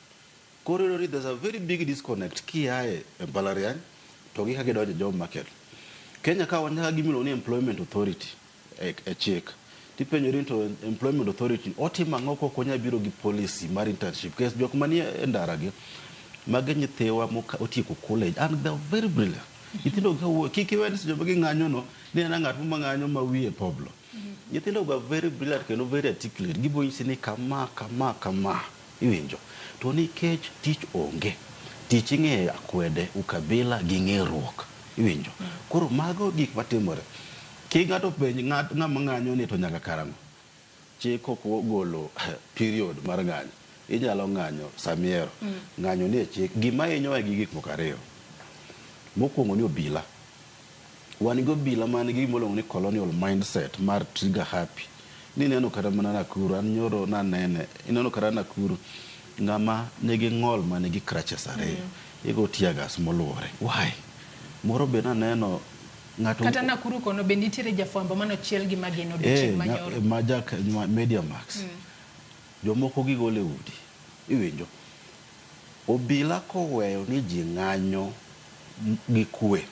Koro iyudo ni there's a very big disconnect kiae e mbalariany to gi kaka idonjo e job market. Kenya ka wan nyaka gima iluongo ni employment authority e chik. Tipenjori ni to employment authority otimo ang'o kok onya biro gi policy mar internship. Nikech jok manie e ndara gi, magi nyithiwa otieko college and they are very brilliant. Nyithindo ka wuok, kik iwe ni seche ma ging'anyo no, ni en ng'at ma ng'anyo ma wiye poblo. Nyithindo go are very brilliant kendo very articulate. Gibo nyisi ni kama, kama, kama. Iwinjo. To nikech tich onge, tich ing'eyo akwede, ukabila gi ng'eruok. Iwinjo. Koro mago gik matimore. Kik ng'ato penj ng'ama ng'anyo ni to nyaka karang'o. Chik ok ogolo period mar ng'anyo. Inyalo ng'anyo samihero. Ng'anyo ni e chik. Gima hinyowa gi gik moko ariyo. Mokwongo ni obila. Wan gi obila man gi gima iluongo ni colonial mindset mar trigger happy. Nineno kata mana Nakuru, an nyoro nanene, ineno kata Nakuru, ng'ama nigi ng'ol manigi crutches ariyo, igo tear gas moluore. Why? Moro be naneno ng'ato Kata Nakuru kono be nitiere jafwambo manochiel gi magina odiochieng' manyoro. Ma jak Media Max. Jomoko gigolo e udi. Iwinjo? Obila koweyo ni ji ng'anyo gi kwe.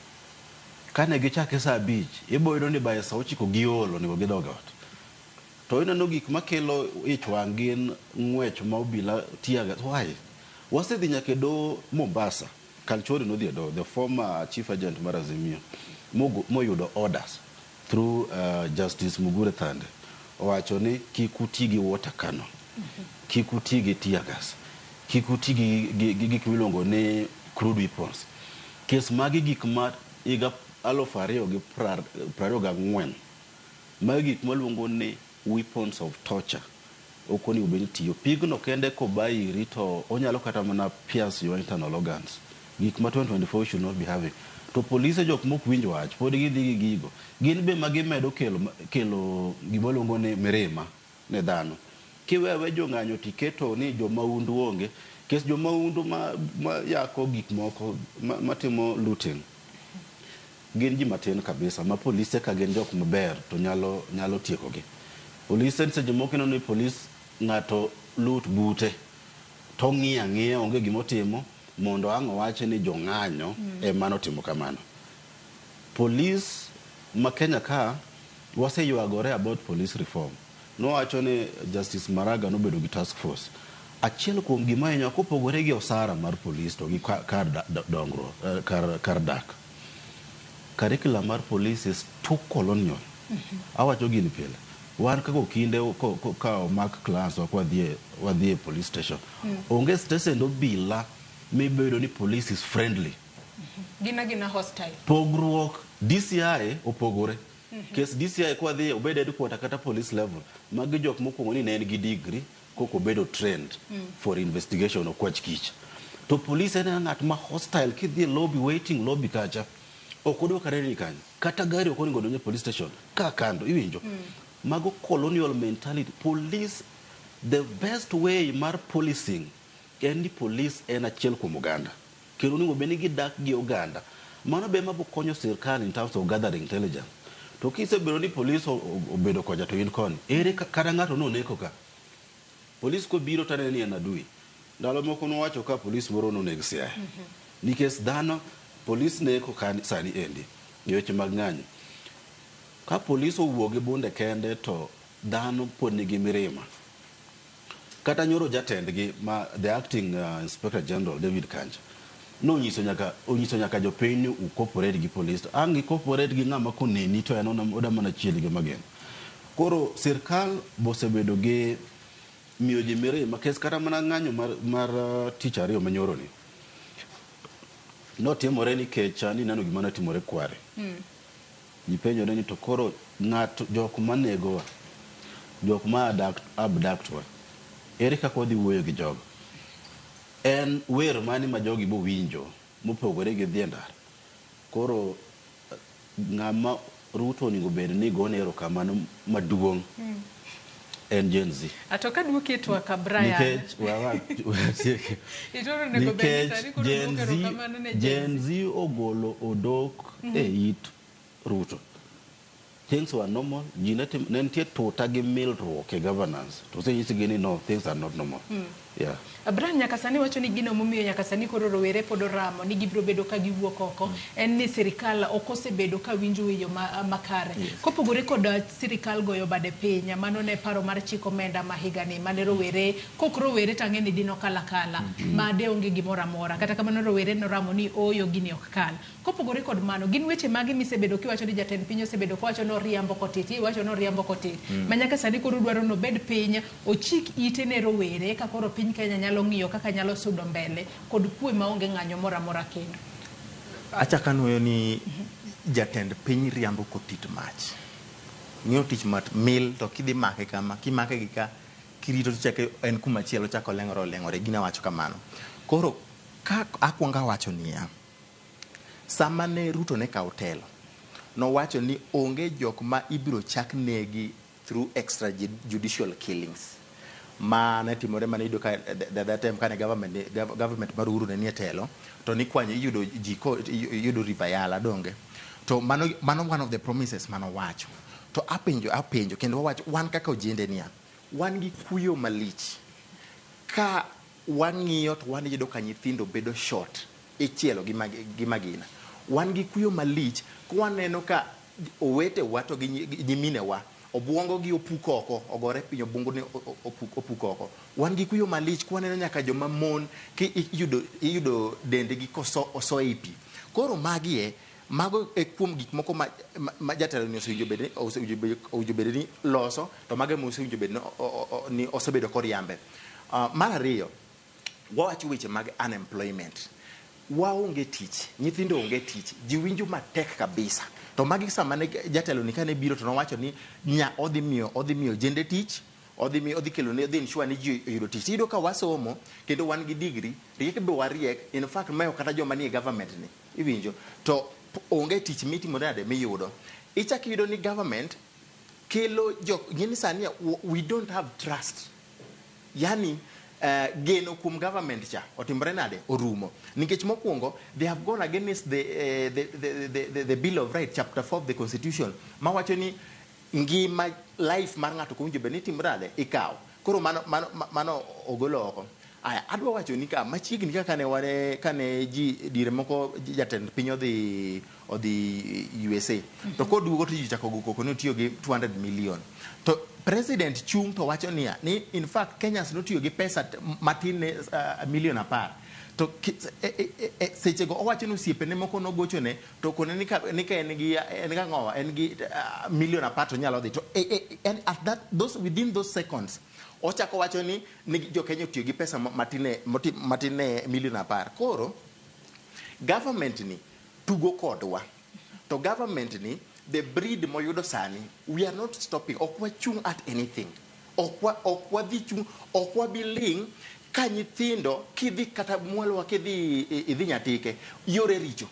Kane gichake saa 5, ibo yudo ni by saa 9 giol onego gidog e ot. To ineno gik makelo ich wang' gin ng'wech ma obila tear gas. Why? Wasedhi nyaka e doho Mombasa. Kanchori nodhi e doho, the former chief agent mar Azimio, moyudo orders through Justice Mugure Thande. Owacho ni kik uti gi water cannon, kik uti gi tear gas, kik uti gi gik miluongo ni crude weapons. Kes magi gik ma higa 2024, magi gik maluongo ni weapons of torture. Ok onego bed ni tiyo. Pigno kende kobayiri to onyalo kata mana pierce your internal organs. Gik ma 2024 should not be having. To polise jok mok winj wach, pod gidhi gi gigo. Gin be ma gimedo kelo gima luongo ni mirima ne dhano. Kiwewe jong'anyo tiketo ni jomaundu onge. Kes jomaundu ma yako gik moko, matimo looting. Gin ji matin kabisa, ma polise ka gin jok maber to nyalo tiekogi. Polise seche moko ineno ni polis ng'ato loot bute to ng'iyo ang'iya onge gimotimo mondo ang' owachi ni jong'anyo ema notimo kamano. Polis ma Kenya ka waseywagore about police reform. Nowacho ni Justice Maraga nobedo gi task force. Achiel kuom gima hinyo kopogore gi osara mar polis to gi kar dongruok, kar dak. Curriculum mar police is too colonial. Awacho gini pile. Wan kaka okinde ka omak class wadhi e police station. Onge station obila mibedo ni police is friendly. Gina hostile. Pogruok DCI opogore. Kes DCI kwadhi obed headquarter kata police level. Magi jok mokwongo ni ne en gi degree koko obedo trained for investigation okwach kich. To police en ng'at ma hostile kidhi e lobby, waiting lobby kacha. Ok odwa kata neni kanyo. Kata gari ok onego donj e police station. Ka kando, iwinjo. Mago colonial mentality. Police, the best way mar policing en ni police en achiel kuom oganda. Kendo onego bed ni gidak gi oganda. Mano be ema konyo sirkal in terms of gathering intelligence. To kisebedo ni police obedo kocha to in koni. Ere kata ng'ato noneko ka. Police kobiro to aneno ni en adui. Ndalo moko nowacho ka police moro noneg Siaya. Nikech dhano, police neko ka sani endi. E weche mag ng'anyo. Ka police owuok gi bunde kende to dhano pod nigi mirima. Kata nyoro jatendgi ma the acting Inspector General David Kanja nonyiso nyaka, onyiso nyaka jopiny ni u cooperate gi police. To ang' gi cooperate gi ng'ama koneni to en oda mana chiel gi mageno. Koro sirkal bosebedo gi miyo ji mirima kes kata mana ng'anyo mar tich ariyo manyoro ni. Notimore nikech ni neno gima notimore Kware. Ji penjore ni to koro ng'ato jok manegowa, jok ma abduct wa, ere kaka wadhi wuoyo gi jogo? En wer mane ma jogi bo winjo mopogore gi dhi e ndara? Koro ng'ama Ruto onego bed ni gone erokamano maduong' en Gen Z. Ato ka duoki e twak Brian. Nikech Itoro onego bed ni sani koro duoko erokamano ne Gen Z ogolo odok e it Ruto. Things were normal. Ji ne nitie tuta gi milruok e governance. To osenyisgi ni no, things are not normal. Yeah. Brian, nyaka sani wacho ni gino momiyo nyaka sani koro rowere pod oramo ni gibiro bedo ka giwuok oko en ni sirikal ok osebedo ka winjo e yo makare. Kopogore kod sirikal goyo bade piny, mano ne paro mar chik omenda ma higani mane rowere, kok rowere tang'e ni dino kala kala, ma de onge gimoro amora. Kata kamano rowere noramo ni ooyo gini ok kal. Kopogore kod mano, gin weche mage misebedo kiwacho ni jatend piny osebedo kowacho ni oriambo kotiti, iwacho ni oriambo kotiti. Ma nyaka sani koro dwaro ni obed piny, ochik ite ne rowere ka koro piny Kenya nyalo ng'iyo kaka nyalo sudo mbele kod kwe maonge ng'anyo moro amora kendo. Achako anuoyo ni jatend piny riambo kotit mach. Ng'iyo tich mat mil to kidhi make kama, kimake gi ka, kirito to chake en kuma chielo chako leng'ore oleng'ore, gina wacho kamano. Koro ka akwongo awacho niya, sama ne Ruto ne kawo telo, nowacho ni onge jok ma ibiro chak negi through extrajudicial killings. Ma ne timore mane iyudo ka the time kane government mar Uhuru ne nie telo, to nikwanyo iyudo ji ko iyudo River Yala donge. To mano one of the promises manowacho. To apenjo kendo wawacho wan kaka ojende niya, Wan gi kuyo malich. Ka wang'iyo to waniyudo ka nyithindo bedo short, ichielo gi gi magina. Wan gi kuyo malich ka waneno ka owetewa to gi nyiminewa obuongo gi opuk oko, ogore piny, obuongo ni opuk oko. Wan gi kuyo malich ka waneno nyaka joma mon ki iyudo dendgi koso oso ei pi. Koro magi e mago e kuom gik moko ma jatelo ni osewinjo bed ni loso, to mago ema osewinjo bed ni osebedo koriambe. Mar ariyo, wawacho weche mag unemployment. Waonge tich, nyithindo onge tich, ji winjo matek kabisa. To magi sama ne jatelo ni kane biro to nowacho ni nya odhi miyo jende tich, odhi kelo ne, odhi ensure ni ji oyudo tich. Iyudo ka wasomo kendo wan gi degree, riek be wariek, in fact mayo kata joma nie government ni, iwinjo. To onge tich mitimo nade miyudo. Ichak iyudo ni government kelo jok, ng'eni sani we don't have trust. Yani geno kuom government cha otimore nade orumo nikech mokwongo they have gone against the Bill of Rights, chapter 4 of the Constitution, mawacho ni ngima, life mar ng'ato kowinjo bed ni timore nade ikawo. Koro mano ogolo oko. Aya, adwa wacho ni ka machiegni kaka ne wane kane ji diere moko jatend piny odhi USA, to koduogo to ji chako go koko ni otiyo gi 200 million, to president chung to wacho niya ni in fact Kenyans notiyo gi pesa matin ne milion 10, to sechego owacho ni osiepene moko nogochone to kone ni ka en gi en gang'owa en gi milion 10 to nyalo dhi to and at that those within those seconds ochako wacho ni jo Kenya otiyo gi pesa matin ne milion 10. Koro government ni tugo kodwa, to government ni, the breed moyudo sani, we are not stopping. Ok wachung at anything, ok wadhi chung, ok wabi ling ka nyithindo kidhi kata mwalowa kidhi idhi Nyatike, yore richo,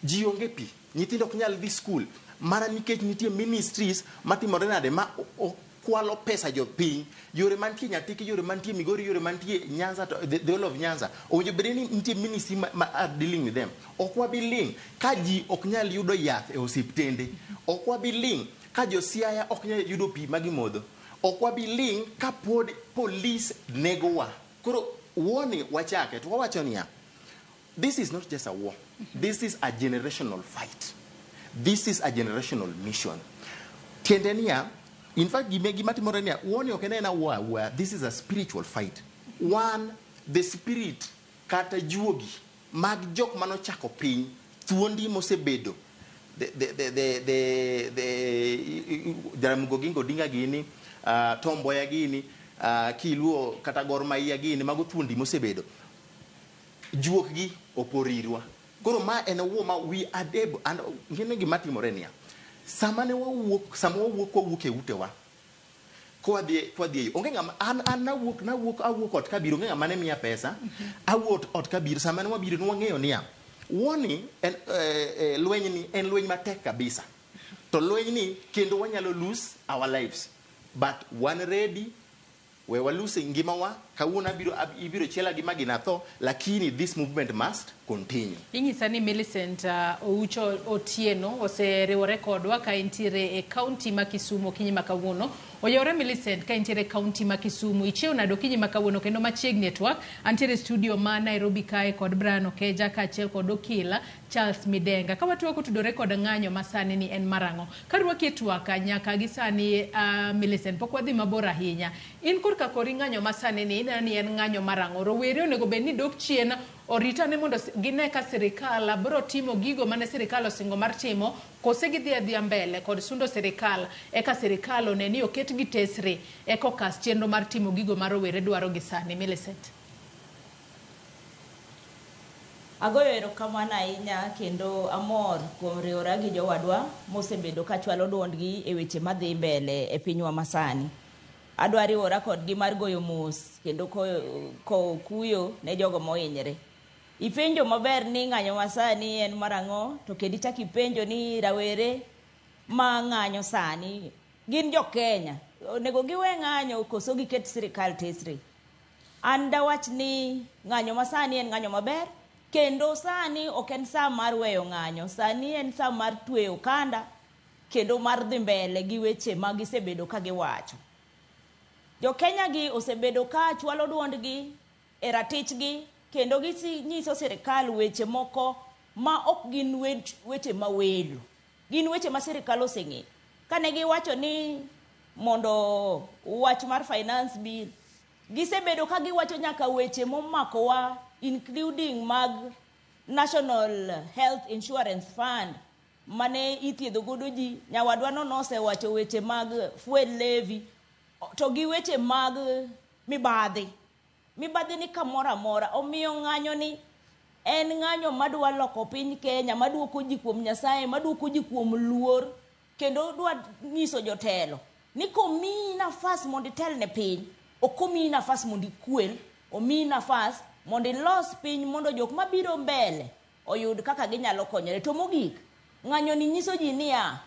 ji onge pi, nyithindo ok nyal dhi skul mana nikech nitie ministries matimore nade ma kwalo pesa jopiny. Yore mantie Nyatike, yore mantie Migori, yore mantie Nyanza, to the whole of Nyanza, owinjo bed ni nitie ministry ma are dealing with them. Ok wabi ling ka ji ok nyal yudo yath e osiptende. Ok wabi ling ka jo Siaya ok nyal yudo pi ma gimodho. Ok wabi ling ka pod polis negowa. Koro wuoni wachake to wawacho niya, this is not just a war, this is a generational fight, this is a generational mission. Tiende niya, in fact gima timore niya, wuoni ok en ena war awuoya, this is a spiritual fight. One, the spirit kata juogi mag jok manochako piny, thuondi mosebedo the Jaramogi Oginga Odinga gini, Tom Mboya gini, kiluo kata Gor Mahia gini, mago thuondi mosebedo juok gi oporirwa. Koro ma en wuo ma we are able. And ng'ene gima timore niya, sama ne wawuok, sama wawuok e utewa kwadhi e yo, onge ng'ama an nawuok awuok ot kabiro, onge ng'ama ne miya pesa. Awuok ot kabiro, sama ne wabiro ne wang'eyo niya wuoni en lweny ni en lweny matek kabisa, to lweny ni kendo wanyalo lose our lives, but wan ready. We walose ngimawa kawuono, abiro ibiro chiela gi magina tho, lakini this movement must continue. Inyisa ni Millicent Oucho Otieno oseriwore kodwa ka entiere e kaunti ma Kisumu okinyi ma kawuono. Oyore Millicent ka entiere e kaunti ma Kisumu. Ichiew nade okinyi ma kawuono kendo machiegni e twak. Antiere e studio ma Nairobi kae kod Brian Okeja kaachiel kod Okila Charles Midenga. Ka watwak otudore kod ng'anyo ma sani ni en marang'o. Karwaki e twak nyaka gi sani, Millicent, pok wadhi mabor ahinya. In korka kori ng'anyo ma sani ni ineno ni en ng'anyo marang'o. Rowere onego bed ni dok chien oritane mondo gine ka sirikal biro timo gigo mane sirikal osingo mar timo, kose gidhi adhiya mbele kod sundo sirikal eka sirikal one ni oket gi tesre eka okas chenro mar timo gigo ma rowere dwaro gi sani. Millicent. Agoyo erokamano ahinya kendo amor kuom riwora gi jowadwa mosebedo ka chwalo duondgi e weche madhi mbele e pinywa masani. Adwa riwora kodgi mar goyo mos kendo kowo kuyo ne jogo mohinyre. Ipenjo maber ni ng'anyo masani en mar ang'o, to kendo ichak ipenjo ni rawere ma ng'anyo sani gin jo Kenya, onego giwe ng'anyo koso giket sirikal tesre. An dawach ni ng'anyo masani en ng'anyo maber kendo sani ok en sa mar weyo ng'anyo, sani en sa mar tweyo okanda kendo mar dhi mbele gi weche ma gisebedo ka giwacho. Jo-Kenya gi osebedo ka chwalo duondgi e ratichgi kendo ginyiso sirikal weche moko ma ok gin weche mawelo. Gin weche ma sirikal oseng'eyo. Kane giwacho ni mondo wach mar finance bill, gisebedo ka giwacho nyaka weche momakowa including mag National Health Insurance Fund mane ithiedho godo ji. Nyawadwa no nosewacho weche mag fuel levy to gi weche mag mibadhi. Mibadhi ni kamoro amora. Omiyo ng'anyo ni en ng'anyo madwa loko piny Kenya, maduoko ji kuom Nyasaye, maduoko ji kuom luor, kendo dwa nyiso jotelo ni komiyi nafas mondo itel ne piny, ok omiyi nafas mondo ikwel, omiyi nafas mondo ilos piny mondo jok mabiro mbele oyud kaka ginyalo konyore. To mogik, ng'anyo ni nyiso ji niya,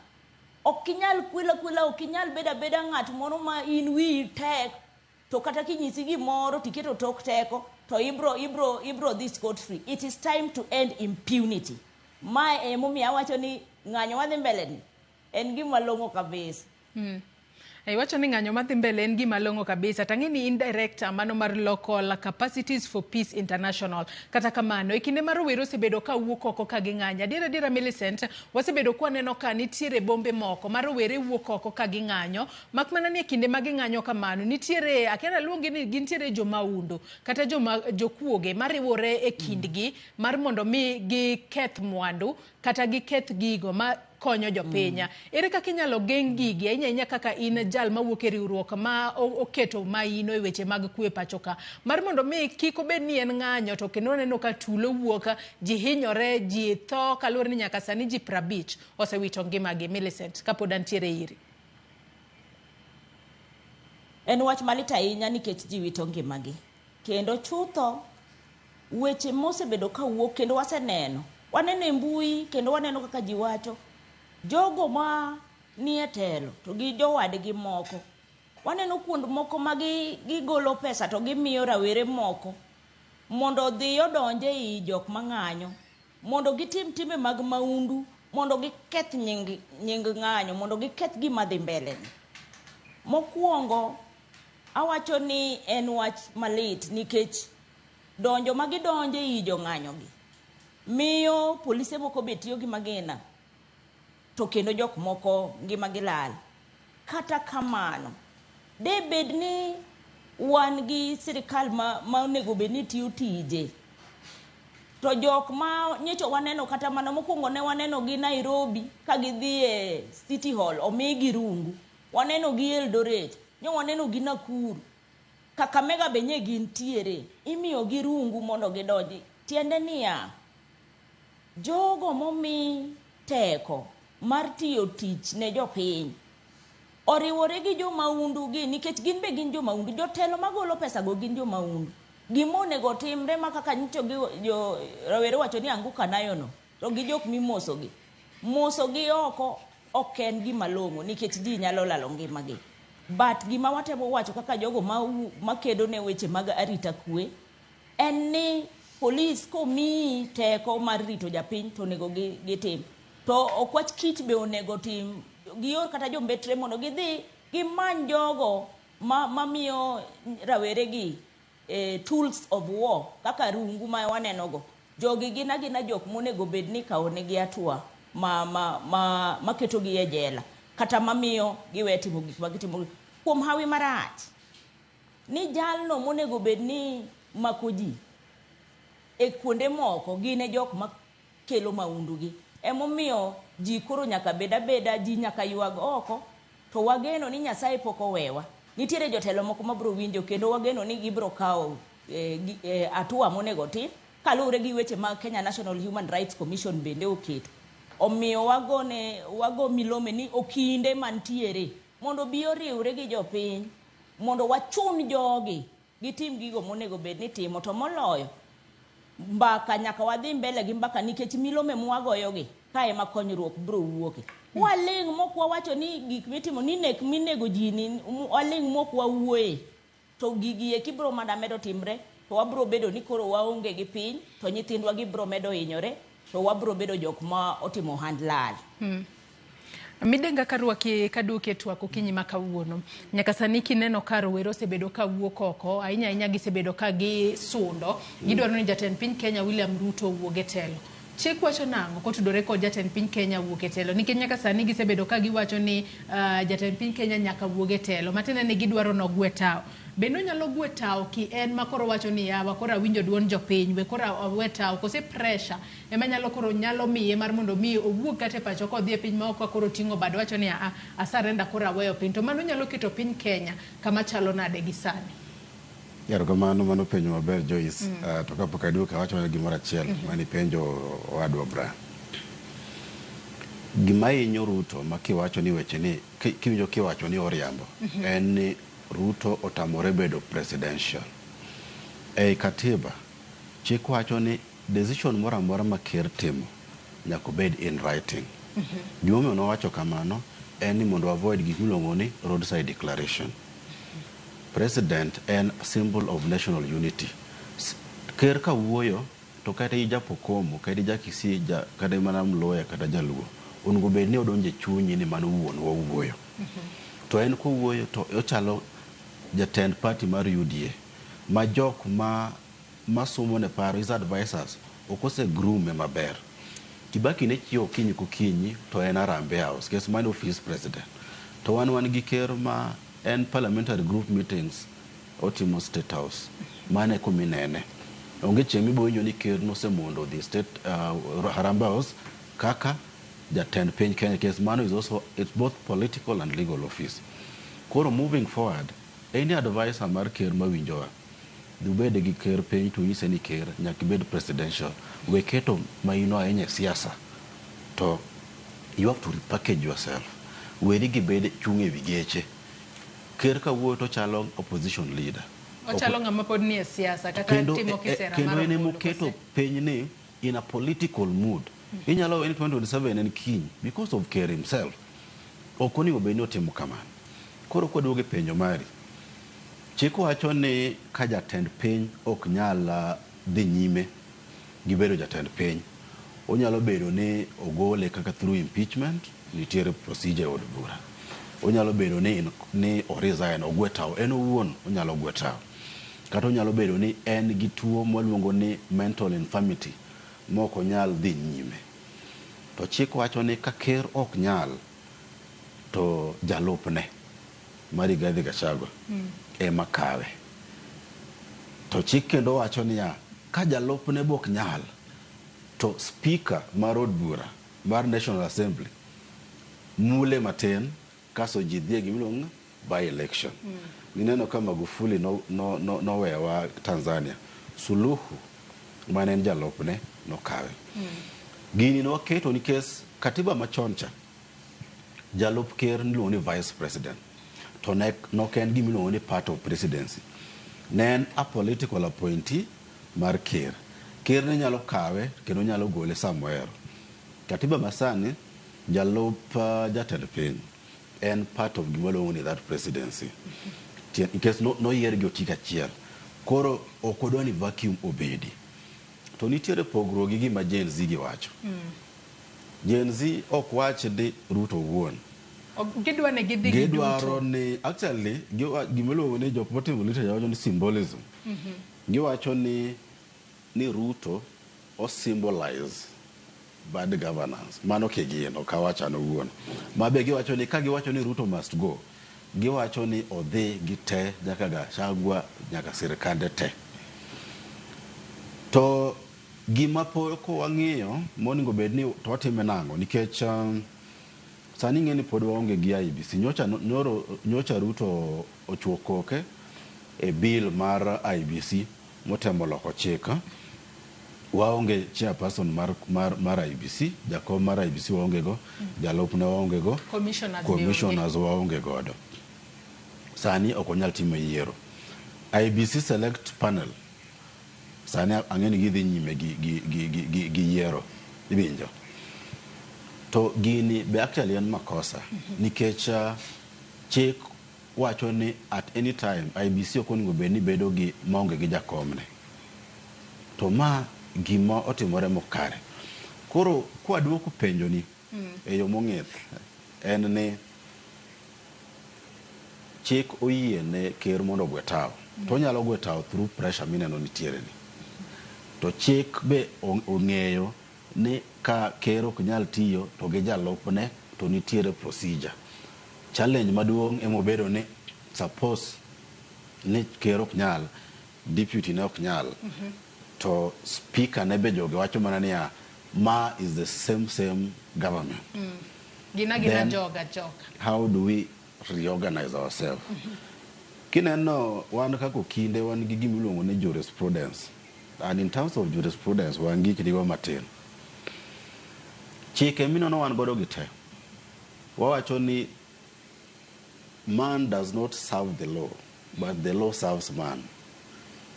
ok inyal kwelo akwela, ok inyal bedo abeda ng'at moro ma in wiyi tek, to kata kinyisi gimoro tiketo tok teko, to ibro dhi scot free. It is time to end impunity. Mae emomiyo awacho ni ng'anyo madhi mbele ni en gima long'o kabisa. Iwacho ni ng'anyo madhi mbele en gima long'o kabisa. Tang'e ni in director mano mar Local Capacities for Peace International. Kata kamano, e kinde ma rowere osebedo ka wuok oko ka ging'anyo. Adiera adiera Millicent, wasebedo kwa neno ka nitiere bombe moko ma rowere wuok oko ka ging'anyo. Mak mana ni e kinde ma ging'anyo kamano, nitiere, akia naluongi ni gintiere jomaundo kata jokuoge mariwore e kindgi mar mondo mi giketh mwandu kata giketh gigo ma konyo jopiny. Ere kaka inyalo geng' gigi ahinya ahinya kaka in jal mawuok e riwruok ma oketo maino e weche mag kwe pacho ka, mar mondo mi kik obed ni en ng'anyo to kendo waneno ka tulo wuok, ji hinyore, ji tho kaluwore ni nyaka sani ji 50 osewito ngimagi. Millicent, kapod antiere iri. En wach malit ahinya nikech ji wito ngimagi. Kendo chutho weche mosebedo kawuok kendo waseneno. Waneno e mbui kendo waneno kaka ji wacho. Jogo ma nie telo to gi jowadgi moko. Waneno kuond moko ma gigolo pesa to gimiyo rawere moko mondo odhi odonje ei jok mang'anyo, mondo gitim timbe mag maundu, mondo giketh nying ng'anyo, mondo giketh gima dhi mbele ni. Mokwongo, awacho ni en wach malit nikech donjo ma gidonjo ei jong'anyo gi miyo polise moko be tiyo gi magina to kendo jok moko ngima gi lal. Kata kamano, de bed ni wan gi sirikal ma onego bed ni tiyo tije, to jok ma nyocha waneno kata mana mokwongo ne waneno gi Nairobi ka gidhi e City Hall omigi rungu, waneno gi Eldoret, nyo waneno gi Nakuru, Kakamega be nye gintiere, imiyo gi rungu mondo gidonji. Tiende niya, jogo momi teko mar tiyo tich ne jopiny oriwore gi jomaundu gi, nikech gin be gin jomaundu. Jotelo magolo pesa go gin jomaundu. Gima onego timre ma kaka nyicho gi jo rawere wacho ni anguka nayo no, to gi jok mimoso gi. Moso gi oko ok en gima long'o nikech ji nyalo lalo ngimagi. But gima watemo wacho kaka jogo makedo ne weche mag arita kwe en ni polis komiyi teko mar rito japiny to onego gitim. To okwach kich be onego tim, gior kata jombetre mondo gidhi gimany jogo mamiyo rawere gi tools of war kaka rungu ma waneno go. Jogi gin agina jok monego bed ni ikawo negi hatua maketogi e jela kata mamiyo giwe timo gik ma gitimo. Kuom hawi marach ni jalno monego bed ni mako ji e kuonde moko gin e jok makelo maundu gi. Emomiyo ji koro nyaka bed abeda, ji nyaka ywag oko, to wageno ni Nyasaye pok owewa. Nitiere jotelo moko mabiro winjo kendo wageno ni gibiro kawo hatua monego tim kaluwore gi weche ma Kenya National Human Rights Commission bende oketo. Omiyo wago milome ni okinde mantiere mondo bi oriwre gi jopiny mondo wachun jogi gitim gigo monego bed ni timo. To moloyo mbaka nyaka wadhi mbele gi mbaka nikech milome mwagoyogi ka ema konyruok biro wuoke. Waling' mok wawacho ni gik mitimo ni nek minego ji ni waling' mok wawuoye to gigi eki biro mana medo timre, to wabiro bedo ni koro waonge gi piny, to nyithindwa gibiro medo hinyore, to wabiro bedo jok ma otimo ohand lal. Midenga karwaki kaduoki e twak okinyi ma kawuono. Nyaka sani kineno ka rowere osebedo ka wuok oko, ahinya ahinya gisebedo ka gisundo, gidwaro ni jatend piny Kenya William Ruto owuog e telo. Chik wacho nang'o kotudore kod jatend piny Kenya wuok e telo? Nikech nyaka sani gisebedo ka giwacho ni jatend piny Kenya nyaka wuog e telo. Matiende ni gidwaro nogwe tawo. Bende onyalo gwe tawo ki en ma koro wacho ni yawa koro awinjo duond jopiny, we koro awe tawo, kose pressure ema nyalo koro nyalo miye mar mondo mi owuog kata e pacho kodhi e piny maoko koro oting'o bade wacho ni a asarenda koro aweyo piny. To mano nyalo keto piny Kenya kama chalo nade gi sani? Erokamano, mano penjo maber Joyce. To kapok aduoko awacho mana gimoro achiel mane ipenjo owadwa Brian. Gima hinyo Ruto ma kiwacho ni weche ni kiwinjo kiwacho ni oriambo en ni Ruto otamore bedo presidential. Ei katiba, chik wacho ni decision moro amora ma ker timo nyaka obed in writing. Gimomiyo nowacho kamano en ni mondo avoid gik miluongo ni roadside declaration. President en symbol of national unity. Ker ka wuoyo to kata ijapokomo, kata ija Kisii, kata mana Mluya kata Jaluo, onego bed ni odonjo e chunyi ni mano wuonwa owuoyo. To en kowuoyo to ochalo jatend party mar UDA ma jok ma masumo ne paro, his advisors, ok ose groom maber. Kibaki ne chiewo okinyi kokinyi to en Harambee House, kes mano office president. To wan gi ker ma en parliamentary group meetings otimo State House. Mano e kuma inene. Onge chieng' mibo winjo ni ker nosemondo odhi State Harambee House kaka jatend piny Kenya. Kes mano is also, it's both political and legal office. Koro moving forward, any advisor mar ker mawinjowa, dhi ubed gi ker piny to unyise ni ker nyaka ibed presidential. We keto maino ahinya e siasa. To you have to repackage yourself. Weri gi bed chung' e wi geche. Ker ka wuoyo to chalo opposition leader. Ochalo ng'ama pod nie siasa kata timo kisera kendo mar en ombulu emoketo kose. piny ni in a political mood. Inyalo in 2027 en kiny because of ker himself. Ok onego bed ni otimo kamano. Koro kwaduogo e penjo mari, chik wacho ni ka jatend piny ok nyal dhi nyime gi bedo jatend piny, onyalo bedo ni ogole kaka through impeachment, nitiere procedure e od bura. Onyalo bedo ni o resign, ogwe tawo, en owuon onyalo gwe tawo. Kata onyalo bedo ni en gi tuo mwaluongo ni mental infirmity ma ok onyal dhi nyime. To chik wacho ni ka ker ok nyal, to jalupne mar Rigathi Gachagua ema kawe. To chik kendo wacho niya, ka jalupne bok nyal, to speaker mar od bura mar National Assembly mule matin kaso ji dhi e gimiluongo ni by election. Nineno ka Magufuli nowewa Tanzania, Suluhu mane en jalupne nokawe. Gini nwaketo nikech katiba machon cha, jalup ker niluongo ni vice president, to nok en gimiluongo ni part of presidency. Ne en a political appointee mar ker. Ker ne nyalo kawe kendo nyalo gole samohero. Katiba masani, jalup jatend piny en part of gima luongo ni that presidency. Nikech noyier gi otiko achiel. Koro ok odwa ni vacuum obedi. To nitiere pogruok gi gima Gen Z giwacho. Gen Z ok wach ni Ruto owuon. Gidwa ni gidhi Gidwaro ni actually gimiluongo ni jok motimo literature wacho ni symbolism. Giwacho ni Ruto o symbolize bad governance. Mano kigin, ok awach an owuon. Ma be giwacho ni ka giwacho ni Ruto must go, giwacho ni odhi gi te nyaka Gachagua nyaka sirkande te. To gima pok wang'iyo monego bed ni to watime nang'o nikech sani ing'e ni pod waonge gi IEBC. Nyocha Ruto ochuo koke e bill mar IEBC motemo loko chik. Waonge chairperson mar IEBC, jakom mar IEBC waonge go, jalupne waonge go, commissioners waonge godo. Sani ok onyal timo yiero. IEBC select panel sani ang'e ni gidhi nyime gi yiero, iwinjo. To gini be actually en makosa nikech chik wacho ni at any time IEBC ok onego bed ni bedo gi maonge gi jakomne. To ma gima otimore mokare. Koro kwaduoko penjo ni e yo mong'ith, en ni chik oyie ne ker mondo ogwe tawo. To onyalo gwe tawo through pressure mineno nitiere ni. To chik be ong'eyo ni ka ker ok nyal tiyo to gi jalupne to nitiere procedure. Challenge maduong' emobedo ni suppose ni ker ok nyal, deputy ne ok nyal, to speaker ne be jogi wacho mana niya ma is the same government. Gina gina Then- joga joka. How do we reorganize ourselves? Kineno wan kaka okinde wan gi gima iluongo ni jurisprudence. And in terms of jurisprudence wan gi kiriwa matin. Chike minono wan godo gi te. Wawacho ni man does not serve the law, but the law serves man.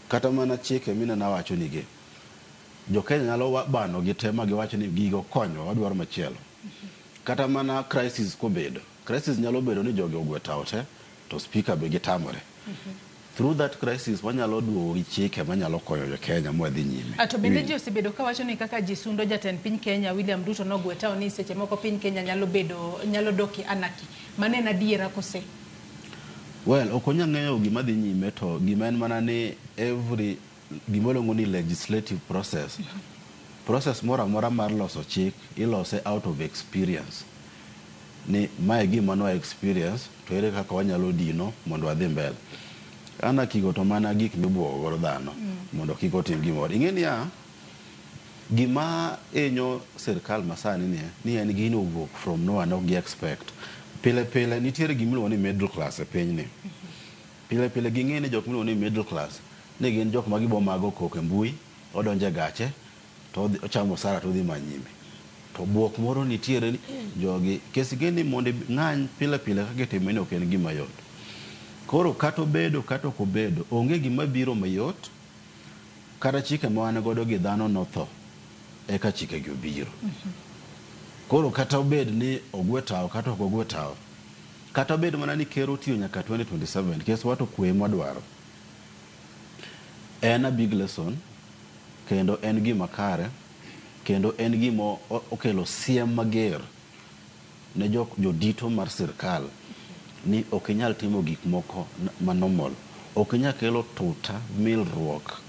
Kata mana chike mineno awacho ni gi. Jo Kenya nyalo bano gi te ma giwacho ni gigo konywa wadwaro machielo. Kata mana crisis kobedo. Crisis nyalo bedo ni jogi ogwe tawo te, to speaker be gitamore. Through that crisis wanyalo duogo gi chike manyalo konyo jo Kenya mwadhi nyime. To bende Iwinjo? ji osebedo kawacho ni kaka ji sundo jatend piny Kenya William Ruto nogwe tawo ni seche moko piny Kenya nyalo bedo nyalo dok e anarchy. Mano en adiera kose? Well, ok onya ng'eyo gima dhi nyime to gima en mana ni every gima iluongo ni legislative process. Process moro amora mar loso chik ilose out of experience. Ni mae gima nwa experience to ere kaka wanyalo dino mondo wadhi mbele. Anarchy go to mana gik mibuogo godo dhano mondo kik otim gimoro. Ing'e niya, gima hinyo sirkal masani ni en gino owuok from nowhere ne ok gi expect. Pile pile nitiere gima iluongo ni middle class e pinyni. Pile pile ging'e ni jok miluongo ni middle class ni gin jok ma gibo mago koko e mbui, odonjo e gache, to ochamo osara to odhi manyime. To buok moro nitiere ni jogi kes ing'e ni mondo ng'any pile pile kaka itime ni ok en gima yot. Koro kata obedo kata ok obedo, onge gima biro mayot, kata chike ma wan godo gi dhano notho, eka chike gi obiro. Koro kata obed ni ogwe tawo kata ok ogwe tawo, kata obed mana ni ker otiyo nyaka 2027, kes wato kwe mwadwaro. En a big lesson, kendo en gima kare, kendo en gima okelo siem mager ne jodito mar sirkal ni ok inyal timo gik moko ma normal. Ok inyal kelo tuta milruok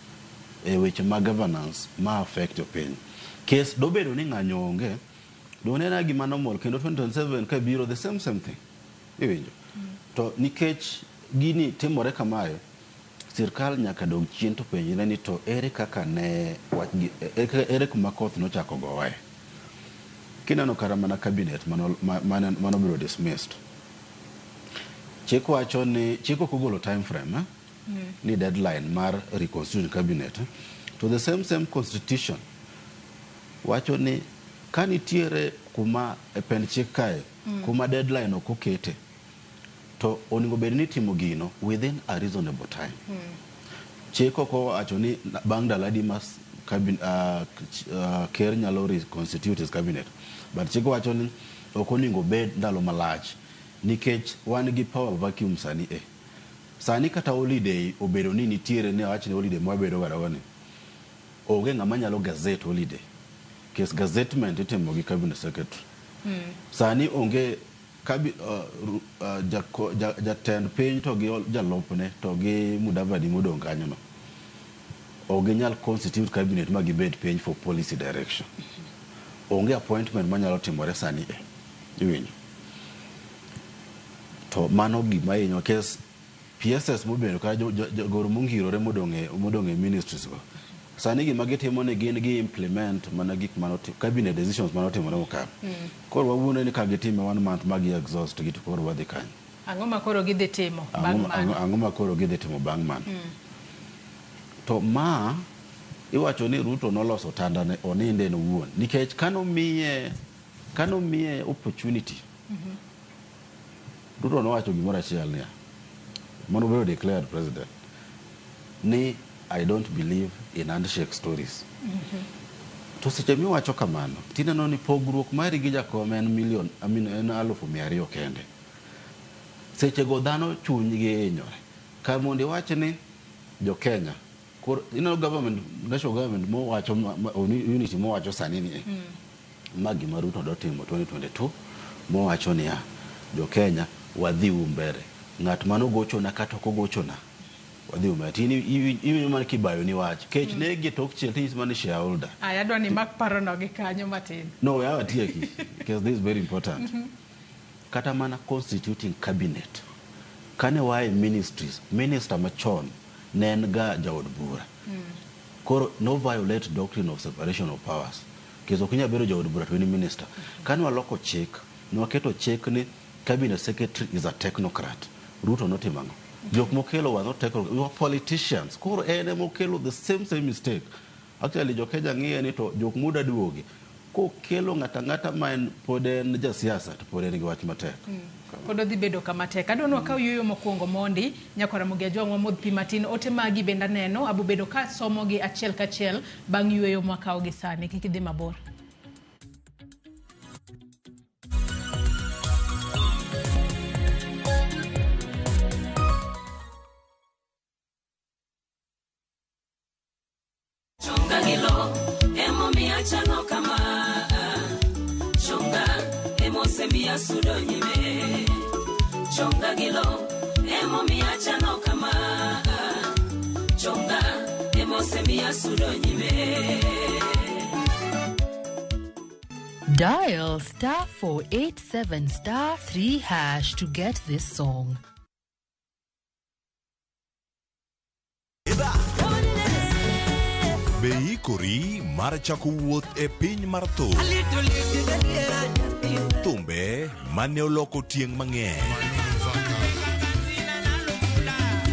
e weche mag governance ma affect jopiny. Kes dobedo ni ng'anyo onge, donena gima normal kendo 2027 ka biro the same thing. Iwinjo? To nikech gini timore kamae, sirkal nyaka dog chien to penjre ni to ere kaka ne ere kuma koth nochako gowae. Kineno kata mana cabinet manobedo dismissed. Chik wacho ni chik ok ogolo time frame ni deadline mar reconstitution cabinet. To the same constitution wacho ni ka nitiere kuma e pend chik kae kuma deadline ok okete to onego bed ni itimo gino within a reasonable time. Chik ok owacho ni bang' ndalo adi ma ker nyalo reconstitute his cabinet. But chik wacho ni ok onego bed ndalo malach nikech wan gi power vacuum sani e. Sani kata holiday obedo ni nitiere ni awach ni holiday mwabedo ga ni. Onge ng'ama nyalo gazette holiday. Kes gazettement itimo gi cabinet secretary. Sani onge jatend piny to gi jalupne to gi Mudavadi modong' kanyo no. Ok ginyal constitute cabinet ma gibed piny for policy direction. Onge appointment manyalo timore sani e. Iwinjo? To mano gima hinyo kes PSS mobedo kata jogoro mongirore modong' e ministries go. Sani gima gitimo ni gin gi implement mana gik mano cabinet decisions manotimore mokalo. Koro wawuondo ni ka gitime 1 month ma gi exhaust gi to koro wadhi kanyo. Ang'o ma koro gidhi timo bang' mano? Ang'o ma koro gidhi timo bang' mano? To ma iwacho ni Ruto noloso tanda ne oninde en owuon nikech kanomiye opportunity Ruto nowacho gimoro achiel niya mano bedo declared president ni I don't believe in handshake stories. To seche miwacho kamano tineno ni pogruok mari gi jakom en million, I mean, en 200,000 kende. Seche go dhano chunygi hinyore. Kar mondo iwach ni jo Kenya koro ineno government, national government mowacho unity mowacho sani ni ma gima Ruto dwa timo 2022 Mowacho niya, jo Kenya wadhi mbele. Ng'at manogochona kata ok ogochona, wadhi mbele. Tini iwinjo mana kibayo ni wach. Kech negi e tok chiel tinyisi mana ni shareholder. Aya, adwa ni mak parono gi kanyo matin. No, we atieki because this is very important. Kata mana constituting cabinet. Kane wae ministries, minister machon ne en ga jaod bura. Koro no violate doctrine of separation of powers. Nikech ok inyal bedo jaod bura to in minister. Kane waloko chik, ne waketo chik ni cabinet secretary is a technocrat. Ruto notimo ang'o? Jok mokelo were not technocrats, we were politicians. Koro en emokelo the same mistake. Actually jo Kenya ng'iye ni to jok muda duogi. Kokelo ng'ata ng'ata ma en pod en jasiasa to pod en gi wach matek. Pod odhi bedo kama tek. Adwa ni wakaw yueyo mokwongo mondi, nyakwa Ramogi Ajwang' wamodh pi matin. Ote magi bende aneno, abo bedo ka asomogi achiel kachiel bang' yueyo mwakawo gi sani. Kik idhi mabor. Chonga gi lo, emomiyo achalo kama. Chonga, emosemiyo asudo nyime. Chonga gi lo, emomiyo achalo kama. Chonga, emosemiyo asudo nyime. Dial star 487 star 3 hash to get this song. Be ikori mar chako wuoth e piny mar thum? Thumbe mane oloko tieng' mang'eny.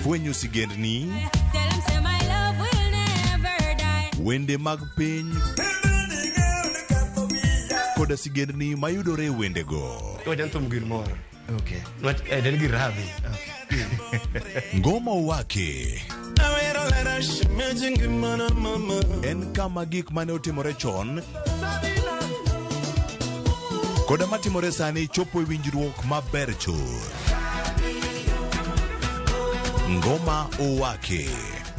Fwenyo sigendni, wende mag piny, koda sigendni mayudore e wendego. Wacha thum gir moro. Okay. Nwach en gir rabi. Ngoma Wake en kama gik mane otimore chon koda matimore sani chopo e winjruok maber chuth. Ngoma Owake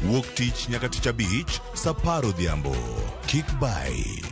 wuok tich nyaka tich abich saa 10 odhiambo. Kik bai.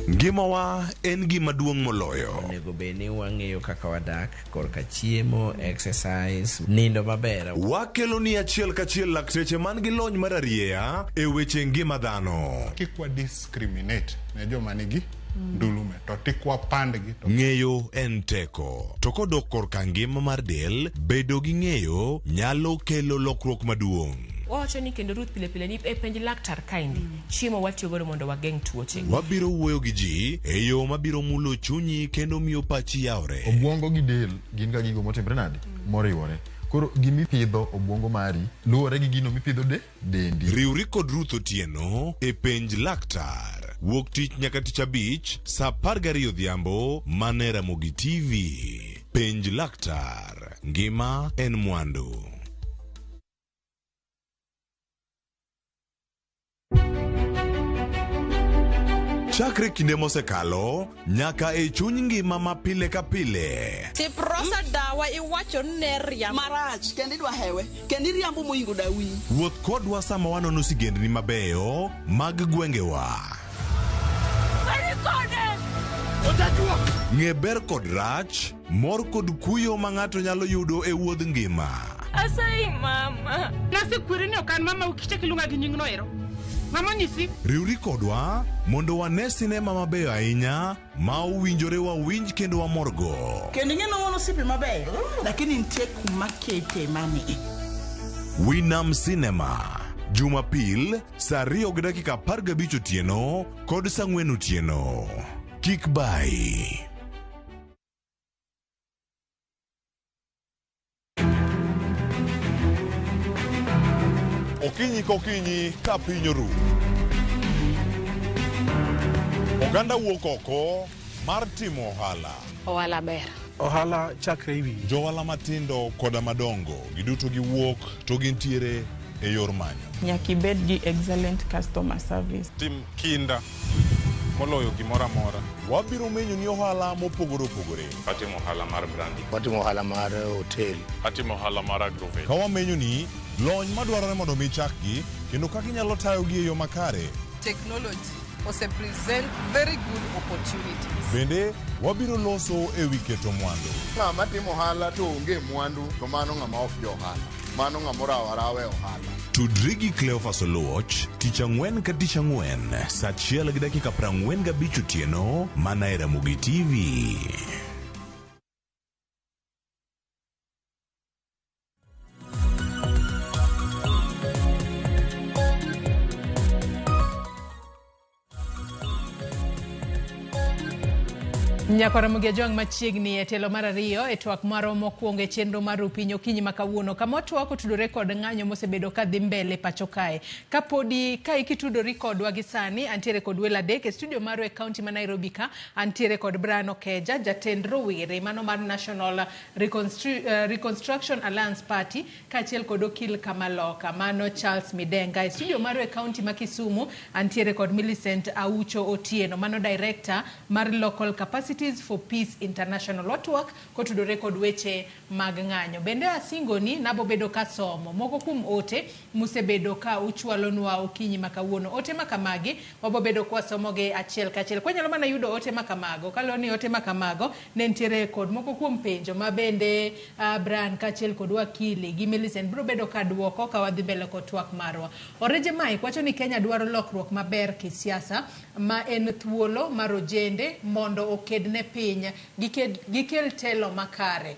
Ngimawa en gima duong' moloyo. Onego bed ni wang'eyo kaka wadak korka chiemo, exercise, nindo maber. Wakelo ni achiel kachiel lakteche man gi lony mar arieya e weche ngima dhano. Kik wa discriminate ne joma nigi ndulume to tik wapandgi to Ng'eyo en teko. To kodok korka ngima mar del, bedo gi ng'eyo nyalo kelo lokruok maduong'. Wawacho ni kendo Ruth pile pile ni e penj laktar kaendi chiemo watiyo godo mondo wageng' tuoche. Wabiro wuoyo gi ji e yo mabiro mulo chunyi kendo miyo pachi yawre. Obwongo gi del gin ga gigo motimre nade? Moriwore. Koro gimipidho obwongo mari luwore gi gino mipidho de dendi. Riwri kod Ruth Otieno e penj laktar. Wuok tich nyaka tich abich saa 12 odhiambo mana e Ramogi TV. Penj laktar. Ngima en mwandu. Chakre kinde mosekalo nyaka e chuny ngima ma pile ka pile. Tiprosa dawa iwacho ni ne riambo. Marach, kendo idwa hewe, kendo iriambo moingo dawi. Wuoth kodwa sama wanono sigendni mabeyo mag gwengewa. Ng'e ber kod rach, mor kod kuyo ma ng'ato nyalo yudo e wuodh ngima. Asayi mama. Nasekweri ni ok an mama ukichak iluonga gi nyingno ero. Mama nyisi. Riwri kodwa mondo wane sinema mabeyo ahinya ma owinjore wawinj kendo wamorgo. Kendo ing'e ni wan osiepe mabeyo, lakini nitie kuma kete mani. Winam Cinema Jumapil saa 2:15 otieno kod saa 4 otieno. Kik bai. Okinyi kokinyi ka piny oru. Oganda wuok oko mar timo ohala. Ohala ber. Ohala chakre iwi. Johala matindo koda madongo giduto giwuok to gintiere e yor manyo. Nyaka ibed gi excellent customer service. Tim kinda moloyo gimoro amora. Wabiro menyo ni ohala mopogore opogore. Atimo ohala mar brandi. Watimo ohala mar hotel. Atimo ohala mar agrovet. Ka wamenyo ni Lony madwarore mondo mi ichakgi kendo kaka inyalo tayogi e yo makare. Technology ose present very good opportunities. Bende wabiro loso e wi keto mwandu. Ng'ama timo ohala to onge mwandu to mano ng'ama ok jo ohala. Mano ng'ama orawo arawa e ohala. Tudri gi Cleophas Oluoch tich ang'wen ka tich ang'wen saa achiel gi dakika 45 otieno mana e Ramogi TV. Nyakwara Ramogi Ajwang' machiegni e tielo mar ariyo e twak marwa mokwongo e chenro mar Rupiny okinyi ma kawuono kama watwak otudore kod ng'anyo mosebedo ka dhi mbele pacho kae. Kapodi ka ikitudori kodwa gi sani, antiere kod welo adek e studio marwa e kaunti ma Nairobi ka, antiere kod Brian Okeja, jatend rowere mano mar National Reconstruction Alliance Party, kaachiel kod okil Kamaloka mano Charles Midenga. E studio marwa e kaunti ma Kisumu, antiere kod Millicent Aucho Otieno, mano director mar Local Capacities for Peace International. Watwak kotudore kod weche mag ng'anyo. Bende asingoni nabobedo kasomo moko kuom ote musebedo ka uchwalonwa okinyi ma kawuono. Ote ma kamagi wabobedo kwasomogi achiel kachiel. Kwanyalo mana yudo ote ma kamago, kaluwore ni ote ma kamago ne nitiere kod moko kuom penjo ma bende Brian kaachiel kod wakili gi Millicent biro bedo ka duoko ka wadhi mbele kod twak marwa. Oreje Mike wacho ni Kenya dwaro lokruok maber kisiasa ma en thuolo mar ojende mondo oked ne piny, gikel telo makare.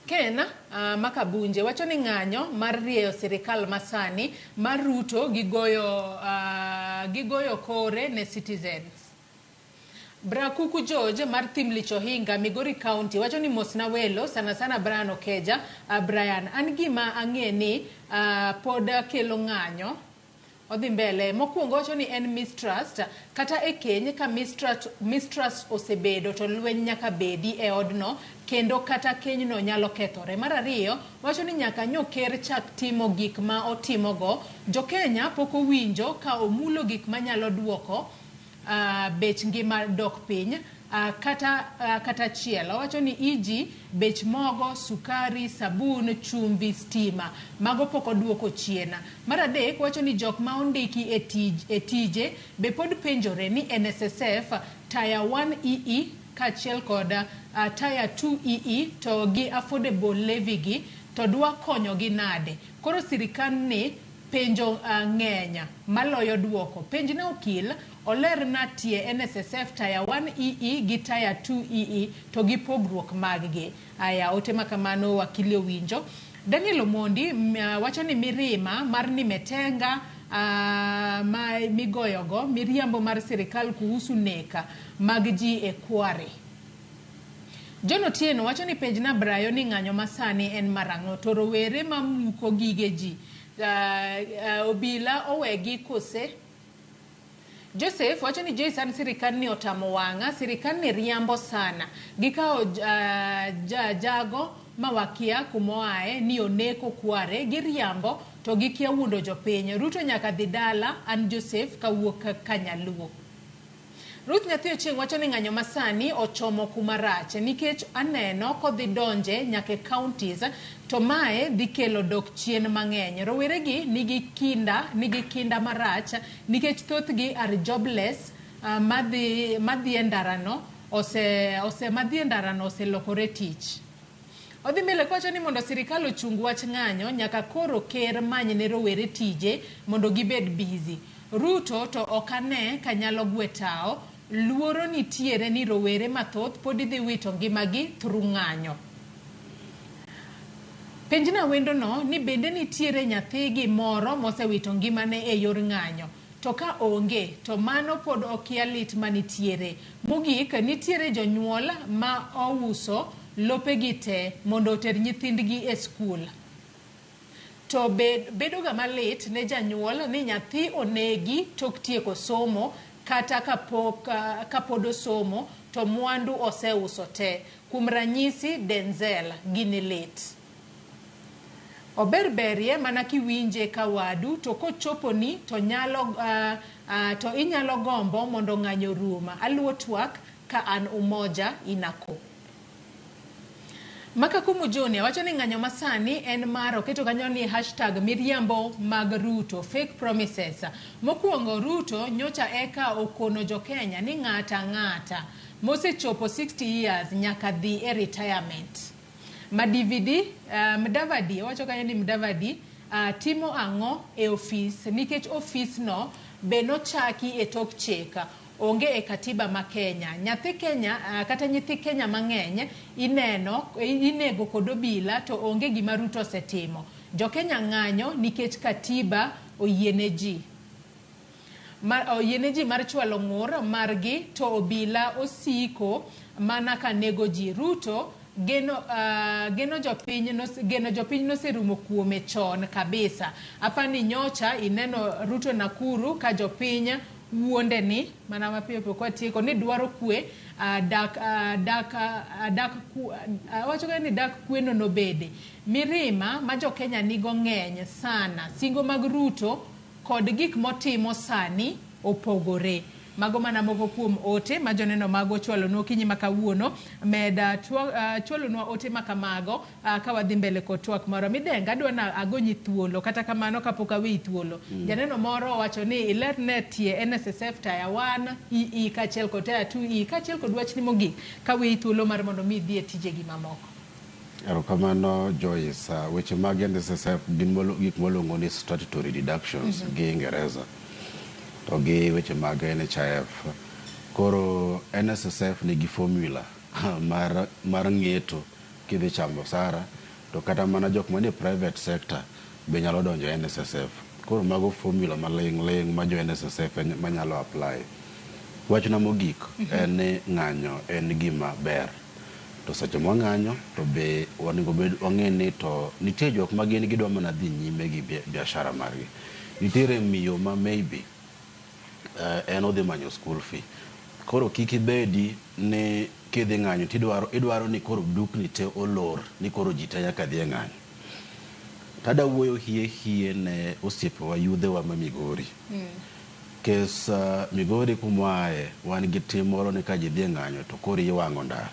Ken Makabunje wacho ni ng'anyo mar rieyo sirikal masani mar Ruto gigoyo kore ne citizens. Brakuku George mar Thimlich Ohinga, Migori County wacho ni mosna welo sana sana Brian Okeja. Brian, an gima ang'e ni pod kelo ng'anyo. Odhi mbele mokwongo wacho ni en mistrust kata e keny ka mistrust osebedo to lweny nyaka bedi e odno kendo kata kenyno nyalo kethore. Mar ariyo wacho ni nyaka nyo ker chak timo gik ma otimogo. Jo-Kenya pok owinjo ka omulo gik manyalo duoko bech ngima dok piny kata achiel. Owacho ni EG bech mogo, sukari, sabun, chumvi, stima mago pok oduoko chien. Mar adek wacho ni jok ma ondiki e tije be pod penjore ni NSSF Tier 1 EE kaachiel kod Tier 2 EE to gi affordable levy gi to dwa konyogi nade. Koro sirikal ni penjo ng'eny maloyo duoko. Penjna okil olerna tie NSSF Tier 1 EE gi Tier 2 EE to gi pogruok mag-gi. Aya, ote ma kamano wakili owinjo. Daniel Omondi wacho ni mirima mar nimetenga ma migoyogo miriambo mar sirikal kuhusu neka mag ji e Kware. John Otieno wacho ni penjna Brayo ni ng'anyo masani en marang'o to rowere mamuko gige ji obila owegi kose. Joseph wacho ni Joyce an sirikal ni otamo wang'a, sirikal ni riambo sana. Gikawo jago ma wakia kumoae ni oneko Kware, giriambo to gikia wuondo jopiny. Ruto nyaka dhi dala, an Joseph kawuok Kanyaluo. Ruth Nyathi Ochieng' wacho ni ng'anyo masani ochomo kuma rach nikech aneno kodhi donje nyaka e counties to mae dhi kelo dok chien mang'eny. Roweregi nigi kinda marach nikech thothgi are jobless madhi e ndarano oselokore tich. Odhi mbele kowacho ni mondo sirikal ochung wach ng'anyo nyaka koro ker many ne rowere tije mondo gibed busy. Ruto to ok ane ka nyalo gwe tao, luoro nitiere ni rowere mathoth pod dhi wito ngimagi through ng'anyo. Penjna wendono ni bende nitiere nyathigi moro mosewito ngimane e yor ng'anyo. To ka onge to mano pod okia lit manitiere. Mogik nitiere jonyuol ma ouso lopegi te mondo oter nyithindgi e skul. To bedo ga malit ne janyuol ni nyathi onegi tok tieko somo kata kapod osomo to mwandu oseuso te. Kuom ranyisi Denzel gini lit. Ober berie mana kiwinje ka wadu to kochoponi to nyalo to inyalo gombo mondo ng'anyo rum. Aluwo twak ka an Umoja Inako. Makakumu Junior wacho ni ng'anyo masani en mar oketo kanyo ni hashtag miriambo mag Ruto, fake promises. Mokwongo Ruto nyocha eka okono jo Kenya ni ng'ata ng'ata mosechopo 60 years nyaka dhi e retirement. Ma DVD, Mudavadi, owacho kanyo ni Mudavadi timo ang'o e ofis nikech ofis no be nochaki e tok chik. Onge e katiba ma Kenya. Nyathi Kenya kata nyithi Kenya mang'eny ineno inego kod obila to onge gima Ruto osetimo. Jo Kenya ng'anyo nikech katiba oyiene ji. Oyiene ji mar chwalo ng'ur margi to obila osiko mana ka nego ji. Ruto geno jopiny noserumo kuome chon kabisa. Apani nyocha ineno Ruto Nakuru ka jopiny wuonde ni mana mapiyo piyo kwatieko ni dwaro kwe wacho ni dak kwe no nobede. Mirima ma jo Kenya nigo ng'eny sana. Singo mag Ruto kod gik motimo sani opogore. Mago mana moko kuom ote ma joneno mago chwalonwa okinyi ma kawuono. Meda chwalonwa ote ma kamago ka wadhi mbele kod twak moro. Midenga adwa na agonyi thuolo kata kamano kapok aweyi thuolo. Janeno moro owacho ni ilerne tie NSSF Tier 1 EE kaachiel kod Tier 2 E kaachiel kod wachni mogik ka weyi thuolo mar mondo mi idhi e tijegi mamoko. Erokamano Joyce. Weche mag NSSF gin gik mwaluongo ni statutory deductions gi Ingereza to gi weche mag NHIF. Koro NSSF nigi formula mar ng'eto kidhi chamo osara to kata mana jok manie private sector be nyalo donjo e NSSF. Koro mago formula maling' ling' ma jo NSSF manyalo apply. Wachna mogik en ni ng'anyo en gima ber. To seche mwang'anyo to be onego bed wang'e ni to nitie jok ma gin gidwa mana dhi nyime gi biashara margi. Nitiere miyo ma maybe en odhi manyo school fee. Koro kik ibedi ni kidhi ng'anyo tidwaro idwaro ni koro dukni te olor ni koro ji te nyaka dhi e ng'anyo. Tada wuoyo hie hie ne osiepewa yudhewa ma Migori. Kes Migori kumwae wan gi tim moro ni ka ji dhi e ng'anyo to koro iwang'o ndara.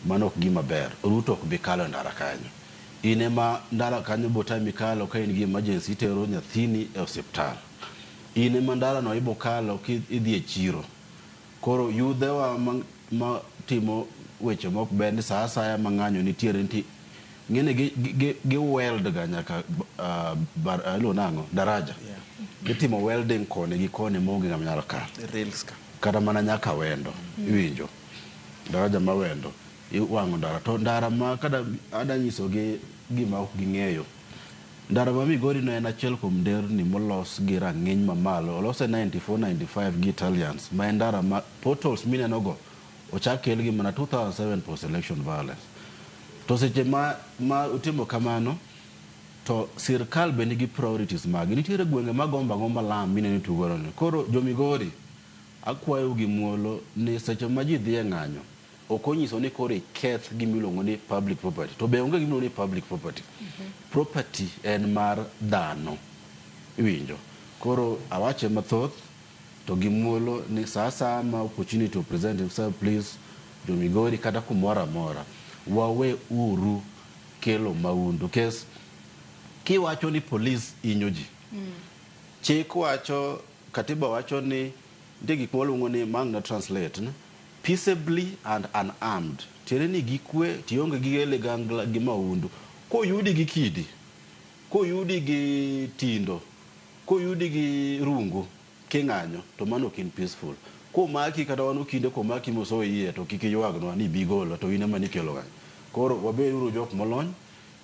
Mano ok gima ber. Ruto ok bi kalo ndara kanyo. In ema ndara kanyo botami kalo ka in gi emergency itero nyathini e osiptal. In ema ndara no ibo kalo kidhi e chiro. Koro yudhewa ma timo weche mok ber ni sa asaya ma ng'anyo nitiere nti ng'ene gi weld ga nyaka iluongo nang'o daraja. Gitimo welding koni gi koni maonge ng'ama nyalo kalo. Rails ka. Kata mana nyaka Wendo. Iwinjo. Daraja ma Wendo. Iwang'o ndara. To ndara ma kada ada nyisogi gima ok ging'eyo. Ndara ma Migori no en achiel kuom nderni molos gi rang'iny mamalo. Olose 94-95 gi Italians. Ma en ndara ma potholes mineno go ochak kelgi mana 2007 post election violence. To seche ma utimo kamano to sirkal be nigi priorities mage. Nitiere gwenge magombo agomba lam mineno itugo ni. Koro jo Migori akwayo gi muolo ni seche ma ji dhi e ng'anyo ok onyiso ni koro iketh gima iluongo ni public property. To be onge gima iluongo ni public property. Property en mar dhano. Iwinjo. Koro awache mathoth to gi muolo ni sa asaya ma opportunity to present himself, please jo Migori kata kumoro amora wawe uru kelo maundu. Kes kiwacho ni police hinyo ji. Chik wacho, katiba wacho ni nitie gik mwaluongo ni mang na translate ne? Peaceably and unarmed. Tiende ni gikwe tionge gi ligangla gi maundu. Koyudi gi kidi, koyudi gi tindo, koyudi gi rungu king'anyo to mano ok in peaceful. Komaki kata wan okinde komaki mosoyi iye to kik iywagnwa ni bi golo to in ema nikelo ng'anyo. Koro wabed uru jok molony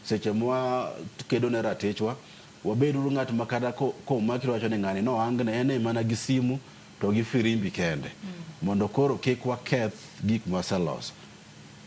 seche mwa kedo ne ratichwa, wabed uru ng'at ma kata komaki to wacho ni ng'ani nohangne en mana gi simu to gi firimbi kende. Mondo koro kik waketh gik mwaseloso.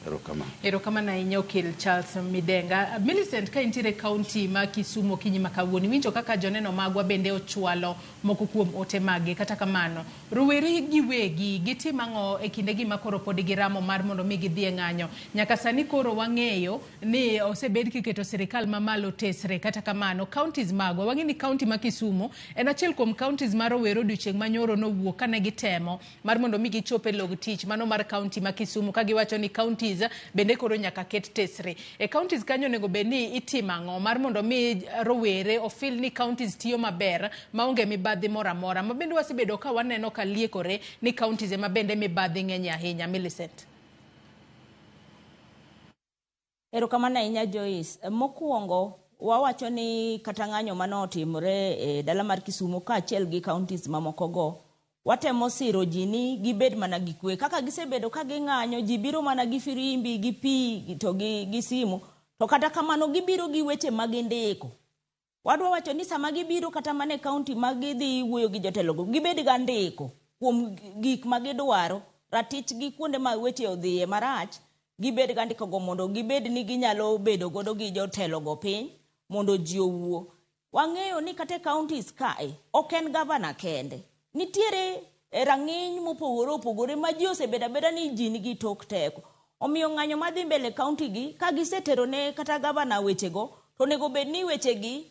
Erokamano. Erokamano ahinya Okil Charles Midenga. Millicent, ka intiere kaunti ma Kisumu okinyi ma kawuono, iwinjo kaka joneno magwa bende ochwalo moko kuom ote maggi. Kata kamano, rowere giwegi gitim ang'o e kindegi ma koro pod giramo mar mondo mi gidhi e ng'anyo? Nyaka sani koro wang'eyo ni osebed kiketo sirikal mamalo tesre. Kata kamano, counties magwa, wang'e ni kaunti ma Kisumu en achiel kuom counties ma rowere odiochieng' manyoro nowuok kane gitemo mar mondo mi gichop e log tich mano mar kaunti ma Kisumu, ka giwacho ni counties counties bende koro nyaka ket tesre. E counties kanyo onego bed ni itimo ang'o mar mondo mi rowere ofil ni counties tiyo maber maonge mibadhi moro amora, ma bende wasebedo ka waneno ka liekore ni counties ema bende mibadhi ng'eny ahinya. Millicent. Erokamano ahinya Joyce. Mokwongo wawacho ni kata ng'anyo mane otimore e dala mar Kisumu kaachiel gi counties mamoko go, watemo siro ji ni gibed mana gi kwe. Kaka gisebedo ka ging'anyo, ji biro mana gi firimbi, gi pi to gi simu. To kata kamano gibiro gi weche ma gindiko. Wadwa wacho ni sama gibiro kata mana e county ma gidhi wuoyo gi jotelogo, gibed ga ndiko kuom gik ma gidwaro, ratichgi kuonde ma weche odhiye marach, gibed ga ndikogo mondo gibed ni ginyalo bedo godo gi jotelogo piny mondo ji owuo. Wang'eyo ni kata e counties kae, ok en gavana kende. Nitiere rang'iny mopogore opogore ma ji osebedo abeda ni ji nigi tok teko. Omiyo ng'anyo madhi mbele e county gi, ka gisetero ne kata gavana wechego, to onego bed ni wechegi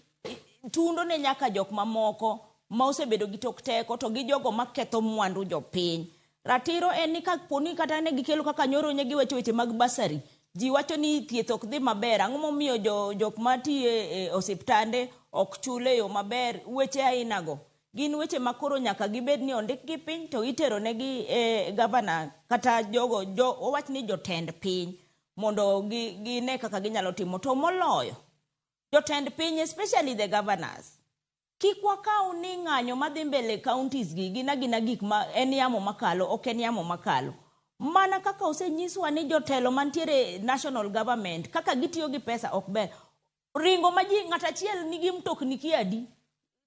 tundo ne nyaka jok mamoko ma osebedo gi tok teko to gi jogo maketho mwandu jopiny. Ratiro en ni kaponi kata ne gikelo kaka nyoro ne giwacho weche mag bursary, ji wacho ni thieth ok dhi maber, ang'o momiyo jok matiyo e osiptande ok chul e yo maber, weche aina go. Gin weche ma koro nyaka gibed ni ondikgi piny to itero negi e gavana kata jogo, wawach ni jotend piny mondo gine kaka ginyalo timo. To moloyo, jotend piny, especially the governors, kik wakaw ni ng'anyo madhi mbele counties gi gin agina gik ma en yamo makalo, ok en yamo makalo. Mana kaka osenyiswa ni jotelo mantiere national government kaka gitiyo gi pesa ok ber. Ringo ma ji ng'at achiel nigi mtokni kia adi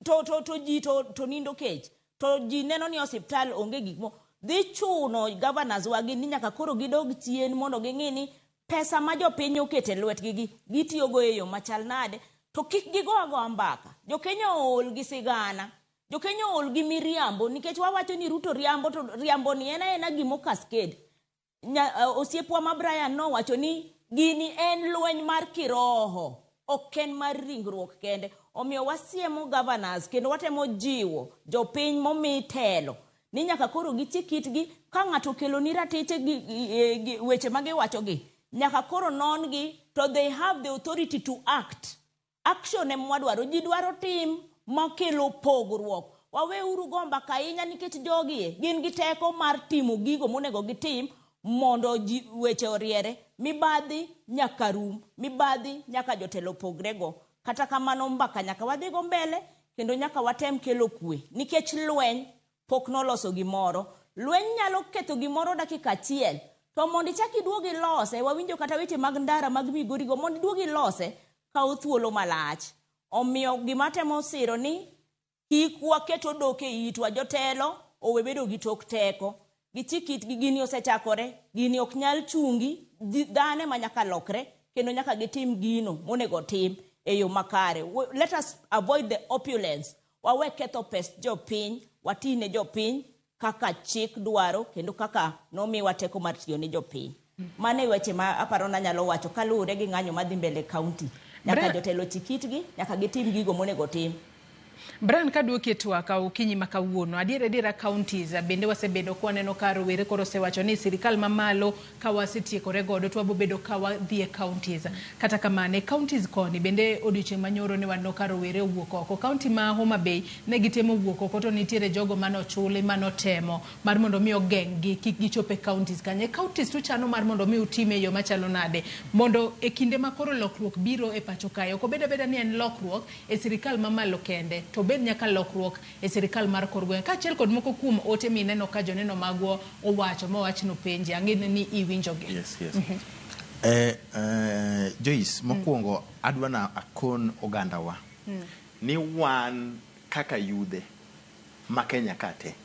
to ji to nindo kech to ji neno ni osiptal onge gik mo dhi chuno governors wagi ni nyaka koro gidog chien mondo ging'i ni pesa ma jopiny oketo e lwetgi gi gitiyogo e yo machal nade to kik gigo agoa mbaka. Jokenya ool gi sigana. Jokenya ool gi miriambo nikech wawacho ni Ruto riambo to riambo ni en aena gimo cascade. Osiepwa ma Brian nowacho ni gini en lweny mar kiroho, ok en mar ringruok kende. Omiyo wasiemo governors kendo watemo jiwo jopiny momi telo ni nyaka koro gichik itgi ka ng'ato okeloni ratiche gi weche ma giwachogi nyaka koro non gi to they have the authority to act. Action ema wadwaro, ji dwaro tim makelo pogruok. Waweuru go mbaka ahinya nikech jogie gin gi teko mar timo gigo monego gitim mondo ji weche oriere. Mibadhi nyaka rum, mibadhi nyaka jotelo pogrego. Kata kamano mbaka nyaka wadhigo mbele kendo nyaka watem kelo kwe nikech lweny pok noloso gimoro. Lweny nyalo ketho gimoro dakika achiel to mondo ichak iduog ilose, wawinjo kata weche mag ndara mag Migori go, mondo iduog ilose kawo thuolo malach. Omiyo gima temo siro ni kik waket odok e itwa, jotelo owe bedo gi tok teko. Gichik itgi, gini osechakore, gini ok nyal chungi, dhano ema nyaka lokre kendo nyaka gitim gino monego tim e yo makare. Let us avoid the opulence. Wawe ketho pes jopiny, wati ne jopiny kaka chik dwaro kendo kaka nomiwa teko mar tiyo ne jopiny. Mano e weche ma aparo nanyalo wacho kaluwore gi ng'anyo madhi mbele e county. Nyaka jotelo chik itgi, nyaka gitim gigo monego tim. Brian, kaduoki e twak okinyi ma kawuono, adier adiera counties bende wasebedo kwaneno ka rowere koro osewacho ni sirikal mamalo ka wasetiekore godo to wabobedo ka wadhi e counties. Kata kamano, e counties koni bende odiochieng' manyoro ne waneno ka rowere owuok oko. County ma Homa Bay ne gitemo wuok oko to nitiere jogo manochuli manotemo mar mondo mi ogeng' gi kik gichop e counties kanyo. E counties tuchano mar mondo mi utime e yo machalo nade mondo e kinde ma koro lokruok biro e pacho kae ok obed abeda ni en lokruok e sirikal mamalo kende to obed nyaka lokruok e sirikal mar kor gweng' kaachiel kod moko kuom ote mineno ka joneno magwa owacho mowach nopenji ang'e ni iwinjogi. Yes. Joyce, mokwongo adwa na akon ogandawa ni wan kaka yudhe ma Kenya ka te,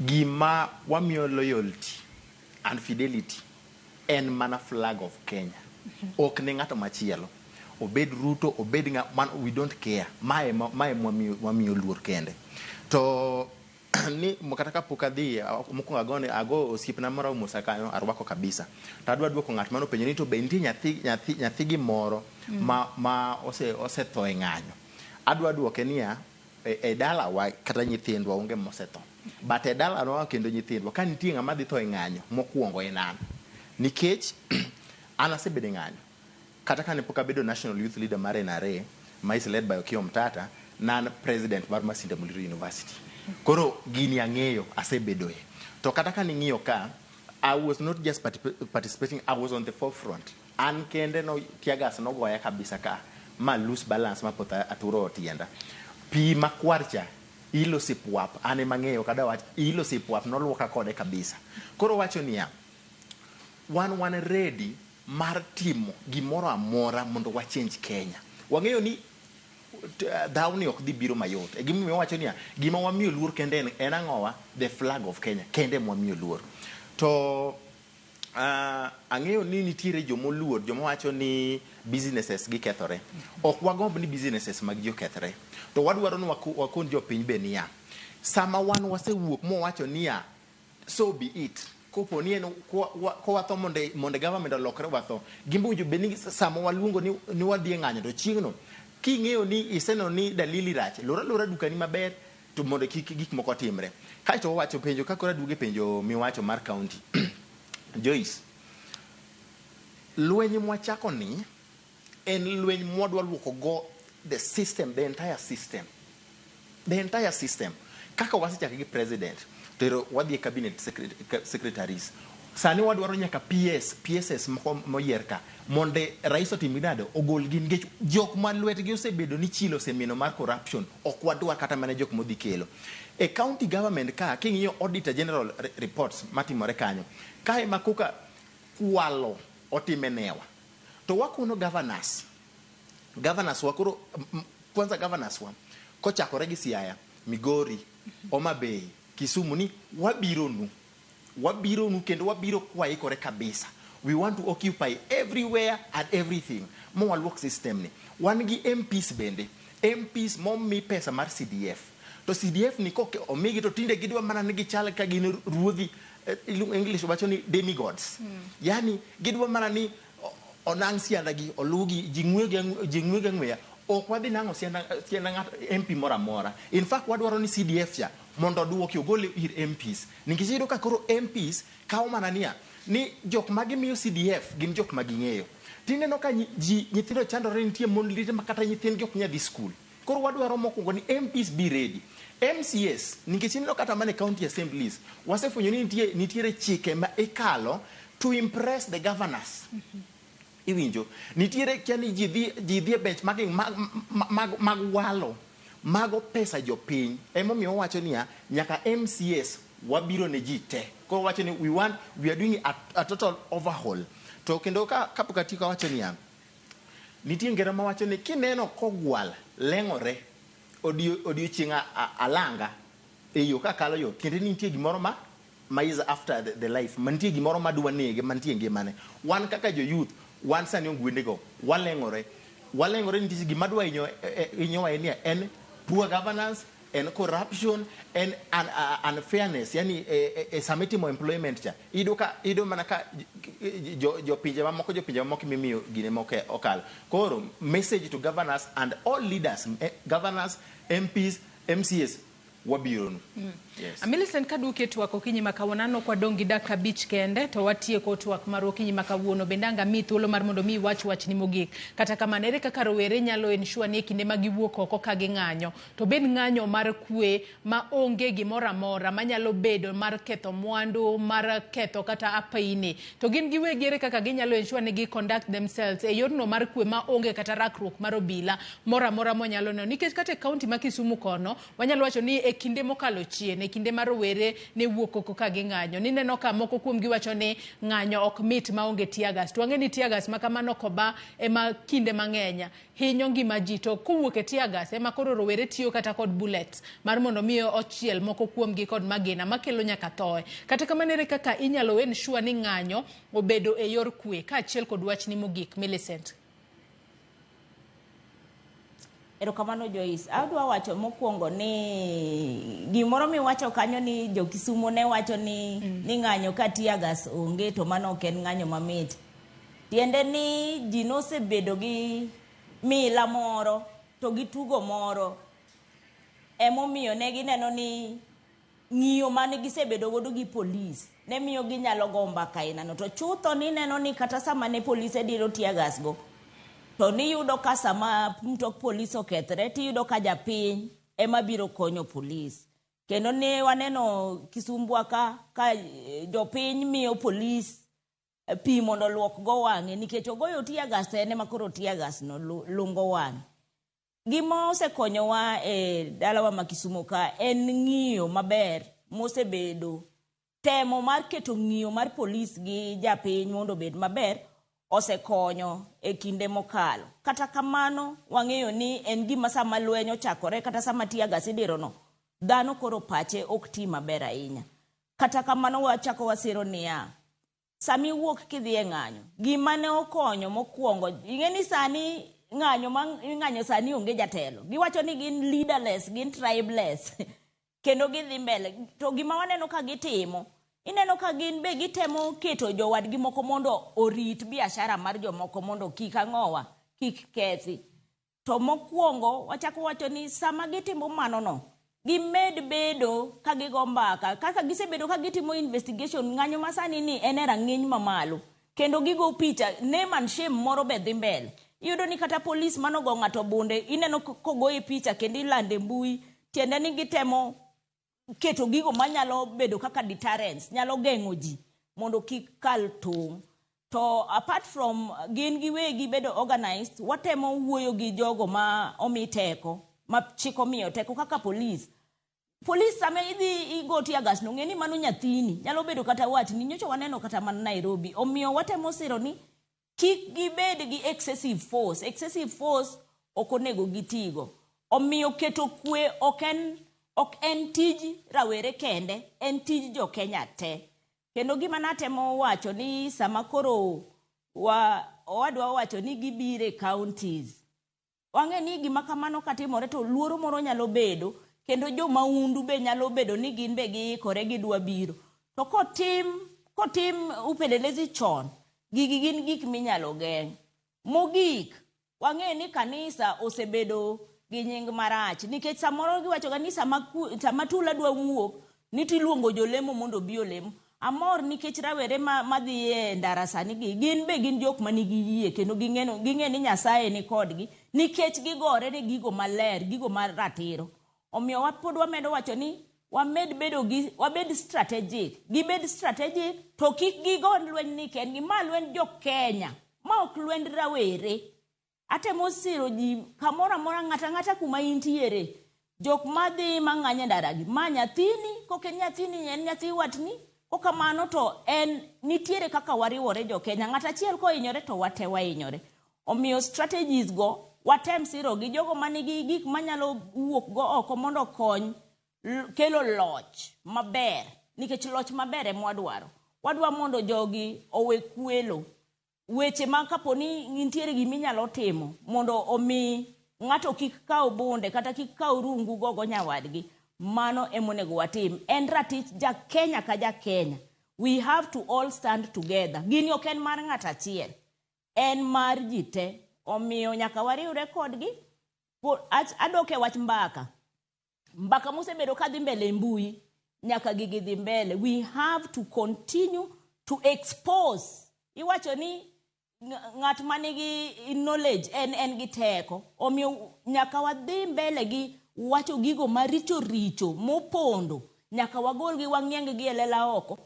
gima wamiyo loyalty and fidelity en mana flag of Kenya. Ok ne ng'ato machielo. Obed Ruto, obed ng'a, man, we don't care. Mae mwamiyo luor kende. To ni kata kapok adhi mokwongo agone ago osiepna moro Musa kanyo arwako kabisa. To adwa duoko ng'at mane openjo ni to be nitie nyathi gimoro ma osetho e ng'anyo. Adwa duoke niya, e dalawa kata nyithindwa onge mosetho. But e dalawa kendo nyithindwa ka nitie ng'ama dhi tho e ng'anyo mokwongo en an. Nikech An asebedo e ng'anyo. Kata kane pok abedo national youth leader mar NRA, ma is led by Okiya Omtata, ne an president mar Masinde Muliro University. Koro gini ang'eyo, asebedoe. To kata ka ning'iyo ka, I was not just participating, I was on the forefront. An kende no tear gas nogoya kabisa ka, ma lose balance ma poth aturo tienda. Pi makwar cha, ilo sipwap, an ema ang'eyo kada wach, ilo sipwap noluoka kode kabisa. Koro wacho niya, wan ready mar timo gimoro amora mondo wa change Kenya. Wang'eyo ni dhawni ok dhi biro mayot. E gimomiyo wacho niya, gima wamiyo luor kende en ang'owa? The flag of Kenya kende mwamiyo luor. To ang'eyo ni nitiere jomoluor, joma wacho ni businesses gi kethore. Ok wagomb ni businesses mag ji okethre. To wadwaro ni wakon jopiny be niya, sama wan wasewuok mwawacho niya, so be it. Kopo ni en kowatho mondo government olokre watho. Gimbe owinjo bed ni sama waluongo ni wadhi e ng'anyo to chieng'no king'eyo ni iseneno ni dalili rach, lor alora dukani maber to mondo kik gik moko timre. Kaeto wawacho penjo ka koro aduogo e penjo miwacho mar county. Joyce, lweny mwachako ni en lweny mwadwa luoko go the system, the entire system. The entire system. Kaka wasechako gi president, to wadhi e cabinet secretaries. Sani wadwaro nyaka PS, PSS moko moyier ka, mondo rais otim nade, ogolgi nikech jok ma lwetgi osebedo ni chilo osemino mar corruption, ok wadwar kata mana jok modhi kelo. E county government ka, king'iyo auditor general reports matimore kanyo, kae ma koka kwalo otime newa. To wakono governors, governors wa koro, kwanza governors wa, kochakore gi Siaya, Migori, Homa Bay, Kisumu ni wabiro nu kendo wabiro kwaikore kabisa. We want to occupy everywhere and everything. Mo waluok system ni. Wan gi MPs bende. MPs momi pesa mar CDF. To CDF ni koke omigi to tinde gidwa mana ni gichal ka gin ruodhi, English wacho ni demigods. Yani gidwa mana ni onang' sianda gi, olugi, ji ng'we gi ang'weya. Ok wadhi nang'o sianda ng'ato MP moro amora. In fact, wadwaro ni CDF cha mondo oduoki ogol ir MPs. Nikech iyudo ka koro MPs kawo mana niya, ni jok ma gimiyo CDF gin jok ma ging'eyo. Tineno ka ji nyithindo chandore, nitie mon liete ma kata nyithindgi ok nyal dhi skul. Koro wadwaro mokwongo ni MPs be ready. MCAs, nikech ineno kata mana e county assemblies, wasefwenyo ni nitiere chike ma ikalo to impress the governors. Iwinjo, nitiere kia ni ji dhi e bench mag walo, mago pesa jopiny. Emomiyo wawacho niya, nyaka MCAs wabiro ne ji te. Koro wacho ni we are doing a total overhaul. To kendo kapok atieko awacho niya, nitie ngero mawacho ni kineno kogwal leng'ore odiochieng' alanga e yo kakalo yo, tiende ni nitie gimoro ma is after the life, mantie gimoro madwa nege, mantie ngimane. Wan kaka jo youth, wan sani ogwendego, waleng'ore. Waleng'ore nikech gima dwa hinyowa en niya, en poor governance, en corruption, en unfairness. Yani sama itimo employment cha, iyudo mana ka jopinje mamoko mimiyo gine moko okalo. Koro message to governors and all leaders, governors, MPs, MCAs, wabironu. Yes. Millicent, kaduoke twak okinyi ma kawuono, aneno kwa dong' gi dakika 5 kende to watieko twak mar okinyi ma kawuono. Bende ang' amiyi thuolo mar mondo mi iwach wachni mogik. Kata kamano, ere kaka rowere nyalo ensure ni e kinde ma giwuok oko ka ging'anyo, to bed ng'anyo mar kwe ma onge gimoro amora manyalo bedo mar ketho mwandu, mar ketho kata apaini, to gin giwegi ere kaka ginyalo ensure ni gi conduct themselves e yorno mar kwe ma onge kata rakruok mar obila moro amora mwanyalo neno. Nikech kata e kaunti ma Kisumu kono, wanyalo wacho ni e kinde mokalo chien, e kinde ma rowere ne wuok oko ka ging'anyo, nineno ka moko kuomgi wacho ni ng'anyo ok mit maonge tear gas. To wang'e ni tear gas ma kamano koba ema kinde mang'eny hinyo ngima ji, to kowuok e tear gas ema koro rowere tiyo kata kod bullets mar mondo mi ochiel moko kuomgi kod magina makelo nyaka thoe. Kata kamano, ere kaka inyalo ensure ni ng'anyo obedo e yor kwe? Kaachiel kod wachni mogik, Millicent. Erokamano Joyce. Adwa wacho mokwongo ni gimoro miwacho kanyo ni jo Kisumu ne wacho ni ni ng'anyo ka tear gas onge to mano ok en ng'anyo mamit. Tiende ni ji nosebedo gi mila moro to gi tugo moro. Emomiyo ne gineno ni Ng'iyo mane gisebedo godo gi polis ne miyo ginyalo go mbaka ainano. To chutho nineno ni kata sama ne polise diro tear gas go, to niyudo ka sama mtok polis okethre, tiyudo ka japiny ema biro konyo polis. Kendo ne waneno Kisumbwa ka, ka jopiny miyo polis pi mondo oluok go wang'e nikech ogoyo tear gas to en ema koro tear gas no lungo wang'e. Gima osekonyowa e dalawa ma Kisumo ka en ng'iyo maber mosebedo temo mar keto ng'iyo mar polis gi japiny mondo obed maber osekonyo e kinde mokalo. Kata kamano wang'eyo ni en gima sama lweny ochakore kata sama tear gas idiro no, dhano koro pache ok ti maber ahinya. Kata kamano wachako wasiro niya, sama iwuok kidhi e ng'anyo, gima ne okonyo mokwongo, ing'e ni sani ng'anyo ma ing'anyo sani onge jatelo. Giwacho ni gin leaderless, gin tribeless. Kendo gidhi mbele. To gima waneno ka gitimo, ineno ka gin be gitemo keto jowadgi moko mondo orit biashara mar jomoko mondo kik ang'owa, kik kethi. To mokwongo wachako wacho ni sama gitimo mano no, gimed bedo ka gigo mbaka. Kaka gisebedo ka gitimo investigation, ng'anyo masani ni en e rang'iny mamalo. Kendo gigo picha, name and shame moro be dhi mbele. Iyudo ni kata polis manogo ng'ato bunde, ineno kogoye picha kendo ilande mbui, tiende ni gitemo keto gigo manyalo bedo kaka deterrence, nyalo geng'o ji mondo kik kal tong'. To apart from gin giwegi bedo organized, watemo wuoyo gi jogo ma omi teko, ma chik omiyo teko kaka polis. Polis sama idhi igo tear gas no, ng'e ni mano nyathini, nyalo bedo kata watni, nyocha waneno kata mana Nairobi. Omiyo watemo siro ni kik gibed gi excessive force. Excessive force ok onego gitigo. Omiyo keto kwe ok en tij rawere kende, en tij jo Kenya te. Kendo gima natemo wacho ni sama koro owadwa owacho ni gibiro e counties, wang'e ni gima kamano katimore to luoro moro nyalo bedo, kendo jo maundu be nyalo bedo ni gin be giikore gidwa biro. To kotim upelelezi chon, gigi gin gik minyalo geng'. Mogik, wang'e ni kanisa osebedo gi nying marach, nikech samoro giwacho ga ni sama tula dwa wuok, ni tiluongo jolemo mondo obi olem. Amor nikech rawere madhi e ndara sani gi, gin be gin jok manigi yie, kendo ging'e ni Nyasaye ni kodgi, nikech gigore ne gigo maler, gigo mar ratiro. Omiyo pod wamedo wacho ni wamed bedo gi, wabed strategic, gibed strategic, to kik gigo lweny ni kendgi, ma lweny jo Kenya, ma ok lwend rawere. Atemo siro ji kamoro amora, ng'ato ang'ata kuma intiere, jok madhi mang'anyo e ndara gi, ma nyathini, kok en nyathini, en nyathi watni, kokamano to en nitiere kaka wariwore jo Kenya. Ng'ato achiel kohinyore to wate wahinyore. Omiyo strategies go watem siro gi jogo manigi gik manyalo wuok go oko mondo okony kelo loch maber, nikech loch maber ema wadwaro. Wadwa mondo jogi owe kwelo. Weche ma kapo ni nitiere gima inyalo timo mondo omi ng'ato kik kaw bunde kata kik kaw rungu gogo nyawadgi, mano ema onego watim. En ratich ja Kenya ka ja Kenya. We have to all stand together. Gini ok en mar ng'ato achiel, en mar ji te. Omiyo nyaka wariwre kodgi. Adok e wach mbaka. Mbaka mosebedo kadhi mbele e mbui, nyaka gigi dhi mbele. We have to continue to expose. Iwacho ni ng'at manigi knowledge en gi teko. Omiyo nyaka wadhi mbele gi wacho gigo maricho richo mopondo. Nyaka wagolgi wang'ieng gi e lela oko.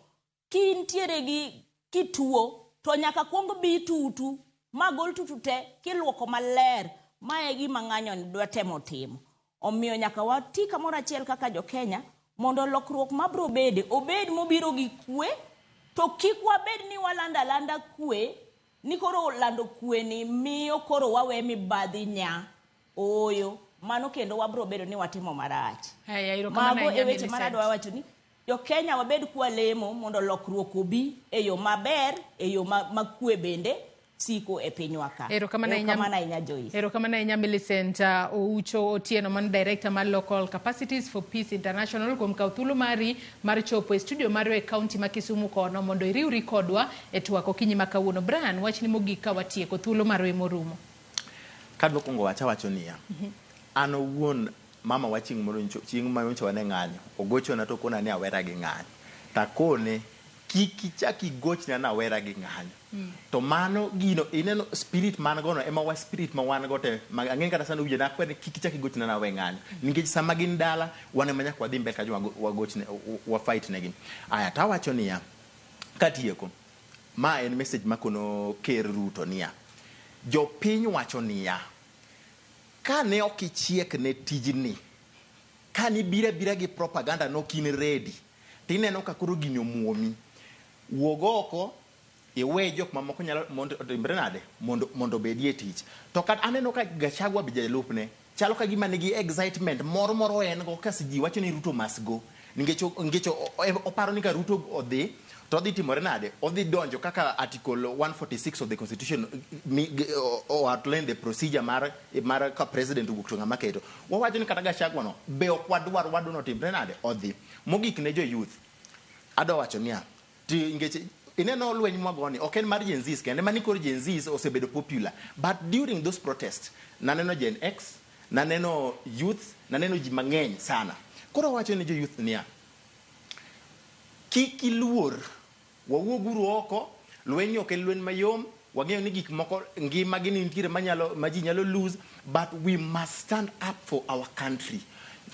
Kintiere gi kituo to nyaka kuong bi tutu, ma gol tutu te kiluoko maler. Mae e gima ng'anyo ni dwa temo timo. Omiyo nyaka wati kamoro achiel kaka jo Kenya mondo lokruok mabiro bede obed mobiro gi kwe, to kik wabed ni walando alanda kwe, ni koro lando kwe ni miyo koro wawe mibadhi nya. Ooyo, mano kendo wabiro bedo ni watimo marach. Haya, erokamano Mago e ahinya, weche Millicent. mana adwa wacho ni jo Kenya wabed kwalemo mondo lokruok obi e yo maber, e yo ma kwe bende siko e pinywa ka. Erokamano ahinya. Erokamano ahinya, Joyce. Erokamano ahinya Millicent Oucho Otieno, man director mar Local Capacities for Peace International, kuom kawo thuolo mari mar chopo e studio marwa e county ma Kisumu kono mondo iriwri kodwa e twak okinyi ma kawuono. Brian, wachni mogik ka watieko thuolo marwa emorumo. Kadwa kuongo wacha wacho niya, an owuon Mama wa chieng' moro chieng' ma nyocha wane ng'anyo, ogochona to okona ni awera gi ng'anyo. Takone, kik ichak igochna ni awera gi ng'anyo. To mano gino ineno spirit man gono ema wa spirit ma wan go te ma ang'e kata sani owinjo nakwer ni kik ichak igochna ni awe ng'anyo. Nikech sama gin dala wan ema nyaka wadhi mbele kacha wagochne wa fight negi. Aya tawacho niya, katieko, ma en message makono Ker Ruto niya, jopiny wacho niya, kane ok ichiek ne tijni, kane ibiro abira gi propaganda nok in ready, tineno ka koro gini omuomi. Wuog oko, iwe jok mamoko nyalo mondo otimre nade mondo obedie tich. To kata aneno ka Gachagua be jalupne chalo ka gima nigi excitement moro moro en go kasi ji wacho ni Ruto must go. Nikech oparo ni ka Ruto odhi to odhi timore nade? Odhi donjo kaka Article 146 of the Constitution o outline the procedure mar ka president owuok to ng'ama keto. Wawacho ni kata Gachagua no be ok wadwar wadwa notimre nade? Odhi. Mogik ne jo youth, adwa wacho niya, nikech ineno lweny mwagoni ok en mar Gen Zs kende, mani koro Gen Zs osebedo popular, but during those protests naneno Gen X, naneno youth, naneno ji mang'eny sana. Koro wacho ne jo youth niya, kik iluor, wawuoguru oko, lweny ok en lweny mayom, wang'eyo ni gik moko ngima gi nitiere manyalo ma ji nyalo lose, but we must stand up for our country.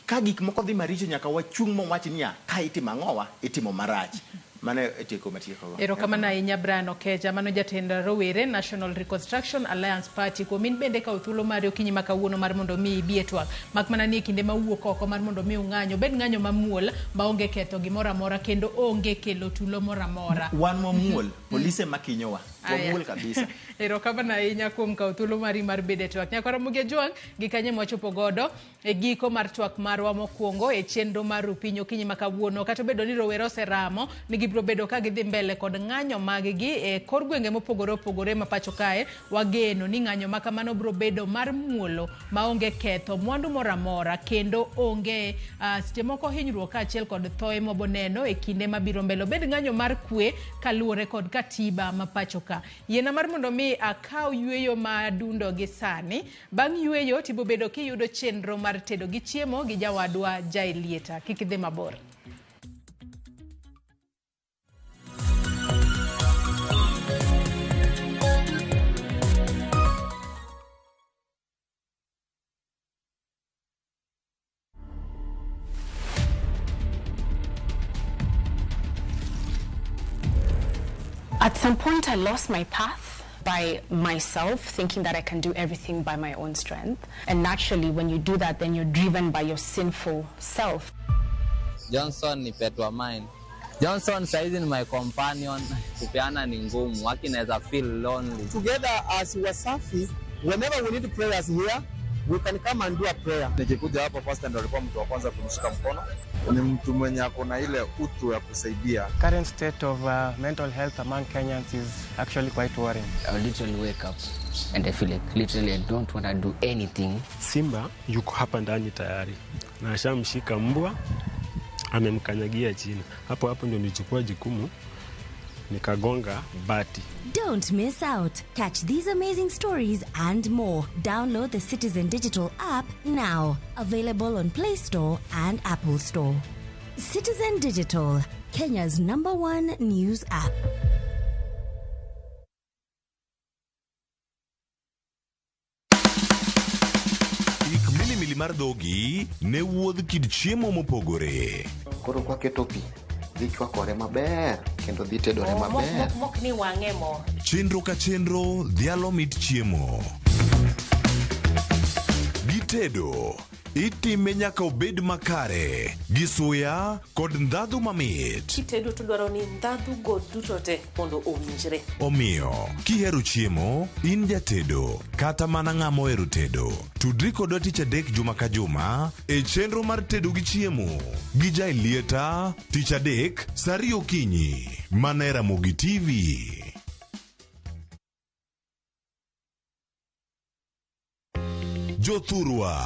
Ka gik moko dhi maricho nyaka wachung' mawach niya, ka itimo ang'owa, itimo marach. Mano e tieko matieko go. Erokamano ahinya Brian Okeja, mano jatend rowere National Reconstruction Alliance Party. Kuom in bende kawo thuolo mari okinyi ma kawuono mar mondo mi ibi e twak. Mak mana ni e kinde ma uwuok oko mar mondo mi ung'anyo, obed ng'anyo mamuol maonge ketho gimoro amora kendo onge kelo tulo moro amora. Wan mamuol, polise makinyowa. Wamuol kabisa. Erokamano ahinya kuom kawo thuolo mari mar bedo e twak. Nyakwara Ramogi Ajwang' gi kanye mwachopo godo e giko mar twak marwa mokwongo e chenro mar Rupiny okinyi ma kawuono. Kata obedo ni rowere oseramo ni gibiro bedo ka gidhi mbele kod ng'anyo mag-gi e kor gwenge mopogore opogore ma pacho kae, wageno ni ng'anyo ma kamano biro bedo mar muolo maonge ketho mwandu moro amora kendo onge seche moko hinyruok kaachiel kod thoe moboneno e kinde mabiro mbele. Obed ng'anyo mar kwe kaluwore kod katiba ma pacho ka. Yiena mar mondo mi akaw yweyo ma dundo gi sani. Bang' yweyo tibobedo kiyudo chenro mar tedo gi chiemo gi jawadwa Jaelieta. Kik idhi mabor. At some point, I lost my path by myself, thinking that I can do everything by my own strength. And naturally, when you do that, then you're driven by your sinful self. Johnson ni pet wa mine. Johnson saizi ni my companion. Kupeana ni ngumu, waki naweza feel lonely. Together as Wasafi, whenever we need prayers here, we can come and do a prayer. Nikikuja hapa pastor ndo alikuwa mtu wa kwanza kunishika mkono. Ni mtu mwenye ako na ile utu ya kusaidia. Current state of mental health among Kenyans is actually quite worrying. I literally wake up and I feel like literally I don't want to do anything. Simba yuko hapa ndani tayari na ashamshika mbwa, amemkanyagia chini. Hapo hapo ndio nilichukua jukumu nikagonga bati. Don't miss out. Catch these amazing stories and more. Download the Citizen Digital app now. Available on Play Store and Apple Store. Citizen Digital, Kenya's #1 news app. Ik milimili mar dhogi ne wuodh kit chiemo mopogore. Koro kwaketo pi, dhi chwakore maber kendo dhi tedore maber. Mok ni wang'e mo. Chenro ka chenro dhialo mit chiemo. Gitedo itime nyaka obed makare gi suya kod ndhadhu mamit. Kitedo to dwaro ni ndhadhu go duto te mondo owinjre. Omiyo kihero chiemo, in jatedo kata mana ng'ama ohero tedo, tudri kodwa tich adek juma ka juma e chenro mar tedo gi chiemo gi Jaelieta tich adek saa 2 okinyi mana e Ramogi TV. Jothurwa.